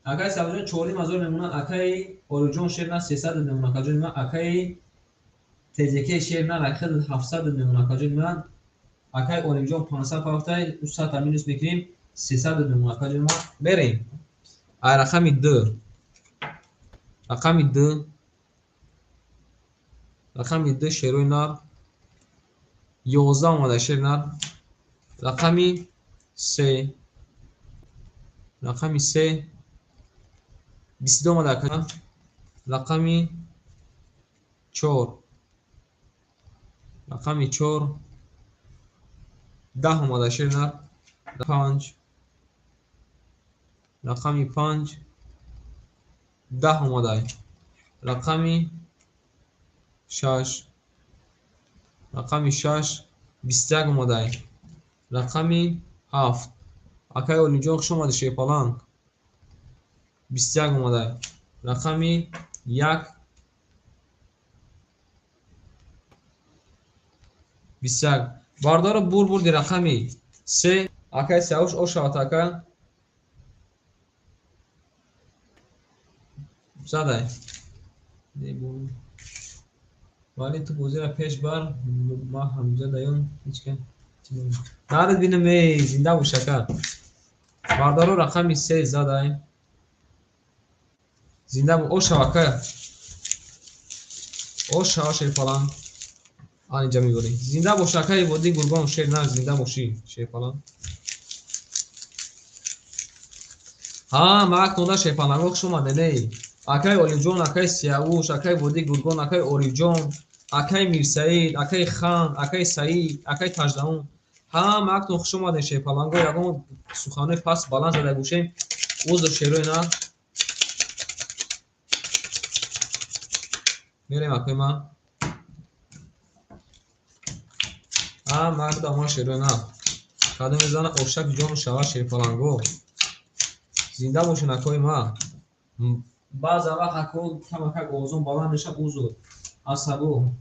Акаи Сиёвушҷон 4500 мемонад, акаи Олимҷон шер на 300 мемонад акаҷони ман, акаи ТЖК шер на рахил 700 мемонад акаҷони ман, акаи Олимҷон 500 пафтай, 300 та минус мекунем, 300 мемонад акаҷони ман. Мерем. Ай рақами 2. Рақами 2. Рақами 2 шерои нар. 11 омада шер нар. Рақами 3. Рақами 3 22 омада ака. Рақами 4. Рақами 4 10 омада шер нар. 5. Рақами 5 10 омада. Рақами 6. Рақами 6 21 омада. Рақами 7. Акаи Олимҷон хуш омадӣ шерпаланг. 21 омада. Рақами 1 21. Бардоро бурди рақами 3. Акаи Сиёвуш ошавад ака. Задай. Вале ту бозиро пеш бар, ма ҳамҷа даён ҳеч ка. Нарад бинам эй, зинда бош ака. Бардоро рақами 3 задай. Зинда бо ошава ака. Ошава шерпаланг. Ан инҷа мебарем. Зинда бош акаи Водии Гургон, шер нар, зинда бошӣ, шерпаланг. Ҳа, мак тонда шерпаланго хуш омадед, эй. Акаи Олимҷон, акаи Сиявуш, акаи Водии Гургон, акаи Орифҷон, акаи Мирсаид, акаи Хан, акаи Саид, акаи Таждаун. Ҳа, мактон хуш омадед шерпаланго, ягон суханои паст баланд зада гӯшем. Узр шерои нар. Мерем акои ман. Ҳа, мак дамон шерои нар. Кадом мезана ошак ҷону шава шерпаланго. Зинда бошен акои ман. Баъзан вақт ако камакак овозон баланд мешавад, узр. Асабо.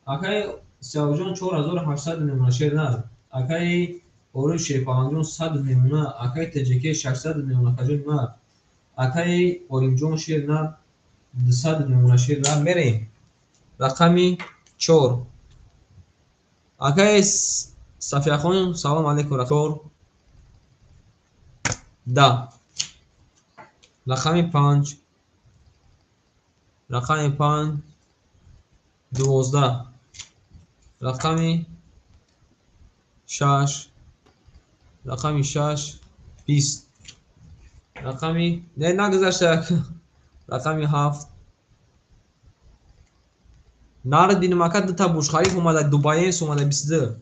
Акаи Сиявуҷон 4800 мемона шер нар. Акаи Ориф шерпалангҷон 100 мемона. Акаи ТҶК 600 мемона акаҷони ман. Акаи Олимҷон шер нар 200 мемона шер нар. Мерем. Рақами 4. Акаи Сафияхон, салом алейкум. 4 10. Рақами 5. Рақами 5 12. Рақами 6. Рақами 6 20. Рақами не нагузашта. Рақами 7. Нар динамака дута Бурҷ-Халиф омада, Дубаенс омада 22.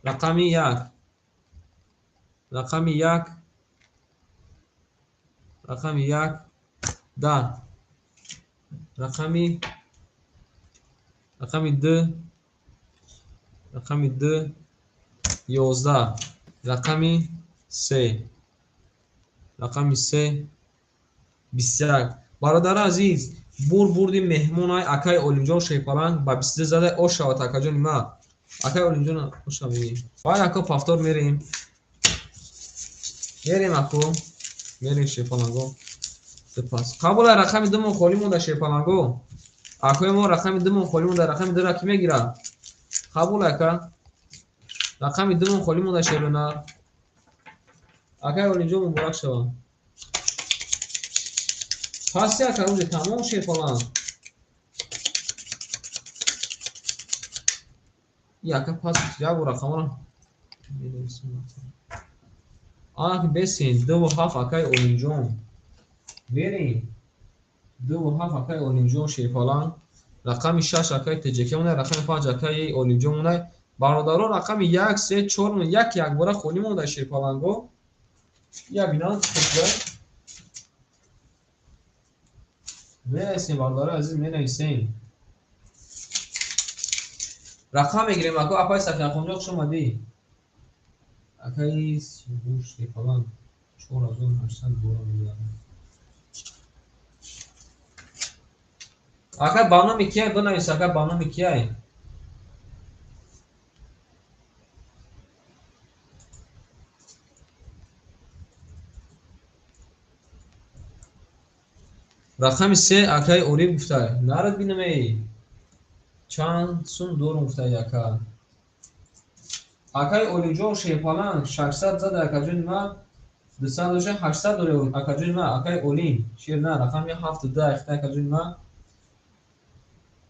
Рақами 1. Рақами 1. Рақами 1 10. Рақами 2. Рақами 2 11. Рақами 3. Рақами 3 21. Бародари азиз, бурди меҳмонай акаи Олимҷон шерпаланг ба 22 зада ош шавад акаҷони ман. Акаи Олимҷон ош шавед. Баъд ако повтор мерем. Мерем ако. Мерем шерпаланго. Сипас. Қабула рақами 2 мон холӣ монда шерпаланго. Акои мо рақами 2 мон холӣ монда, рақами 2 ра кӣ мегирад? Қабул ака. Рақами 2 мон холӣ монда шерона. Акаи Олимҷон муборак шавад. Пас ака рӯзи тамом шерпаланг. Яка пас як бор рақамро менависам. Ана ки бесен 2 ва 7 акаи Олимҷон. Мерем. 2 ва 7 акаи Олимҷон шерпаланг. Рақами 6 акаи ТҶК монда, рақами 5 акаи Олимҷон монда. Бародарон рақами 1, 3, 4, 1 якбора холӣ монда шерпаланго. Я бинам хуб. Менависем бародарони азиз, менависем. Рақам мегирем ако апаи Сафияхонҷон хуш омадӣ. Акаи Сиёвуш шерпаланг 4800 бора мегирад. Ака ба номи кияй бинавис, ака ба номи кияй. Рақами 3 акаи Ориф гуфта. Нарад бинамей. Чанд сум дорум гуфта ака. Акаи Олимҷон шерпаланг 600 зада акаҷони ман. 200 доша 800 доре акаҷони ман. Акаи Олим шер на рақами 7 2 ихта акаҷони ман.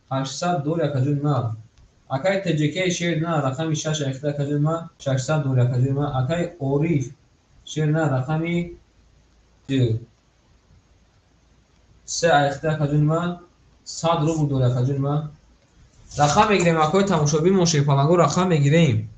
800 дори акаҷони ман. Акаи ТҶК шер на рақами 6 ихта акаҷони ман. 600 дори акаҷони ман. Акаи Ориф шер на рақами 2 3 айхта акаҷони ман 100 рубл дори акаҷони ман. Рақам мегирем акои тамошобин мо шерпаланго рақам мегирем.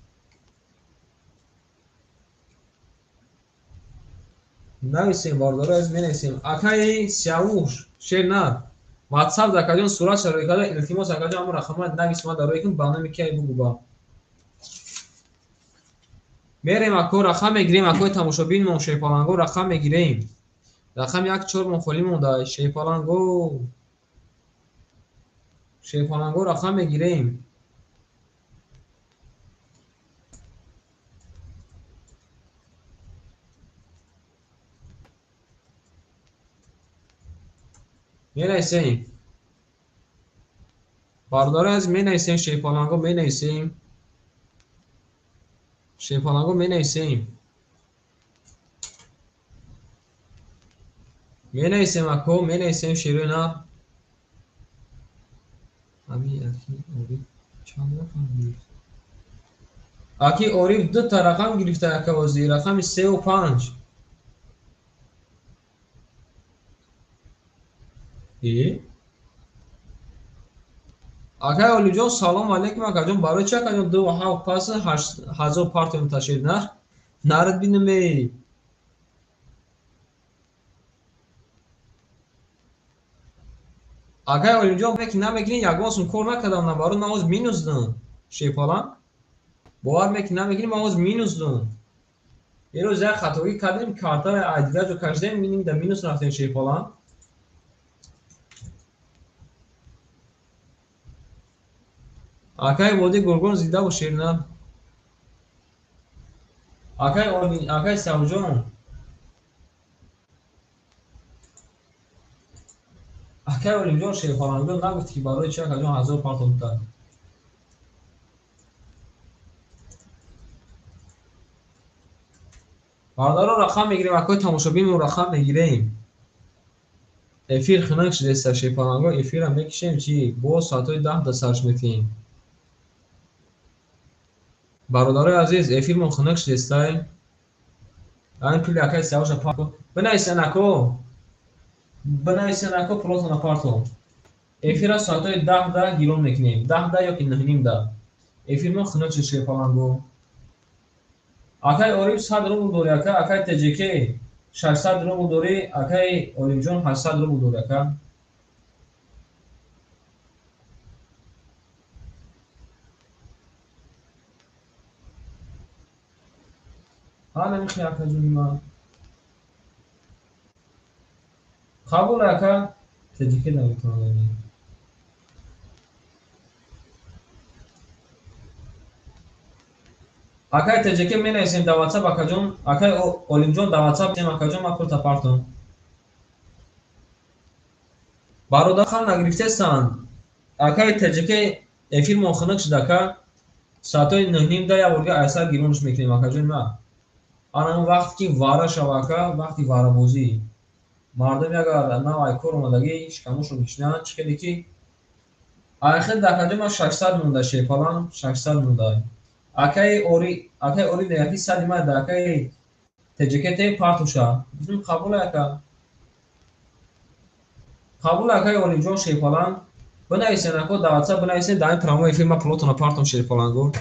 Нависем бародаро азиз, менависем. Акаи Сиявуш шер на WhatsApp акаҷон сурат шарои карда, илтимос акаҷон ҳамон рақамро навис ман дарои кун ба номи кияй бугу ба. Мерем ако рақам мегирем акои тамошобин мо шерпаланго рақам мегирем. Рақами 1 4 мон холӣ монда шерпаланго. Шерпаланго рақам мегирем. Менависем. Бародарони азиз менависем шерпаланго менависем. Шерпаланго менависем. Менависем ако, менависем шерои нар. Ҳамин аки Ориф Чанд рақам гирифт? Аки Ориф дута рақам гирифта якавозӣ, рақами 3 ва 5. Акай Олимҷон, салом алейкум акаҷон. Барои чи акаҷон 2 ва 7 пас 8000 партиям ташриф нар? Нарад бинаме. Акай Олимҷон, меки намекунӣ, ягон сум кор накардам, на барои ман ҳоз минус дум. Шепалан? Бовар меки намекунӣ, ман ҳоз минус дум. Ирӯз як хатогӣ кардем, картаро аз дигар ҷо кашидем, миним да минус рафтем шепалан. Акай Води Гургон зинда бош шернар. Акай Оли, акай Савҷон. Акай Олимҷон шерхонандагон нагуфт ки барои чи акаҷон 1000 партонта. Бародаро рақам мегирем, акои тамошобинмо рақам мегирем. Эфир хунак шудеста шерхонандагон, эфирам мекишем чи боз соатҳои 10 да сарш метиҳем. Бародарои азиз, эфирмон хунак шудестай. Айн пули акаи Сиёвуша парто. Бинависен ако. Бинависен ако пулотона парто. Эфира соатҳои 10 да гирон мекунем. 10 да ё ки 9:30 да. Эфирмон хунак шуд шерпаланго. Акаи Ориф 100 рубл дорӣ ака, акаи ТЖК 600 рубл дорӣ, акаи Олимҷон 800 рубл дорӣ ака. Ҳа намехоҳӣ акаҷони ман. Қабул ака, ТЖК наметавонад. Акай ТЖК менависем дар WhatsApp акаҷон, акай Олимҷон дар WhatsApp менависем акаҷон, ман пулта партом. Бародар хан нагирифтесанд. Акай ТЖК эфирмон хунук шуд ака. Соатҳои 9:30 да як борга айсар гиронш мекунем акаҷони ман. Ана он вақте ки вара шава ака, вақти варабозӣ. Мардум агар нав ай кор омадагӣ шикамошон мешинанд, чӣ хеле ки айхел дар акаҷон ман 600 монда шепалам, 600 монда. Акаи Ори, акаи Ори мегӯяд ки сади ман дар акаи ТЖК те партоша. Гуфтем қабул ака. Қабул акаи Олимҷон шепалам. Бинависен ако дар WhatsApp бинависен дар ин прямой эфир ман пулотона партом шерпаланго.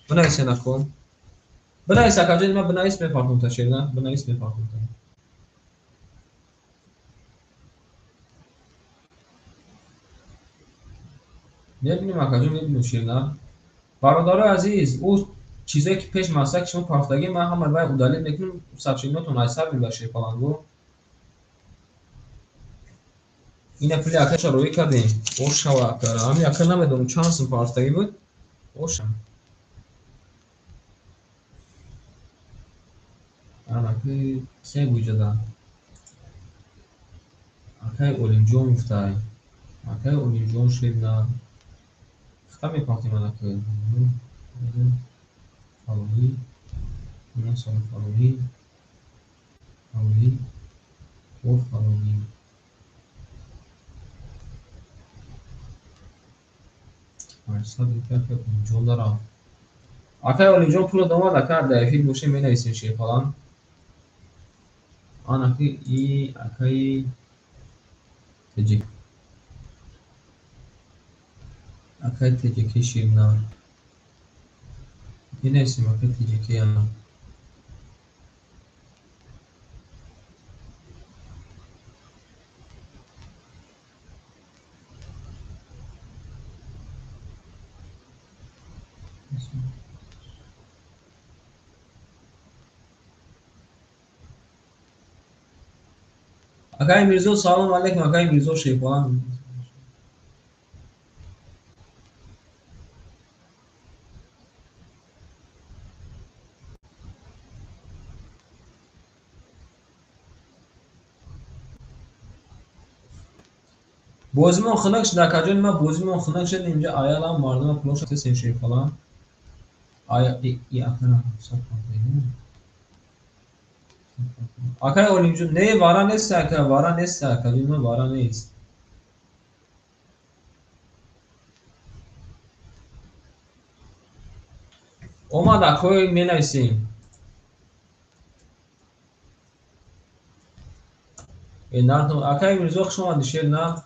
Бинависен ако. Бинавис акаҷон, ман бинавис мепартом та шерна, бинавис мепартом та. Мебинем акаҷон, мебинем шерна. Бародарои азиз, ӯ чизое ки пеш масак шумо партагӣ, ман ҳама вай удалит мекунам, сообщениятон айсар мебарад шерпаланго. Ина пули акаша роӣ кардем. Ошава ака, ҳамин ака намедонам чанд сум партагӣ буд. Оша. Акаи се буҷада. Акаи Олимҷон гуфтай. Акаи Олимҷон шерна. Хата мепартем анака. Фалонӣ. Ина сон фалонӣ. Фалонӣ. О фалонӣ. 800 рупия акаи Олимҷон дорам. Акаи Олимҷон пуло домад, ака дар эфир бошем менависем шерпалан. Анаки и акаи ТЖК. Акаи ТЖК ширнар. Менависем акаи ТЖК ана. Акаи Мирзо, салом алейкум, акаи Мирзо шерпалан. Бозимон хунук шуд акаҷони ман, бозимон хунук шуд. Инҷа аялам мардума пулоша тесем шерпалан. Ая и акана ҳафтсад партагӣ. Акаи Олимҷон, не вара нест ака, вара нест ака, ҷони ман вара нест. Омад акои менависем. Акаи Мирзо хуш омадӣ шер на.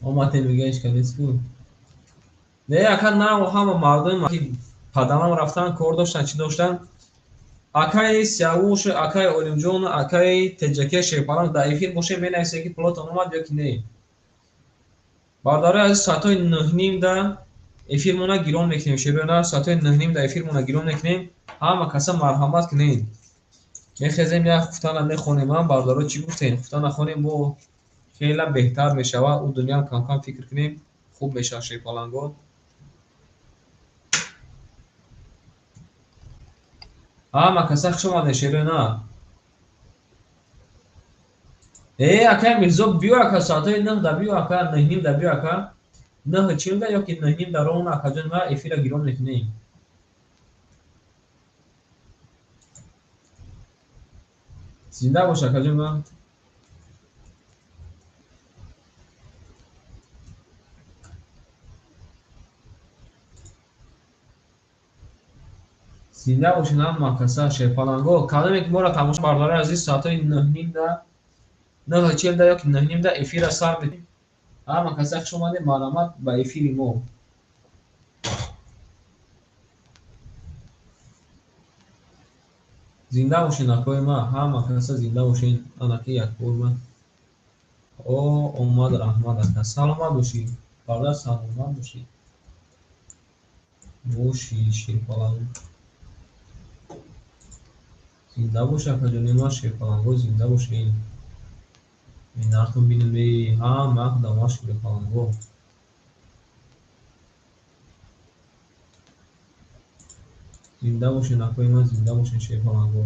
Омадем мега ҳеч кас нест ку. Не ака на ҳама мардум ки падарам рафтан кор доштан чӣ доштан. Акаи Сиявуш, акаи Олимҷон, акаи Теҷаке Шерпаланг дар эфир бошем менависем ки пулотон омад ё ки не. Бародарои азиз соатҳои 9:30 да эфирмона гирон мекунем. Шерона соатҳои 9:30 да эфирмона гирон мекунем. Ҳама каса марҳамат кунед. Мехезем як хуфтана мехонем. Ам бародаро чӣ гуфтем? Хуфтана хонем бо хела беҳтар мешавад. Ӯ дунёам кам-кам фикр кунем хуб мешавад шерпаланго. Ҳама каса хуш омадед шерона. Акай Мирзо биё ака соатҳои 9 да биё ака 9:30 да биё ака 9:40 да ё ки 9:30 да ровно акаҷон ма эфира гирон мекунем. Зинда бош акаҷон ма. Зинда бошед ҳама каса шерпаланго. Кадоме ки моро тамошо бародарои азиз соатҳои 9:30 да 9:40 да ё ки 9:30 да эфира сар медиҳем. Ҳама каса хуш омадед, марҳамат ба эфири мо. Зинда бошед акои ма, ҳама каса зинда бошед. Анаки якбор ма. О, омад раҳмат ака. Саломат бошӣ. Бародар саломат бошӣ. Бошӣ шерпаланг. Зинда бош акаҷони ма шерпаланго зинда бошед. Нархм бинем ҳама дома шерпаланго. Зинда бошед акои ман, зинда бошед шерпаланго.